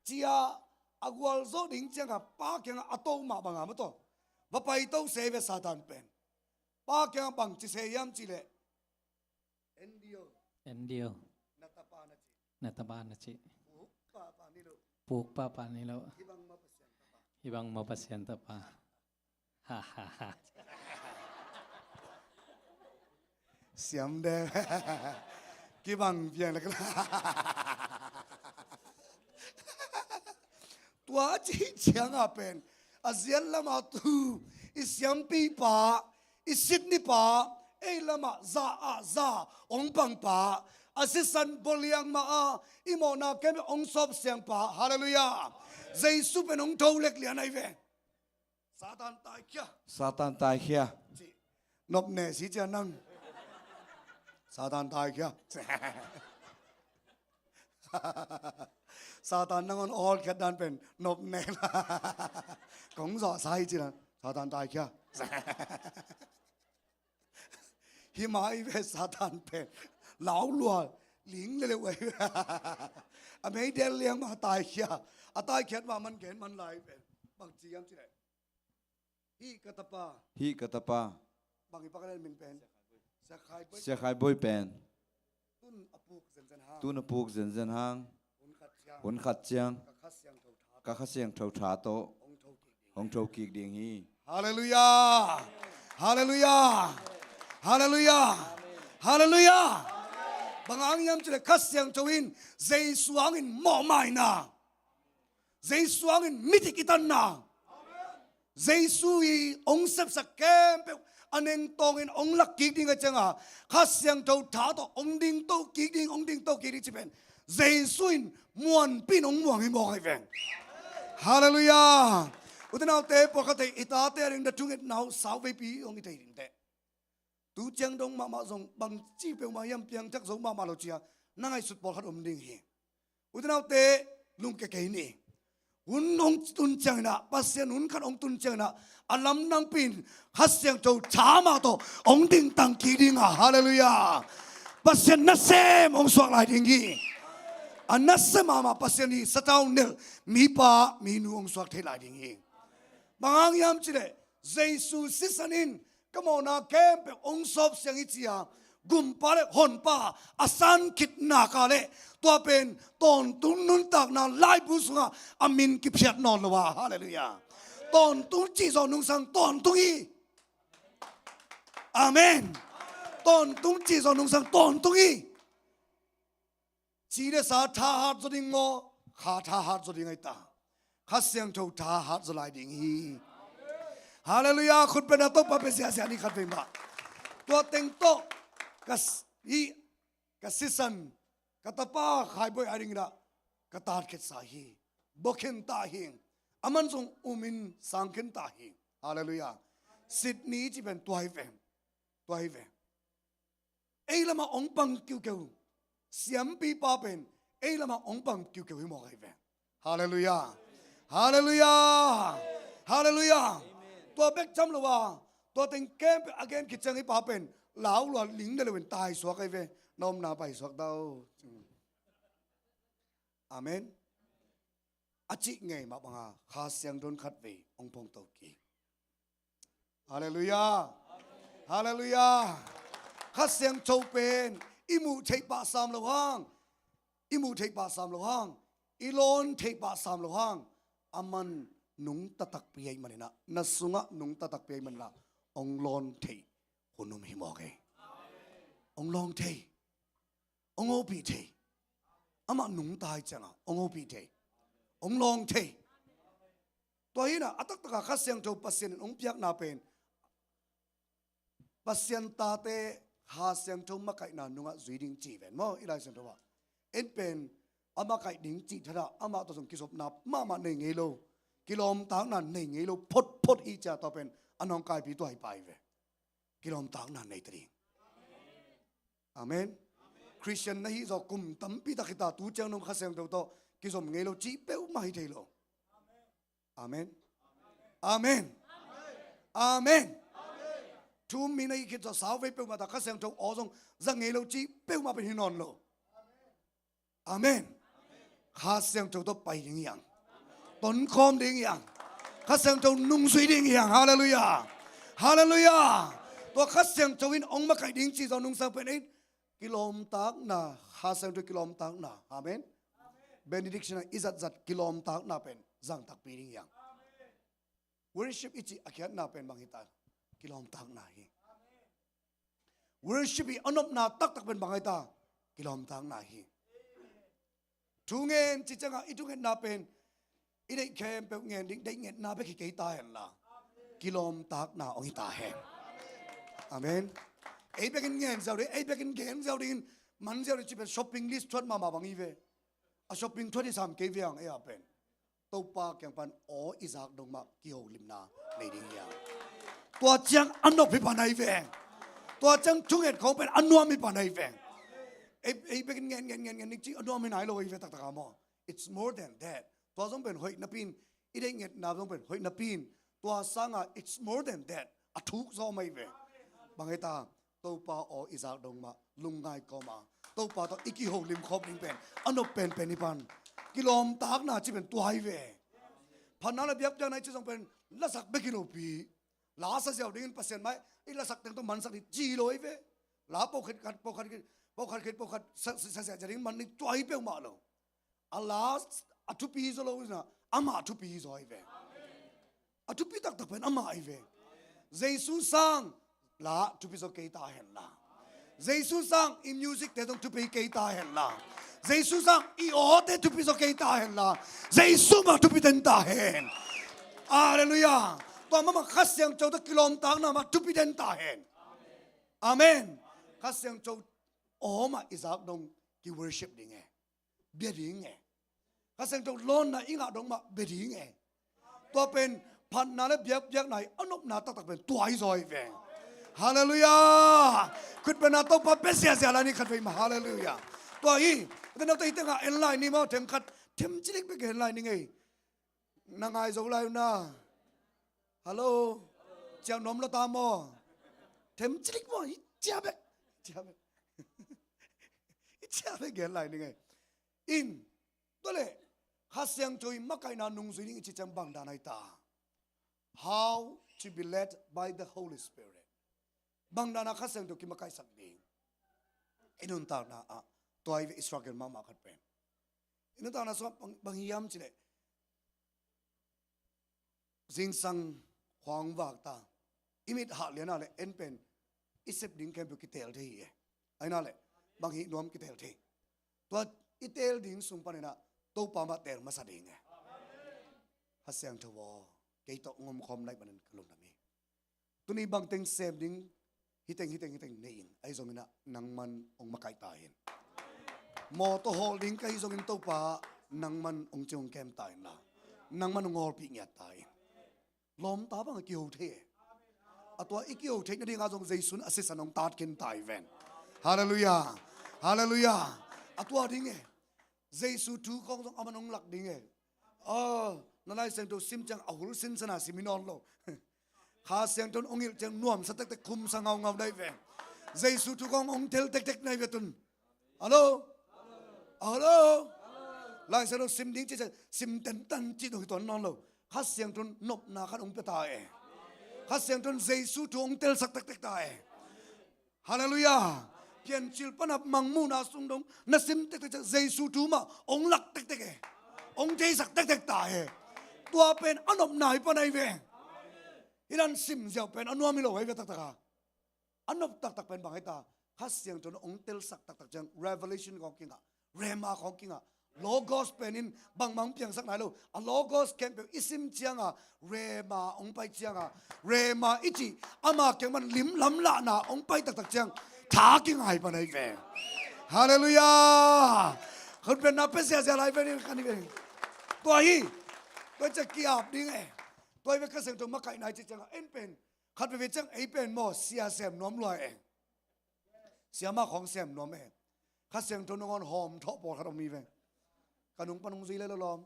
cia a gualzo ding cianga pa kiangah a toh mah banga mataw va paito se ve Satan pen. Pa kiangah bang ci se hiam cih leh, en dio. En dio. Na tapa na cih. Na tapa na cih. Puk pahpah ni lo. Puk pahpah ni lo. Hih bang maw Pasian tapa. Hih bang maw Pasian tapa. Ha ha ha. Siam de. Kibang piang le. Tua a cih cianga pen a ziat lama tu i siampipa, i sitnipa, ei lamah za ah za hong pangpa, a sisan boliang mah a i mawhna kem hong sawp siangpa. Halleluiah. Jesu pen hong tho lek lian ahi ve. Satan taikhia. Satan taikhia. Ci. Nop ne si cia nang. Satan taikhia. Satan nangawn a hawlkhiat dan pen nop ne la. Kong zawh sa hi ci la. Satan taikhia. Hi mah i ve Satan pen laulua ling leleu ahi ve. A meidel liang mah taikhia. A taikhiat mah man gen man lai pen bang ci hiam ci leh, hih ka tapa. Hih ka tapa. Bang hi pak len min pen. Sia Khai Boi. Sia Khai Boi pen. Tun a puk zenzen hang. Tun a puk zenzen hang. Hun khat ciang. Hun khat ciang. Ka Kha Siangtho tha ka Kha Siangtho tha tawh hong tho kik ding hi. Halleluiah! Halleluiah! Halleluiah! Halleluiah! Bang hang hiam cih leh Kha Siangtho in Jesu hangin mawhmaina, Jesu hangin midik i tanna, Jesu i hong sepsak khempeuh a nengtawngin hong lak kik ding a cianga, Kha Siangtho tha tawh hong dingto kik ding, hong dingto kik ding ci pen Jesu in muanpih in hong muang hi mawk ahi veng. Halleluiah! Ute naute, pawlkhatte i tate a ding na thungetna uh sauveipi hong hi thei ding teh. Tu ciang dong mahmah zong bangci peuhmah hiam piangthak zo mahmah lo cia na ngaihsut pawlkhat om ding hi. Ute naute, lungkia kei ni. Hun hong tun cianginah, Pasian hun khat hong tun cianginah, a lamdangpi in Kha Siangtho tha mah tawh hong dingtang kik dinga, halleluiah. Pasian nasem hong suak lai ding hi. A nasem mahmah Pasian hi, satau nel mipa minu hong suak thei lai ding hi. Bang hang hiam cih leh Jesu sisan in ka mawhna khempeuh hong sawp siang hi cia, gumpa le honpa a san khit nak a leh tua pen tawntung nuntakna laibu sungah a min kiphiat nawn lo a, halleluiah. Tawntung cih zawh nungsang tawntung hi. Amen. Tawntung cih zawh nungsang tawntung hi. Ci le sa thahat zaw ding maw, kha thahat zaw ding ahi ta. Kha Siangtho thahat zaw lai ding hi. Halleluiah, khut beng a, Topa bia ziahziah ni khat vei mah. Tua teng tawh ka s-, hi, ka sisan, ka tapa Khai Bawi a dingin ah ka tatkhiatsa hi. Bawkhen ta hi. Aman zong umin sangkhen ta hi. Halleluiah. Sydney cih pen tua hi ve. Tua hi ve. Ei lamah hong pang kiukeu, siampipa pen ei lamah hong pang kiukeu hi mawk ahi ve. Halleluiah. Halleluiah. Halleluiah. Tua bek tham lo a, tua teng khempeuh a gen khit ciang hih pa pen lau lua ling le lo in tai suak ahi ve. Na omna pai suak ta o. Amen. A cih ngei mah banga Kha Siangtho in khatvei hong phongto kik. Halleluiah. Halleluiah. Kha Siangtho pen i muh theih pah sam lo hang, i muh theih pah sam lo hang, i lawn theih pah sam lo hang, aman nungta takpi ahih maninah, na sungah nungta takpi ahih maninah hong lawn theih hun om hi mawk hi. Hong lawn theih. Hong hopih thei. Amah nungta hi cianga hong hopih thei, hong lawng thei. Tua hinah a taktaka Kha Siangtho Pasian in hong piakna pen Pasian tate Kha Siangtho makaihna nungah zui ding ci ven maw, i Lai Siangtho ah. En pen a makaih ding cih thadah amah tawh zong kizopna mahmah nei ngei lo, kilawmtakna nei ngei lo photphot i cia, tua pen a nawngkaipi tua hi pai ve. Kilawmtakna nei ta ding. Amen. Khristian na hih zawh kum tampi tak hita, tu ciang nong Kha Siangtho tawh kizom ngei lo cih peuhmah hi thei lo. Amen. Amen. Amen. Thu-um mi na hih khit zawh sauvei peuhmah ta Kha Siangtho aw zong za ngei lo cih peuhmah pen hi nawn lo. Amen. Kha Siangtho tawh pai ding hiang. Tonkhawm ding hiang. Kha Siangtho nungzui ding hiang. Halleluiah. Halleluiah. Tua Kha Siangtho in hong makaih ding cih zawh nungsang pen ei kilawmtakna, Kha Siangtho kilawmtakna. Amen. Benediction a i zatzat kilawmtakna pen zang takpi ding hiang. Worship i cih a khiatna pen bang hita? Kilawmtakna hi. Worship i a nopna taktak pen bang hita? Kilawmtakna hi. Thungen ci ciangah i thungetna pen i deih khempeuh ngen ding, deih ngetna bek hi kei ta henla, kilawmtakna hong hi ta hen. Amen. Ei bekin ngen ziau ding, ei bekin gen ziau dingin, man ziau ding ci pen shopping list thuat mahmah bang hi ve. A shopping thuat hi sam kei ve ang ei a pen. Topa kiang pan aw i zak dong mah kiholimna nei ding hiang. Tua ciang a nop hi pan ahi veng. Tua ciang thunget khong pen a nuam hi pan ahi veng. Ei, ei bekin ngen ngen ngen ngen ning ci a nuam hi nai lo ahi ve taktaka maw. It's more than that. Tua zong pen hoih napi in, i deih ngetna zong pen hoih napi in, tua sanga it's more than that. A thuk zaw mai ve. Bang hita, Topa aw i zak dong mah lungngai kawma Topa tawh i kiholim khawp ding pen a nop penpen hi pan. Kilawmtakna ci pen tua hi ve. Phatna le biakpiakna i ci zong pen lasak bek hi lopi. La sa ziau dingin Pasian mai i lasak teng tawh mansak ding ci lo hi ve. La pawlkhat khat, pawlkhat khit, pawlkhat khit, pawlkhat sa, sa, sa ziau dingin man ding tua hi peuhmah lo. A la a thupi zaw lo inah amah thupi hi zaw hi ve. A thupi taktak pen amah hi ve. Jesu sang la thupi zaw kei ta hen la. Jesu sang i music te zong thupi kei ta hen la. Jesu sang i aw te thupi zaw kei ta hen la. Jesu mah thupi den ta hen. Halleluiah. Tua mahmah Kha Siangtho tawh kilawmtatna mah thupi den ta hen. Amen. Kha Siangtho aw mah i zak dong ki worship ding e. Bia ding e. Kha Siangtho lawnna i ngah dong mah bia ding e. Tua pen phatna le biakpiakna hi a nopna taktak pen tua hi zaw hi ve. Halleluiah. Khutbetna Topa bia ziahziah lai ni khatvei mah. Halleluiah. Tua hi. Tua note hi tengah en lai ni maw, them khat them cilik bek en lai ni ngei. Na ngai zo lai uh na. Hallo. Ciah nuam lo ta maw? Them cilik maw? I ciah bek. Ciah bek. I ciah bek gen lai ni ngei. In, tua leh Kha Siangtho i makaihna nungzui ding i cih ciang bang dan ahi ta? How to be led by the Holy Spirit. Bang dan a Kha Siangtho kimakaihsak ding? I nuntakna ah tua hi ve i struggle mahmah khat pen. I nuntakna sungah bang, bang hiam cih leh zingsang khua hong vak ta. I mit hah lian ah leh en pen i sep ding khempeuh kitel thei hi e. Ahi na leh bang hih nuam kitel thei. Tua i tel ding sung panin ah Topa mah tel masa ding e. Kha Siangtho aw, kei tawh hong omkhawm lai manin ka lungdam hi. Tuni bang teng sem ding, hih teng, hih teng, hih teng nei in, ahi zongin ah nangman hong makaih ta in. Mawtaw hawl ding ka hi zongin Topa, nangman hong ci hong kem ta in la. Nangman hong hawlpih ngiat ta in. Lawmta bang a kiho thei e. A tua i kiho theih nading ah zong Jesu in a sisan hong tat khin ta hi ven. Halleluiah. Halleluiah. A tua ding e. Jesu thu khawng zong aman hong lak ding e. Aw, na Lai Siangtho sim ciang a hul sinsan a sim hi nawn lo. Kha Siangtho in hong hilh ciang nuamsa tektek, khumsa ngaungau na hi ve. Jesu thu khawng hong tel tektek na hi ve tun. Hallo? Hallo? Lai Siangtho sim ding cih ciang sim tentan cih dong hi tuan nawn lo. Kha Siangtho in nopna khat hong pia ta e. Kha Siangtho in Jesu thu hong telsak tektek ta e. Halleluiah. Piancil pan a Mangmuhna sung dong na sim tektek ciang Jesu thu mah hong lak tektek e. Hong theisak tektek ta e. Tua pen a nopna hi pan ahi ve. Hih dan sim ziau pen a nuam hi lo ahi ve taktak a. A nop taktak pen bang ahi ta? Kha Siangtho in hong telsak taktak ciang revelation khawng kingah, rhema khawng kingah, Logos pen in bangmah hong piangsak nai lo. A Logos khempeuh i sim ciangah, rhema hong pai ciangah, rhema i cih ama kiang pan lim lamlahna hong pai taktak ciang tha kingai pan ahi ve. Halleluiah. Khutbetna pia ziahziah lai ve ni kan hi ve. Tua hi. Tua ciang ki-ap ding e. Tua hi ve Kha Siangtho makaihna i cih ciangah en pen khat veve ciang ei pen maw sia sem nuam lua e. Siamah khawng sem nuam e. Kha Siangtho nangawn hawm thawh pawlkhat om hi ve. Ka nung pan hong zui le lo lawm.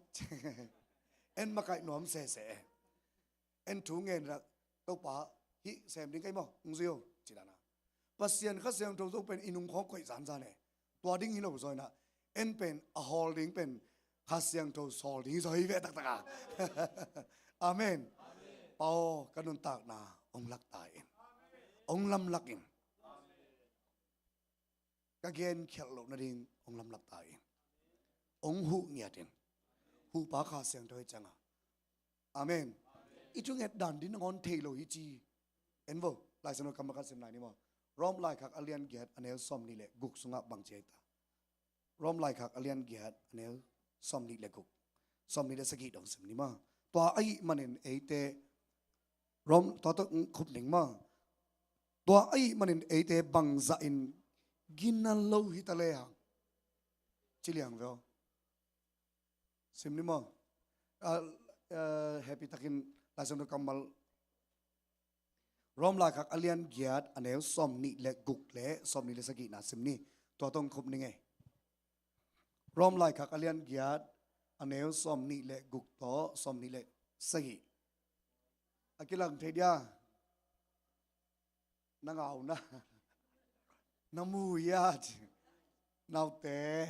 En makaih nuam sese e. En thu ngen rak Topa hih sem ding kei maw hong zui o ci dana. Pasian Kha Siangtho zo pen i nung khawng koih zanzan e. Tua ding hi lo zaw inah en pen a hawl ding pen Kha Siangtho sawl ding hi zaw hi ve taktak a. Amen. Pa aw, ka nuntakna hong lak ta in, hong lamlak in. Ka genkhialh loh nading hong lamlak ta in, hong huh ngiat in. Huhpa Kha Siangtho hi cianga. Amen. I thunget dan din nangawn thei lo hi ci. En vo, Lai Siangtho kammal khat sim lai ni maw. Rom laikhak a lian giat a neu sawmnih le guk sungah bang ci ahi ta? Rom laikhak a lian giat a neu sawmnih le guk, sawmnih le sagih dong sim ni maw. Tua ahih manin eite Rom, tua tawh khup ning maw. Tua ahih manin eite bangzah in gina lo hi ta lehang ci liang ve aw. Sim ni maw. Ah, ah, happy takin Lai Siangtho kammal Rom laikhak a lian giat a neu sawmnih le guk le sawmnih le sagihna sim ni. Tua tawh khup ning ei. Rom laikhak a lian giat a neu sawmnih le guk tawh sawmnih le sagih. A kilang thei dia. Na ngau na. Na mu ia ci. Naute.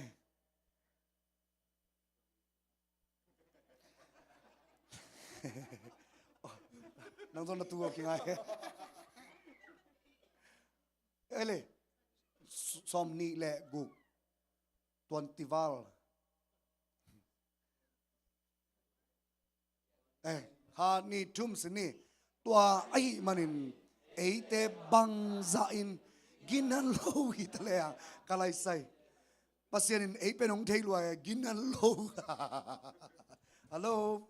Nang zong na tu a kingai. Ele. Sawmnih le guk. Twenty val. Eh, kha ni thum sin ni. Tua ahih manin eite bangzah in gina lo hi ta lehang, ka lai sai. Pasian in ei pen hong thei lua e, gina lo. Hallo?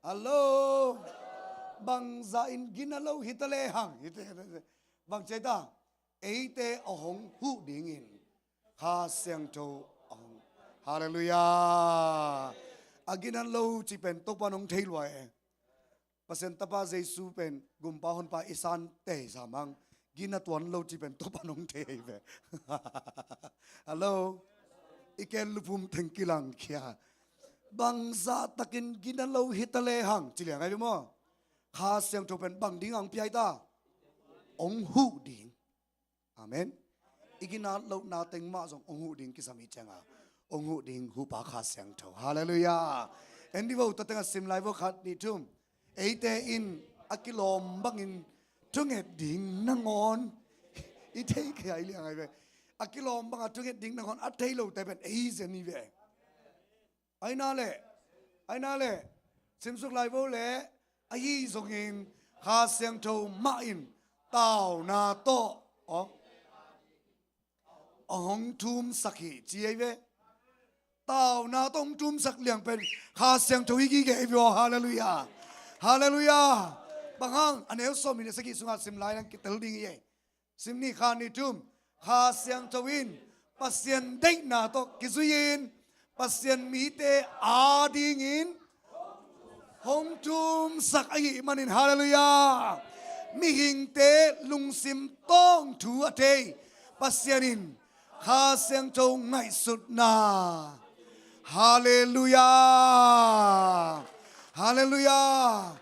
Hallo? Bangzah in gina lo hi ta lehang. Bang ci ta? Eite a hong huh dingin Kha Siangtho a hong. Halleluiah. A gina lo cih pen Topa in hong thei lua e. Pasian Tapa Jesu pen gumpa honpa i san tei sa mang. Gina tuan lo cih pen Topa in hong thei ve. Hallo? I ken lupum teng kilang khia. Bangzah takin gina lo hi ta lehang ci liang ai ve maw? Kha Siangtho pen bang ding hong pia i ta? Hong huh ding. Amen. I gina lohna teng mah zong hong huh ding kisam i cianga, hong huh ding huhpa Kha Siangtho. Halleluiah. En dih vo, tua tengah sim lai vo, khat ni thum. Eite in a kilawm bangin thunget ding nangawn i thei kei a i liang ai ve. A kilawm banga thunget ding nangawn a thei lote pen ei zen i ve. Aina le, aina le, simsuk lai vo le, ahi zongin Kha Siangtho mah in tauna tawh, aw, a hong thumsak hi ci ei ve. Tauna tawh hong thumsak liang pen Kha Siangtho hi gige ei ve aw. Halleluiah. Halleluiah. Bang hang, a neu sawm nih le sagih sungah sim lai lang kitel ding hi ei. Sim ni, kha ni thum. Kha Siangtho in Pasian deihna tawh kizui-in Pasian mite adingin hong thumsak ahih manin, halleluiah. Mihingte lungsim tawng thu a thei Pasian in Kha Siangtho ngaihsutna. Halleluiah. Halleluiah.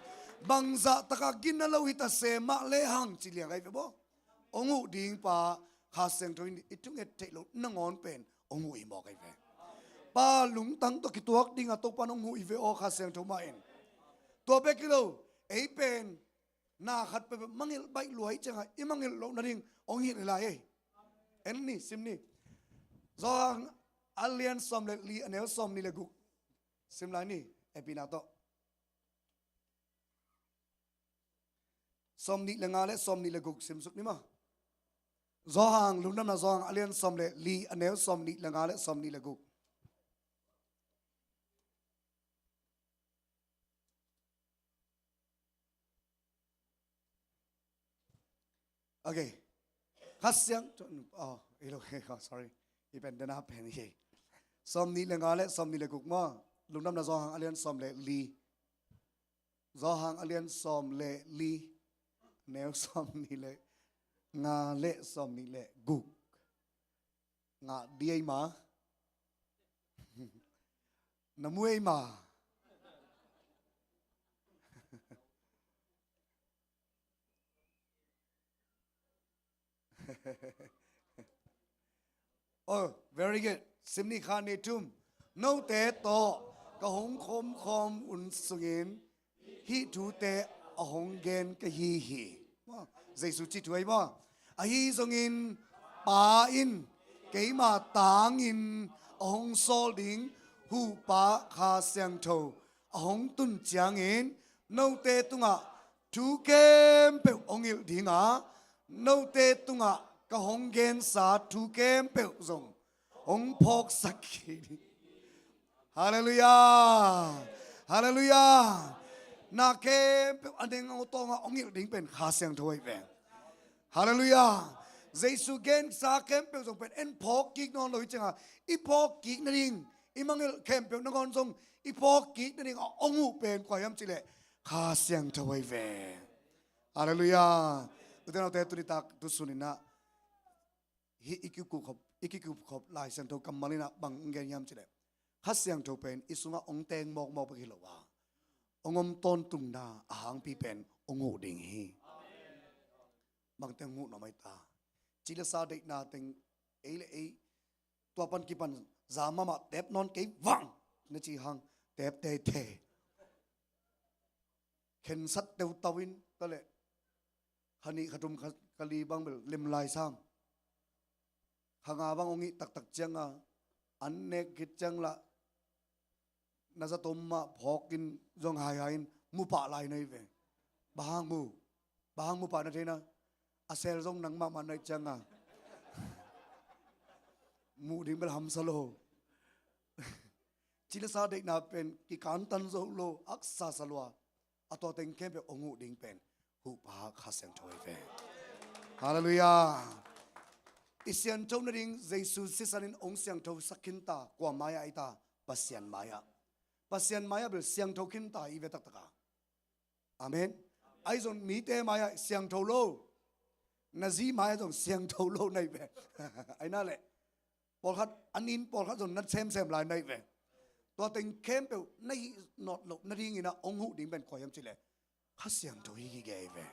Bangzah taka gina lo hi ta se mah lehang ci liang ai ve bo. Hong huh ding pa Kha Siangtho in i thunget theih loh nangawn pen hong huh hi mawk ai ve. Pa lungtang tawh kituak dinga Topa in hong huh hi ve aw, Kha Siangtho mah in. Tua bek hi lo, ei pen na khat peuhpeuh mangngilh baih lua i cianga i mangngilh loh nading hong hilh hi lai ei. En ni, sim ni. Zawhang a lian sawm le li, a neu sawm nih le guk. Sim lai ni, epina tawh. Sawm nih le nga le sawm nih le guk simsuk ni maw. Zawhang, Lungdamna Zawhang a lian sawm le li, a neu sawm nih le nga le sawm nih le guk. Okay. Kha Siangtho, oh, i lo, oh, sorry. I pen dena pen hi. Sawm nih le nga le sawm nih le guk maw. Lungdamna Zawhang a lian sawm le li. Zawhang a lian sawm le li, neu sawm nih le nga le sawm nih le guk. Ngah dih ei ma. Na mu ei ma. Oh, very good. Sim ni, kha ni thum. Note tawh ka hong khomkhawm hun sungin hih thute a hong gen ka hi hi. Jesu cih thu ahi maw. Ahi zongin Pa in keima tangin a hong sawl ding Huhpa Kha Siangtho a hong tun ciangin note tungah thu khempeuh hong hilh dinga, note tungah ka hong gensa thu khempeuh zong hong phawksak kik ding. Halleluiah. Halleluiah. Na khempeuh a neng a tawnga hong hilh ding pen Kha Siangtho ahi ve. Halleluiah. Jesu gensa khempeuh zong pen en phawk kik nawn lo hi cianga, i phawk kik nading, i mangngilh khempeuh nangawn zong i phawk kik nading a hong huh pen kua hiam cih leh Kha Siangtho ahi ve. Halleluiah. Ute naute, tuni tak tu suninah hih i kikup khop, i kikup khop Lai Siangtho kammal inah bang hong gen hiam cih leh Kha Siangtho pen i sungah hong teng mawkmawk bek hi lo a, hong om tawntungna a hangpi pen hong huh ding hi. Bangteng hong huh nuam ai ta? Ci le sa deihna teng ei le ei tua pan kipan za mahmah tep nawn kei vang na ci hang tep teitei. Khensat teutau in ta leh kha nih kha thum kha, kha li bang bel lim lai sam. Kha nga bang hong hih taktak cianga an nek khit ciang lah na zato mah phawk in zong haihai in mu pah lai na hi ve. Bang hang mu? Bang hang mu pah na thei na? A sel zong nangmah mah na hih cianga muh ding bel hamsa lo. Ci le sa deihna pen kikantan zo lo, haksa sa lua. A tua teng khempeuh hong huh ding pen huhpa Kha Siangtho hi ve. Halleluiah. I siangtho nading Jesu sisan in hong siangtho sak khin ta, kua mai-ah hi ta? Pasian mai-ah. Pasian mai-ah bel siangtho khin ta hi ve taktak a. Amen. Ahi zong mite mai-ah siangtho lo. Na zi mai-ah zong siangtho lo na hi ve. Ahi na leh pawlkhat, a nin pawlkhat zong na semsem lai na hi ve. Tua teng khempeuh na hih nawt loh nadingin ah hong huh ding pen kua hiam cih leh Kha Siangtho hi gige hi ve.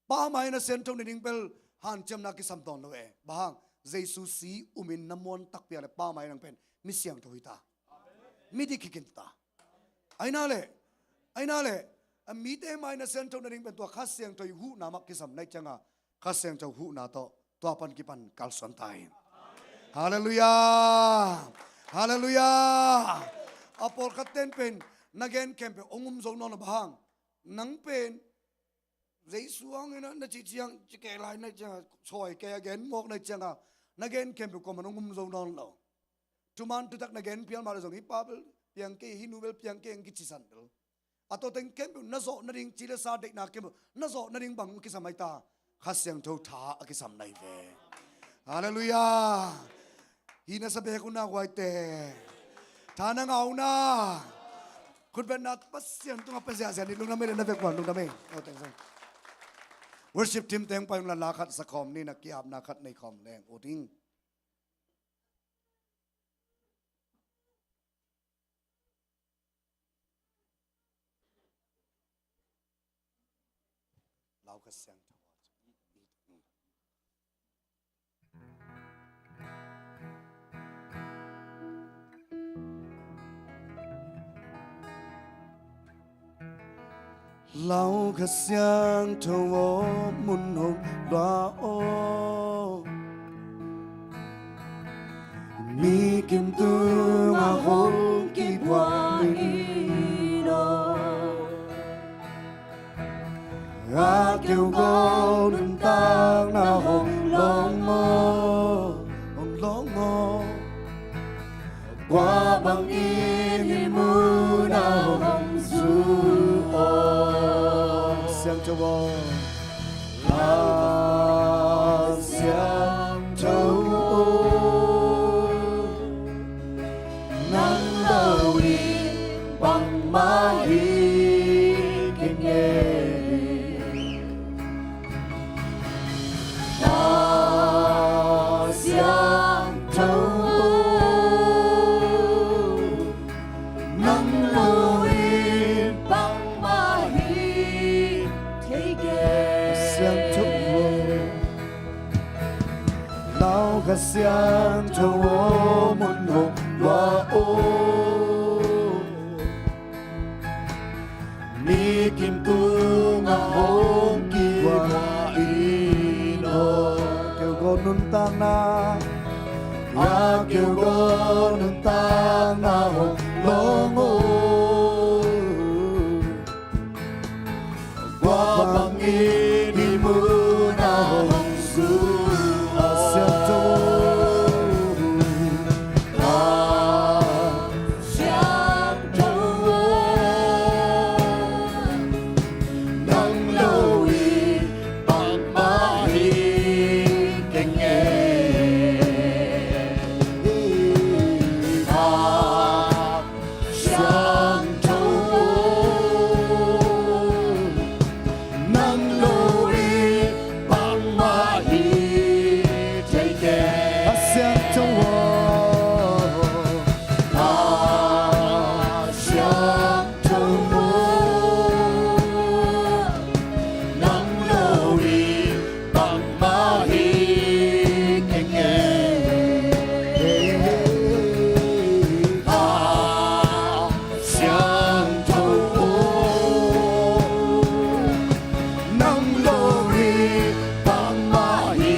Pa mai-ah na siangtho nading bel hanciamna kisam tawn lo e. Bang hang? Jesu si umin na muan takpi a leh Pa mai-ah nang pen mi siangtho hi ta. Midik hi khin ta. Ahi na leh, ahi na leh, a mite mai-ah na siangtho nading pen tua Kha Siangtho i huhna mah kisam na hih cianga Kha Siangtho huhna tawh tua pan kipan kalsuan ta in. Halleluiah. Halleluiah. A pawlkhat ten pen na gen khempeuh hong um zo nawn lo. Bang hang? Nang pen Jesu hangin ah na cih ciang ci kei lai na hih cianga, sawi kei a gen mawk na hih cianga na gen khempeuh kuaman hong um zo nawn lo. Thuman thutak na gen phial mah leh zong hih pa bel piang kei, hih nu bel piang kei hong kicisan bel. A tua teng khempeuh na zawh nading, ci le sa deihna khempeuh na zawh nading bang kisam ahi ta? Kha Siangtho tha a kisam na hi ve. Halleluiah. Hih na sa bek un na guaite. Tha na ngah un na. Khutbetna Pasian tungah pia ziahziah ni. Lungdam ei, na vekpi-in lungdam ei. Oh, thanks, thanks. Worship team teng pai un la, la khat sa khawm ni, na ki-apna khat nei khawm leng ut ing. Lau Kha Siangtho. Lau Kha Siangtho aw, mun hong luah aw. Mi kim tungah hong kibuak in aw. A keu gawl nuntakna hong lawng aw, hong lawng aw. Kua bangin hih mun ah hong zu aw. Siangtho aw. A Siangtho aw. Nang lo in bangmah hi kei ngei. A Siangtho aw, nang lo in bangmah hi thei kei. Siangtho aw, Lau Kha Siangtho aw, mun hong luah aw. Mi kim tungah hong kibuak in aw. Keu gawl nuntakna, a keu gawl nuntakna hong lawng aw. Kua bangin hih mun ah hong zu aw. A Siangtho, a Siangtho aw, nang lo in bangmah hi kei ngei. A Siangtho aw, nang lo in bangmah hi thei kei. A Siangtho aw, a Siangtho aw, nang lo in bangmah hi kei ngei. A Siangtho aw, nang lo in bangmah hi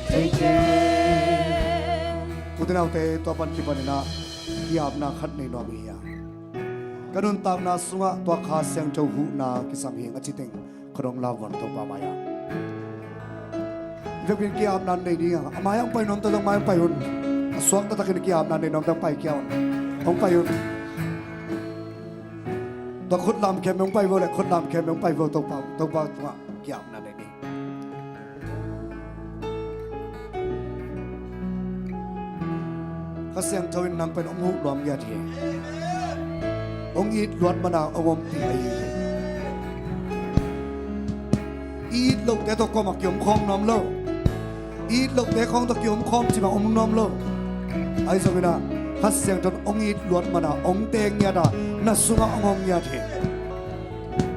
thei kei. Ute naute, tua pan kipan in ah Ki-apna khat nei nuam hi a, ka nuntakna sungah tua Kha Siangtho huhna kisam hi ing a ci teng khuadong lauvuan Topa mai-ah. Vekpin ki-apna nei ding a, a mai-ah hong pai nuam tawh, mai-ah hong pai un. A suak taktakin ki-apna nei nuam tawh hong pai kia un. Hong pai un. Tua khut lamkhem hong pai vo le, khut lamkhem hong pai vo. Topa, Topa tungah ki-apna nei ding. Kha Siangtho in nang pen hong huh nuam ngiat hi. Hong it luat mana hong ompih ahi hi. I it lote tawh kawmah ki-om khawm nuam lo. I it lote khawng tawh ki-om khawm cimah om nuam lo. Ahi zongin ah Kha Siangtho in hong it luat mana hong teng ngiat a, na sungah hong om ngiat hi.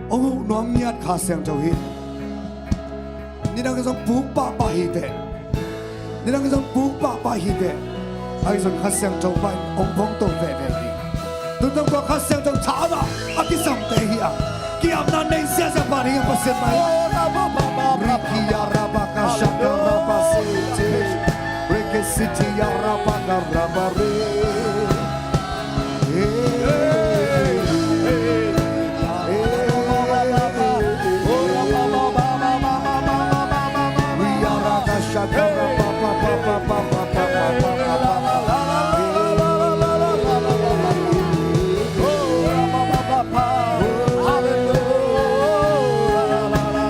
Hong huh nuam ngiat Kha Siangtho hi. Nidang zong puk pahpah hi teh. Nidang zong puk pahpah hi teh. Ahi zong Kha Siangtho mah in hong phongto veve hi. Tun zong tua Kha Siangtho tha mah a kisamte hi a, ki-apna nei ziahziah pah ding a Pasian mai. Riki ya rabaka shaka rabasiti. Riki siti ya rabaka rabari.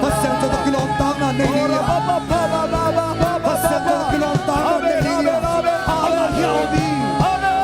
Pasian tawh kilawmtatna nei ni. Pasian tawh kilawmtatna nei ni. Amen.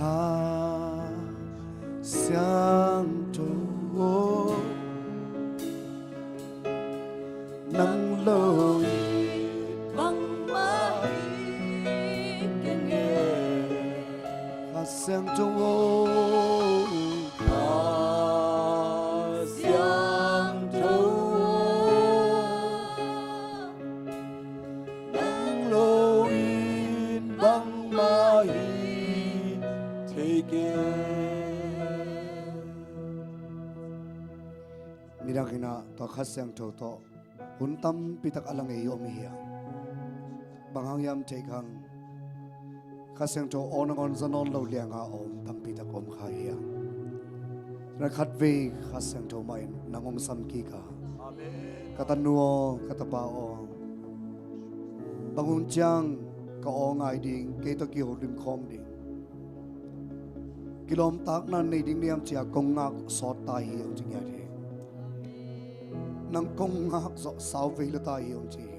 Kha Siangtho aw, nang lo in bangmah hi keng e. Kha Siangtho aw, Kha Siangtho aw, nang lo in bangmah hi thei keng. Nidang in ah tua Kha Siangtho tawh hun tampi tak a la ngei om hi hang. Bang hang hiam thei kha hang, Kha Siangtho aw nangawn za nawn lo liang a om tampi tak om kha hi hang. Tua khatvei Kha Siangtho mah in nang hong sam kik a, ka tanu aw, ka tapa aw, bang hun ciang ka aw ngai ding, kei tawh kiho limkhawm ding, kilawmtatna nei ding niam cia kong ngak sawt ta hi, hong ci ngiat hi. Nang kong ngak zawh sau vei lo ta hi, hong ci hi.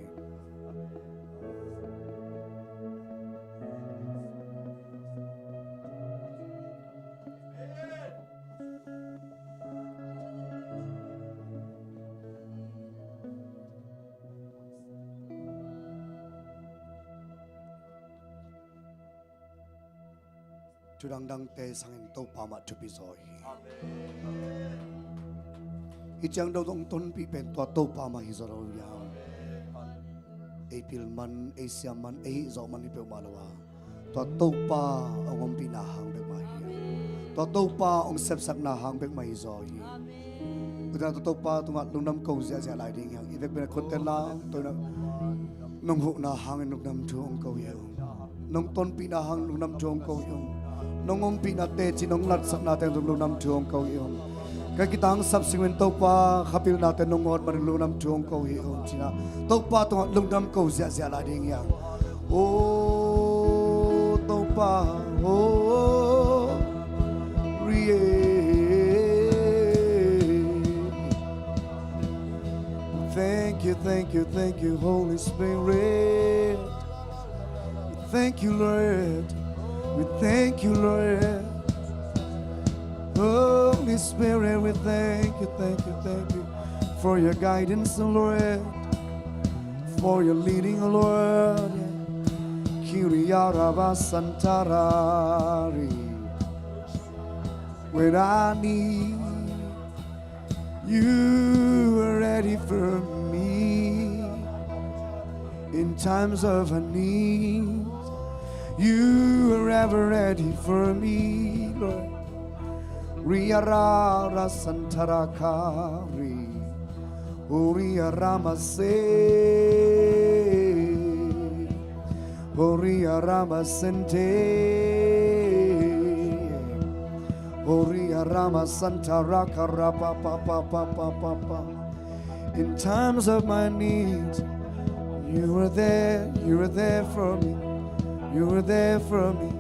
Thu dangdangte sangin Topa mah thupi zaw hi. Hih ciang dong dong tonpih pen tua Topa mah hi zaw lo hiam? Ei pil man, ei siam man, ei hih zawh man hi peuhmah lo a, tua Topa hong ompihna hang bek mah hi. Tua Topa hong sepsakna hang bek mah hi zaw hi. Tua Topa tungah lungdam ko ziahziah lai ding hi hang. I vekpi-in a khutte la, tua in ah nong huhna hangin lungdam thu hong ko hi ung. Nong tonpihna hang lungdam thu hong ko hi ung. Nong ompihna teci, nong latsakna teng zong lungdam thu hong ko hi ung. Ka kitangsap singin Topa, kha pilnate nong ngawt manin lungdam thu hong ko hi ung ci-in ah Topa tungah lungdam ko ziahziah lai ding hi hang. O Topa, o rie. Thank you, thank you, thank you, Holy Spirit. We thank you, Lord. We thank you, Lord. Holy Spirit, we thank you, thank you, thank you for your guidance, Lord, for your leading, Lord. Kiriaraba Santarari. When I need you are ready for me. In times of need, you are ever ready for me, Lord. Riarara santarakari, uriaramase, uriaramasente. Oria Rama Santa Raka Rapa Pa Pa Pa Pa Pa Pa. In times of my need, you were there, you were there for me, you were there for me.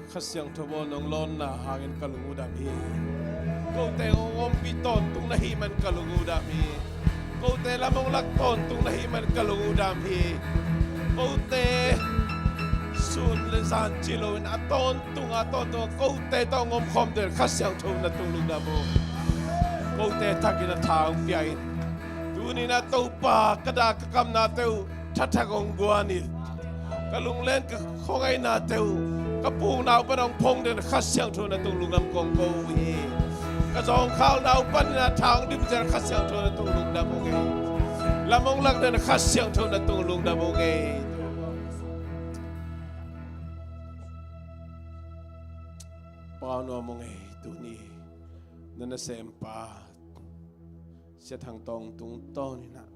Kha Siangtho aw, nong lawnna hangin ka lung uh dam hi. Kote hong ompih tawntung na hih man ka lung uh dam hi. Kote lam hong lak tawntung na hih man ka lung uh dam hi. Kote sun le zan ci loin a tawntung a tawntung a kote tawh hong omkhawm den Kha Siangtho na tung lungdam uh. Kote thakin a tha hong pia in. Tuni-in a Topa, ka dah ka kamnate uh thathak hong guan in. Ka lunglen ka khuangainate uh ka pukna uh pan hong phong den Kha Siangtho na tung lungdam kong ko uh hi. Ka zawngkhal nau panin a tha hong dim ciang Kha Siangtho na tung lungdam ung ei. Lam hong lakna Kha Siangtho na tung lungdam ung ei. Pau nuam ung ei. Tuni na nasempa Sia Thang Tawng tungtawn in ah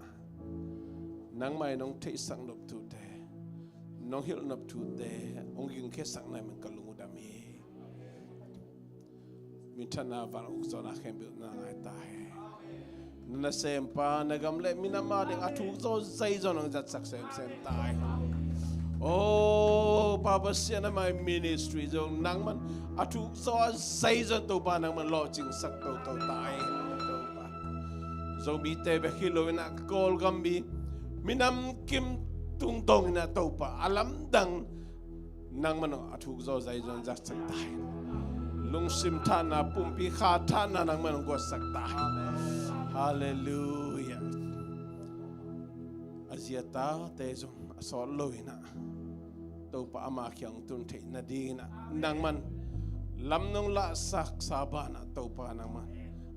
nangmah in hong theihsak nop thute, nong hilh nop thute hong gingkhiasak na hih man ka lung uh dam hi. Minthanna, van ukzawhna khempeuh na ngai ta hen. Na nasempa, na gam le minam a ding a thuk zaw zai zaw nong zatsak semsem ta hen. O Pa Pasian, amah i ministry zong nangman a thuk zaw a zai zaw Topa nangman lawhcingsak toto ta hen Topa. Zomite bek hi lo in ah Kawlgam mi minam kim tungtawn in ah Topa a lamdang nangman a thuk zaw zai zaw zatsak ta hen. Lungsim thahatna, pumpi kha thahatna nangman guatsak ta hen. Halleluiah. A zi a tate zong a sawt lo in ah Topa ama kiang tun theih nading in ah nangman lam nong lahsaksa banah Topa nangman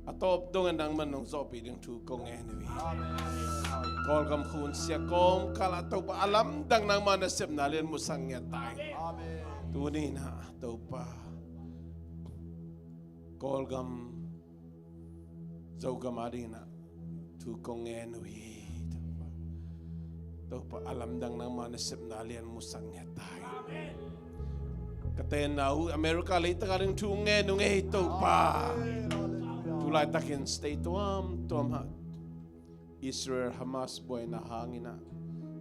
a tawp dongin nangman nong zawhpih ding thu kong ngen uh hi. Kawlgam khun sia kawmkal ah Topa a lamdang nangma nasepna lian musak ngiat ta hen. Tuni in ah Topa Kawlgam Zogam a ding in ah thu kong ngen uh hi. Topa, Topa a lamdang nangma nasepna lian musak ngiat ta hen. Ka tenna uh America leitak a ding thu ngen uh ngei Topa. Tulaitakin state tuamtuam ah Israel Hamas buaina hangin ah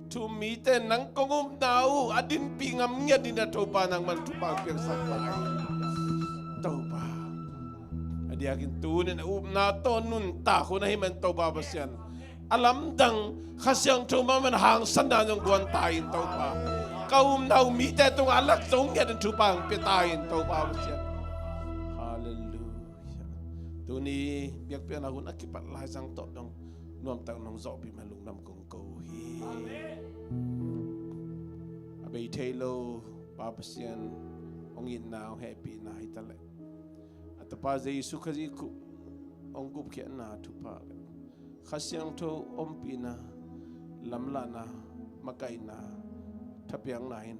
thu-um mite nang kong upna uh a dinpih ngam ngiat dingin ah Topa nangman thupha piaksak ta hen. Topa, a diakin tuni in a upna tawh nuntak hun ahih man Topa Pasian, a lamdang Kha Siangtho mah man hangsanna zong guan ta hen Topa. Ka upna uh mite tungah a lak zo ngiat dingin thupha hong pia ta hen Topa Pasian. Halleluiah. Tuni biakpiakna hun a kipat laizang tawh dong nuamtak nong zawhpih man lungdam kong ko uh hi. A bei thei lo Pa Pasian hong itna, hong hehpihna hi ta leh a Tapa Jesu Khazih khuh hong gupkhiatna thupha le Kha Siangtho ompihna, lamlahna, makaihna, thapiakna in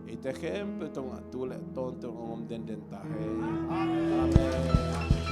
eite khempeuh tungah tu le tawntung hong om denden ta hen. Amen.